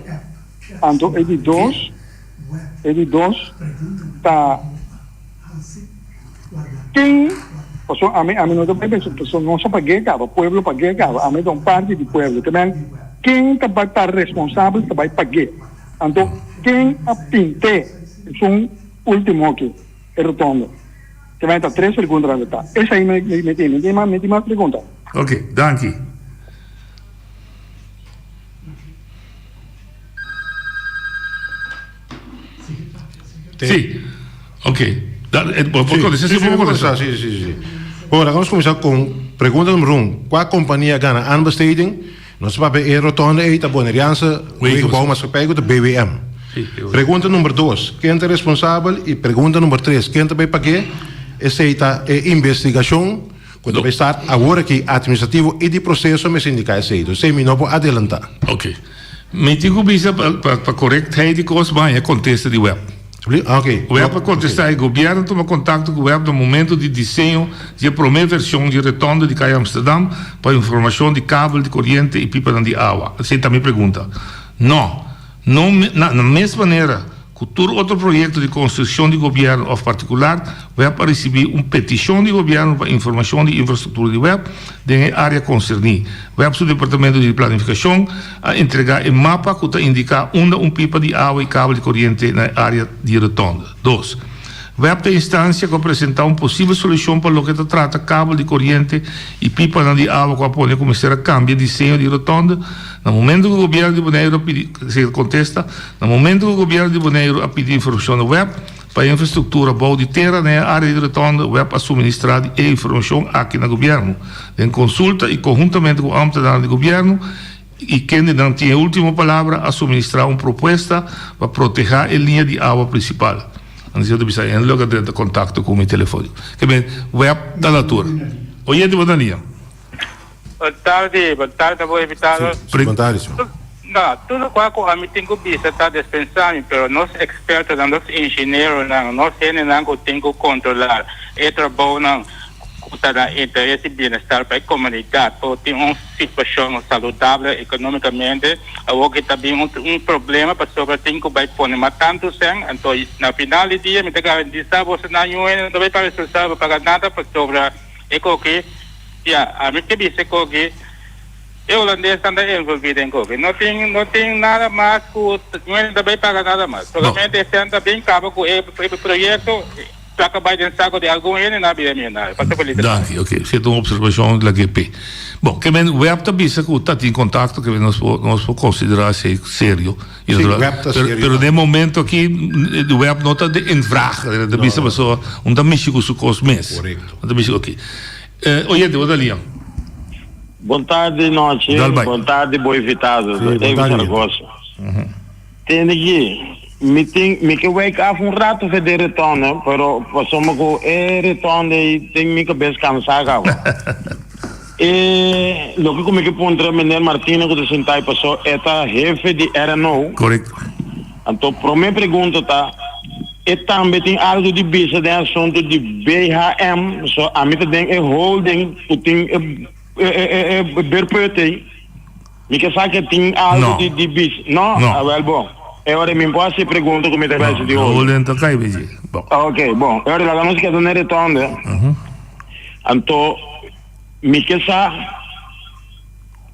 Anto e di dos, e di dos ta ken, pasobra ami ami no ta bai pensa, pasobra nos a pag'é kaba, pueblo pag'é kaba, ami ta un parti di pueblo, te men ken ta bai ta responsabel ta bai pag'é? Anto ken a pint'é esun ultimo aki, e rotondo? Te mei ta tres pregunta nan ta. Esei mi mi tin, mi tin mas mi tin mas pregunta. Ok, danki. Sí, ok. Da, eh, bo por contesta, sí, bo por contesta. Sí, sí, sí. Bueno, laga nos kuminsá kon pregunta numero un. Kua kompania gana aanbesteding? Nos papia e rotonde ei ta Boneriaanse Wegenbouwmaatschappij ku ta BWM. Pregunta number dos, ken ta responsabel? I pregunta number tres, ken ta bai pag'é? Esei ta e investigashon ku ta bai start awor aki, administrativo i di proseso mester indiká esei. Dus esei mi no por adelantá. Ok. Mi tin ku bisa pa pa korektheid di kos, baña kontesta di web. Web a kontestá e gobièrnu tuma kontakto ku web na momentu di diseño di e promé vershon di retònde di Kaya Amsterdam pa informashon di kabel di koriente i pipanan di awa. Esei ta mi pregunta. Nò. No na mes manera ku tur otro proyekto di konstrukshon di gobièrnu òf partikular, web a risibí un petishon di gobièrnu pa informashon di infrastruktura di web den e área konserní. Web su departamento di planifikashon a entregá e mapa ku ta indiká unda un pipa di awa i kabel di koriente na e área di rotonde. Dos. Web ta e instansia ku a presentá un posibel solushon pa loke ta trata kabel di koriente i pipanan di awa ku a pone ku mester a kambia diseño di rotonde na momento ku gobièrnu di Boneiru a pidi, esei ta kontesta, na momento ku gobièrnu di Boneiru a pidi informashon na web pa e infrastruktura bou di tera na e área di rotonde, web a suministrá di e informashon aki na gobièrnu den konsulta i konhuntamente ku ámtenarnan di gobièrnu i kendenan tin e último palabra a suministrá un propuesta pa protehá e liña di awa prinsipal. Antes ta bisa en loke a drenta kontakto ku mi telefon. Ke men web ta na tur. Oyente bo ta liña. Bon tardi, bon tardi bo invitado. Bon tardi señor. No, tur lokual ku ami tin ku bisa ta despensa mi, pero nos ekspertonan, nos ingenieronan, nos hendenan ku tin ku kontrolá e trabounan ku ta na interes i bienestar pa e komunidat por tin un situashon saludable ekonómikamente, awor ki ta bin un problema pasobra tin ku bai pone mas tantu sèn, anto na final di dia mi ta garantisa boso nan yu hende no ta bai paga responsabel pa paga nada pasobra e koki ya ami ke bisa e koki e holandesnan ta envolvi den koki no tin no tin nada mas ku yu hende no ta bai paga nada mas solamente e sèn ta bin kaba ku e proyekto. Plaka bai den sako di algun hende na bira miyonario. Pasa feliz tardi. Danki, ok. Si ta un observacion la GP. Bon, ke men web ta bisa ku ta tin kontakto ke men nos por nos por konsidera esei serio. Sí, web ta serio. Pero den momento aki de web no ta in vraag. Ta bisa pasobra un ta mishi ku su kos mes. Korekto. Un ta mishi ok. Oyente, bo ta lian. Bon tardi nochi. Dal bai. Bon tardi bo invitado. Sí, bon David tardi. Zaragoza. Tende ki, mi tin, mi ke wake af un rato fe den retonde, pero pasobra ku e retonde ei tin mi kabes kansá kaba. E loke ku mi ke puntra meneer Martina ku ta sintá ei paso e ta hefe di RNO. Korekto. Anto promé pregunta ta, e tambe tin algu di bisa den asuntu di BHM, so ami ta den e holding ku tin e e e beurput ei. Mi ke sa ke tin algo No. di di bis. No? No. Awel bon. E ora mi por hasi pregunta ku mi ta No, hasi di no hopi. holen ta kai beji. Bon. Ok, bon. E ora laga nos keda na rotonde. Anto mi ke sa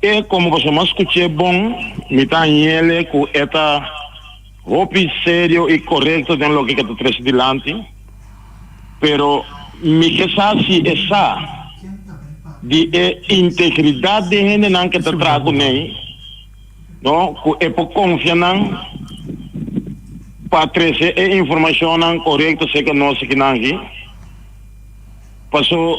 e komo pasobra mi a skuch'é bon, mi ta hañ'ele ku e ta hopi serio i korekto den loke ke ta trese dilanti. Pero mi ke sa si e sa di e integridat di hendenan ke ta traha ku nei, no, ku e por konfia nan pa trese e informashonnan korekto serka nos akinan aki. Paso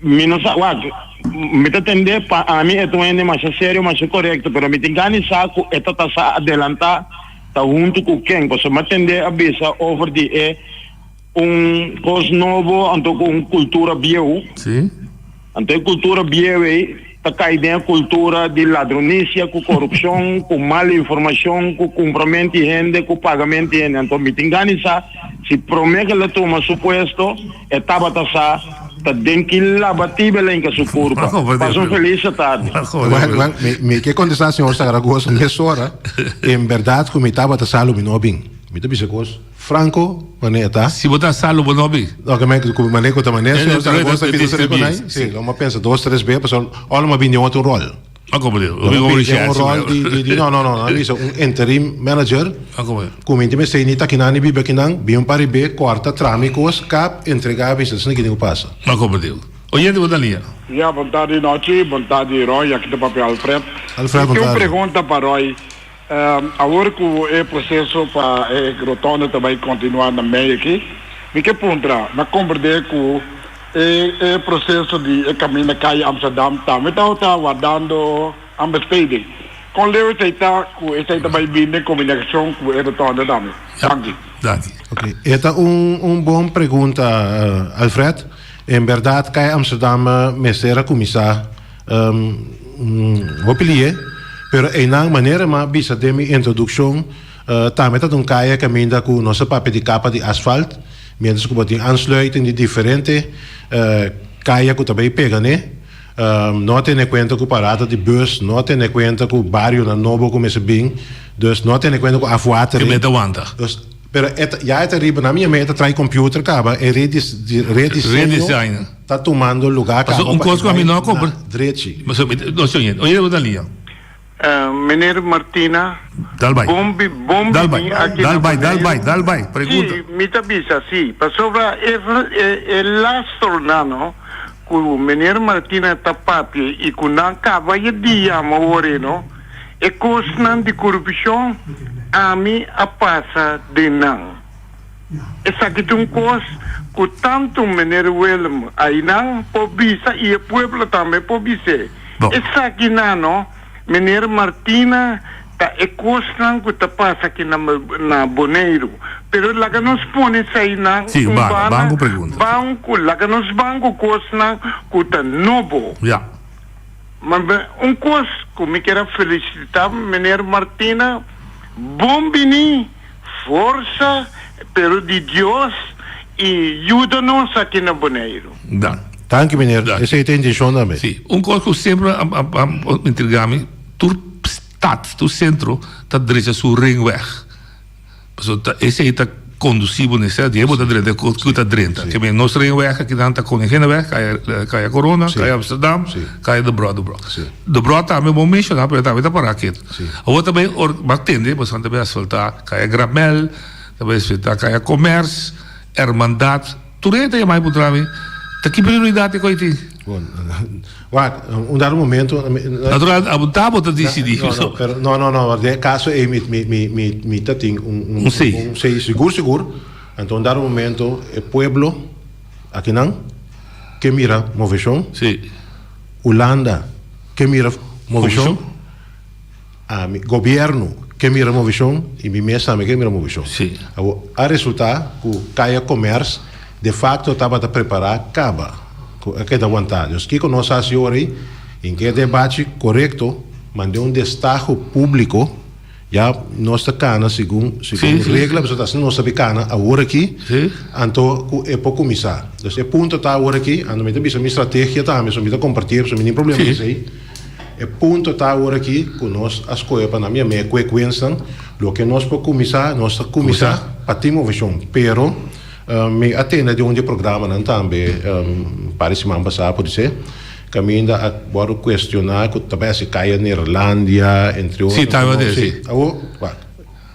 mi no sa, wak, mi ta tende pa ami e ta un hende masha serio, masha korekto, pero mi tin gana di sa ku e ta ta sa adelantá Ta huntu ku ken? Pasobra mi a tende a bisa over di e un kos nobo anto ku un kultura bieu. Sí. Anto e kultura bieu ei ta kai den e kultura di ladronisia ku korupshon, ku mal informashon, ku kumprament di hende, ku pagament di hende. Anto mi tin gana di sa si prome ku el a tuma su puesto e tabata sa ta den ki labatiba el a hinka su kurpa. Pasa un felis tardi. Wel, wel, mi, mi ke kontestá señor Zaragoza mesora. En bèrdat ku mi tabata sa lo mi no a bin. Mi ta bisa kos franko manera e ta. Si bo ta sa lo bo no a bin. No, ke men ku manera ku ta manera señor Zaragoza pidi sa riba nai. Si, lo mi a pensa dos tres be pasobra ora lo mi a bin den otro ròl. A komo di? Lo mi a bin den un ròl di, di, di, no, no, no, a bisa un interim manager. A komo di? Ku mi tin mester ni ta kinan ni biba kinan, bin un par di be, kòrta, traha mi kos, kap, entregá, bisa esaki tin ku pasa. A komo di? Oyente bo ta lia. Ya, bon tardi nochi, bon tardi Roy, aki ta papia Alfred. Alfred, bon Mi tin un tardi. pregunta pa Roy. Awor ku e proseso pa e rotonde ta bai kontinuá na mei aki, mi ke puntra, mi a komprendé ku e e proseso di e kaminda Kaya Amsterdam tambe tabata wardando aanbesteding. Kon leu esei ta ku esei ta bai bini den komunikashon ku e rotonde tambe? Danki. Danki. Ok, e ta un un bon pregunta Alfred. En berdad Kaya Amsterdam mester a cuminsa hopi lie, pero eynan manera mi a bisa den mi introduccion. Tambe ta un kaya kaminda ku nos a papia di kapa di asfalt, mientras ku bo tin aansluiting di diferente kaya ku ta bay pega n'e. No a tene kuenta ku parada di bus, no a tene kuenta ku barionan nobo ku mester bin, dus no a tene kuenta ku afwatering. Ke mester wanta. Dus, pero e ta, ya e ta riba, na mi yama e ta trae computer kaba, e redis, rediseño ta tumando lugar kaba Paso un pa e kos ku ami bai no a na kompra. drechi. Paso mi, no, oye, oye bo ta lia. Meneer Martina, Dal bai. bon bi bon Dal bai. bini aki Dal na bai, dal bai, Boneiru. dal bai. Pregunta. Sí, mi ta bisa sí, pasobra e e e lastronan ku meneer Martina ta papia i ku nan kaba e dia awor no, e kosnan di korupshon ami a pasa den nan. Esaki ta un kos ku tantu meneer Willem ainan por bisa i e pueblo tambe por bis'é. Esakinan no, meneer Martina, ta e kosnan ku ta pasa aki na na Boneiru. Pero laga nos pone eseinan Sí, un banda, banda, ban ku pregunta. ban ku laga nos ban ku kosnan ku ta nobo. Ja. Ma un kos ku mi kier a felisitá meneer Martina, bon bini. Forsa pero di Dios y yuda nos aki na Boneiru. Dan. Danki meneer, esey ta intencion tambe. Si, un cos cu semper a a intriga mi, tur stad, tur centro ta drecha su ringweg. Pasobra ta esey ta conduci bo n'e di bo ta drenta cu ta drenta. Ke men nos ringweg akinan ta Koninginneweg, Kaya Kaya Corona, Kaya Amsterdam, Kaya Debrot Debrot. Debrot tambe bo menciona pero tambe ta para ketu. Awor ta bay or bo a tende boso ta bay asfalta Kaya Gramel, ta bay asfalta Kaya Commerce, Hermandad, tur hende ta yama mi puntra mi ta ki prioridad e koe tin? Bon, wak, un dado momento. Natural, abo ta bo ta dicidi. No, no, pero no, no, no, den e caso ey mi, mi, mi, mi, mi ta tin un, Un say. Un say, sigur, sigur. Anto un dado momento e pueblo akinan ke mira moveshon. Si. Hulanda ke mira moveshon. Ami, gobierno ke mira movishon y mi mes tambe ke mira movishon. Sí. Awor, a resulta ku Kaya Commerce de facto tabata prepara kaba, ku a keda wantá. Dus kiko nos a hasi ora ei? In ke debachi korekto, mand'é un destaho públiko, ya nos ta kana segun segun Sí, sí. regla, pasobra ta asina nos ta bin kana awor aki, Sí. anto ku e por kuminsá. Dus e punto ta awor aki, anto mi ta bisa mi strategia tambe, so mi ta kompartié, pasobra mi tin problema Sí. ku esei. E punto ta awor aki ku nos a skohe pa nan yam'é quick winsnan. Loke nos por kuminsá, nos ta kuminsá pa tin moveshon. Pero mi a tende di un di e programanan tambe un par di siman pasá podisé, kaminda a wòrdu kuestioná ku ta bai hasi kaya Neerlandia, entre otro. Sí, tabata e, sí. Awor, wak,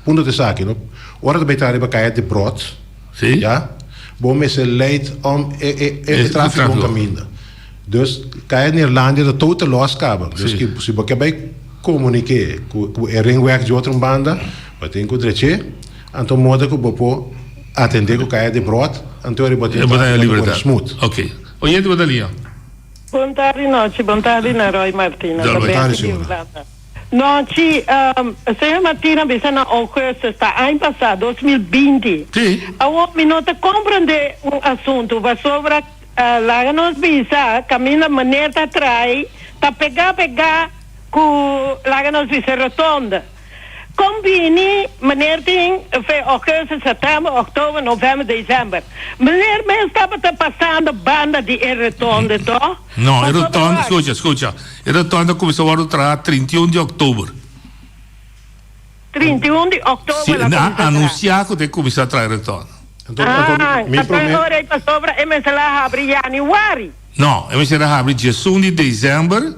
punto ta esaki, no? Ora ta bai traha riba kaya Debrot, ya, bo mester leid om e e tráfiko un kaminda. Dus kaya Neerlandia ta total los kaba. Dus ki si bo ke bai komuniké ku ku e ringweg di otro banda, bo tin ku drech'é, anto moda ku bo por atendé ku kaya Debrot, anto ora bo tin E bo ta tráfiko ta kore libertad. smooth. Ok. Oyente bo ta lia. Bon tardi nochi, bon tardi na Roy Martina, Dal ta bai. Betty Tardi di señora. Hulanda. Nochi, señor Martina bisa na augustus ta aña pasá, 2020. Sí. Awor mi no ta comprende un asuntu pasobra Laga nos bisa caminda meneer ta trae ta pega pega cu laga nos bisa rotonde. Con bini meneer tin fe augustus, september, october, november, december. Meneer mes tabata pasando banda di e rotonde toch? No, e Pasobra rotonde, wak. scucha, scucha. E rotonde a cuminsa wordo traha 31 di october. 31 di october Si, la nan a cuminsa traha. anuncia cu ta cuminsa traha e rotonde. Ah, anto e ora ei pasobra e mester a habri januari. No, e mester a habri diesun di december,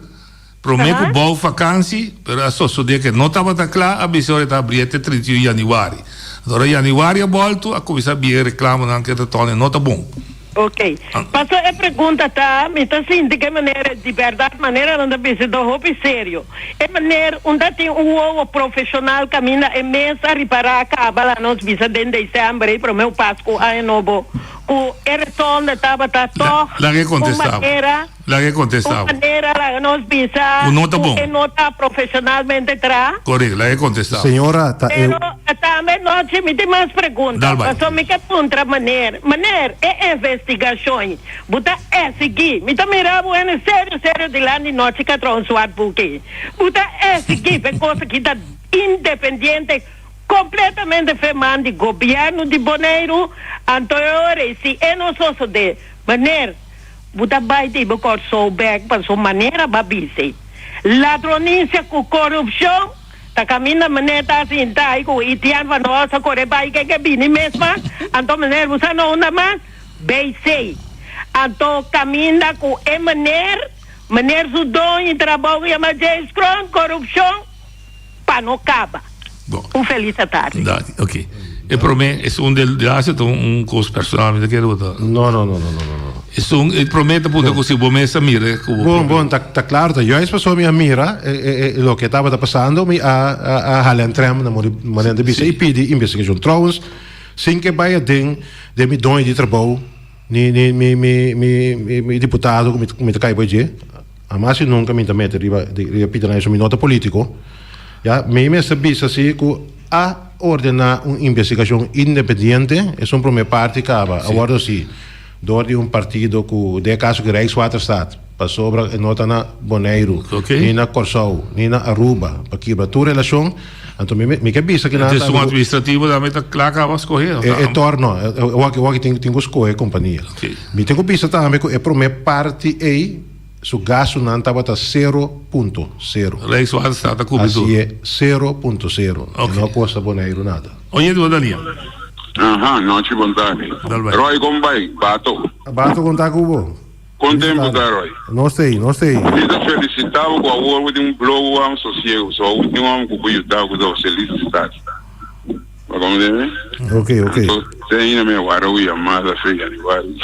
prome cu bou vakantie, pero a sosode cu e no tabata cla, a bisa ora e ta habri te 31 januari. Anto ora januari a bolto, a cuminsa bia e reclamonan cu e rotonde no ta bon. Ok. Paso e pregunta ta, mi ta sinti cu e meneer di berdad manera nan ta bisa ta hopi serio. E meneer unda tin un wowo profesional caminda e mes a ripara caba la nos bisa den december e prome u Pascu aña nobo cu e rotonde tabata toch Laga e un contesta bo. manera Laga e contesta un bo. manera laga nos bisa Cu no ta cu bon. e no ta profesionalmente tra. Correcto, laga e contesta bo. Señora ta e. Pero tambe nochi mi tin mas pregunta Dal bai. paso mi ke puntra meneer, meneer e investigacion bo ta exigi, mi ta mira bo hende serio serio dilanti nochi ka traha un zwart boek ei, bo ta exigi pa e cosa aki ta independiente. kompletamente fe man di gobièrnu di Boneiru, anto e ora ei si e no sosodé, meneer, bo ta bai di bo Kòrsou bèk paso manera bo a bisa ei. Ladronisia ku korupshon ta kaminda meneer ta sinta ei ku Itian van Os a kore bai ke ke bini mes mas, anto meneer bo sa no unda mas? BC. Anto kaminda ku e meneer, meneer su doño di trabou ku yama James Kroon, korupshon pa no kaba. Un felis atardi. Danki, ok. E prome, esun del de laatste ta un kos personal, mi ta kere bo ta. No, no, no, no, no, no. Esun, e prome ta puntra ku si bo mes a mira ku bo Bon, bon, ta, ta klaro, ta juist pasobra mi a mira e, e, e loke tabata pasando, mi a, a, a hala en trèm na modi manera di bisa i pidi investigashon. Trouwens, sin ke bai aden den mi doño di trabou, ni, ni mi, mi, mi, mi, mi diputado ku mi, ku mi ta kai bai dje, Hamas y nunca mi ta mete riba riba pita nan eso mi no ta politico ya mi mester bisa si cu a ordena un investigacion independiente esun prome parti caba a wordo haci door di un partido cu den e caso cu Rijkswaterstaat pasobra e no ta na Boneiru ni na Corsou ni na Aruba pa kibra tur relacion anto mi mi ke bisa kinan tambe cu administrativo tambe ta cla caba scoge e tor no awor aki tin cu scoge compania mi tin cu bisa tambe cu e prome parti ey Su gastunan tabata sero punto sero. Rijkswaterstaat a kubri tur. Asi e, sero punto sero. E no a kosta Boneiru nada. Oye di bo Dalia. Aha, nochi bon tardi. Roy kon bai? Bato. Bato kon ta ku bo? Kon tempu ta Roy? Nos ta ei, nos ta ei. Mi ta felisita bo ku awor bo tin un blog wam sosiego, so awor tin un hòmber ku por yuda bo ku ta José Luis Stad. Bo comprende mi? Ok, ok. Anto, te ainda mi a wara un yamada fe januari.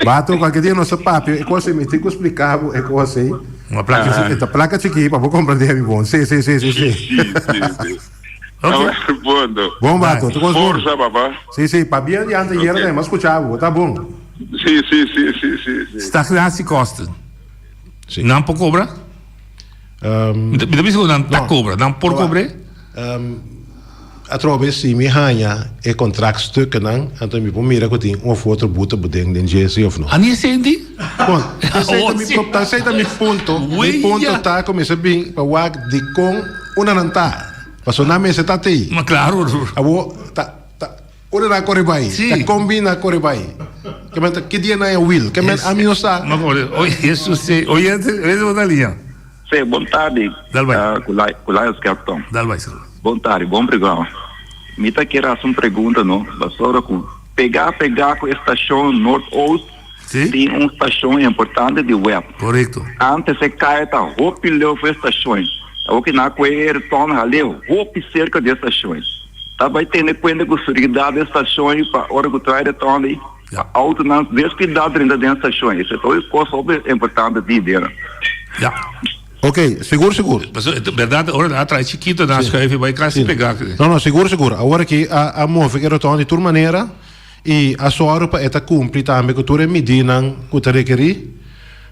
Bato, cualkier dia nos ta papia e cosa ei, mi tin cu splica bo e cosa ei. Una placa chikí. E ta placa chikí pa bo comprende mi bon. Sí, sí, sí, sí, sí. Sí, sí, sí. Ok. Bon, Bon, Bato. Tu cos bon. Forza, papa. Sí, sí. Pabia di anteayer Ok. mi a scucha bo. Ta bon. Sí, sí, sí, sí, sí, sí. Stagnatiekosten. Nan por cobra? Mi ta bisa ku nan ta kobra, nan por kobr'é? Atrobe si mi haña e contractstukkennan, anto mi por mira ku tin un of otro boete boden den dje, si of no. Ani esei di? Bon, esei ta mi pro, esei ta mi punto. Mi punto ta ku mester bin pa wak dikon una nan ta, pasobra nan mester ta tei. Ma klaro. Awor ta ta. Ora nan a kore bai, ta kon bin nan a kore bai. Ke men ta ki dia nan a wil? Ke men ami no sa. Ma kore, oye Jesus si, oyente, oyente bo ta liña. Sí, bon tardi. Dal bai. Ku ku Lions Captain. Dal bai, sir. Bon tardi, bon programa. Mi ta kier hasi un pregunta no, pasobra ku pegá pegá ku e stashon Noordoost tin un stashon importante di web. Korekto. Antes e kaya ta hopi leu for e stashon. Awor ki nan a kohe e retorno hal'é hopi serka di e stashon. Ta bai tene kuenta ku seguridat den stashon i pa ora ku trae retorno ei, pa outonan deskuidá drenta den stashon. Esei ta un kos hopi importante di idea. Ya. Ok, sigur sigur. Pasobra e ta bèrdat ora nan a trae chikito nan a schuif i bai kasi pegá. No, no, sigur sigur. Awor aki a a move ku e retorno di tur manera i a sòru pa e ta kumpli tambe ku tur e midinan ku ta rekerí.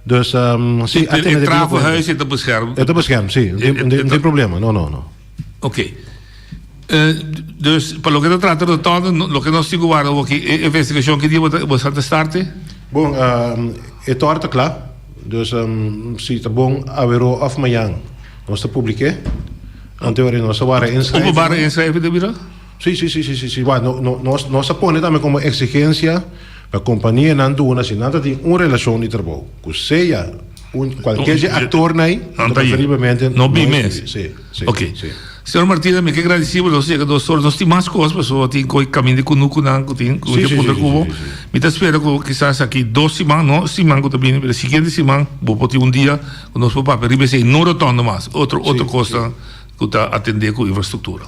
Dus, si, a tene E debido kuenta. trafohuis e ta bescherm. E ta bescherm, si. No tin problema, no, no, no. Ok. Dus pa loke ta trata rotonde, loke nos tin ku warda awor aki, e investigashon ki dia bo ta bo sa ta starte? Bon, e tòr ta kla. Dus si ta bon aweró òf mañan nos ta publik'é. Anto ora nos ta wara inschrijving. Openbare inschrijving ta bira? Si, si, si, si, si, si. Wak, no, nos, nos a pone tambe komo eksigensia pa kompanianan duna si nan ta tin un relashon di trabou ku sea un kualkier dje aktornan ei, Nan ta preferiblemente No bin mes. Si, si, Ok. si. Señor Martina, mi ke gradisí bo, nos a yega dos ora, nos tin mas kos pasobra tin koe kaminda di kunukunan ku tin ku Si, ke si, puntra si, ku bo. si, si, si. Mi ta spera ku kisas aki dos siman, no siman ku ta bini, pero siguiente siman bo por tin un dia ku nos por papia riba esei, no rotonde mas, otro otro Si, kosnan ku ta atendé ku infrastruktura.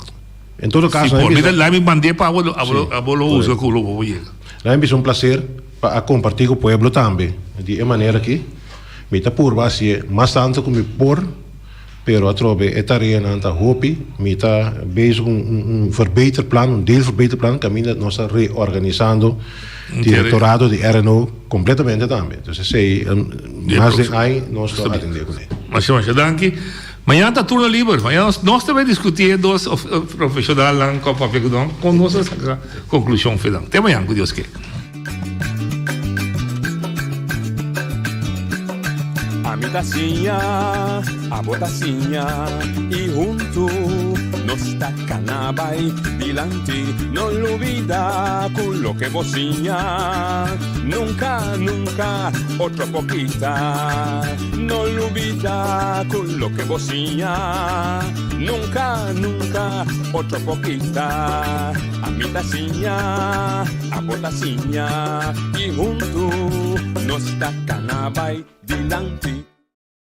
En todo Si caso, por. Mi bisa ta laat mi mand'é pa abo, abo, Si, abo lo husga korekto. ku lo bo por yega. Laat mi bisa un placer pa a kompartí ku pueblo tambe di e manera aki. Mi ta purba hasié mas tantu ku mi por, pero atrobe e tareanan ta hopi. Mi ta bezig ku un un verbeterplan, un deelverbeterplan kaminda nos ta reorganisando direktorado di RNO kompletamente tambe. Entonces esei mas den ai nos lo atendé kuné. Masha masha danki. Mañana ta turno liber. Mañana nos nos ta bay discuti e dos profesionalnan cu a papia cu nan con nos a saca conclusion fe nan. Te mañana cu Dios ke. Ami ta siña, abo ta siña i huntu. Nos ta kana bai dilanti. No lubida ku loke bo siña nunka, nunka otro por kita. No lubida ku loke bo siña nunka, nunka otro por kita. Ami ta siña, abo ta siña i huntu nos ta kana bai dilanti.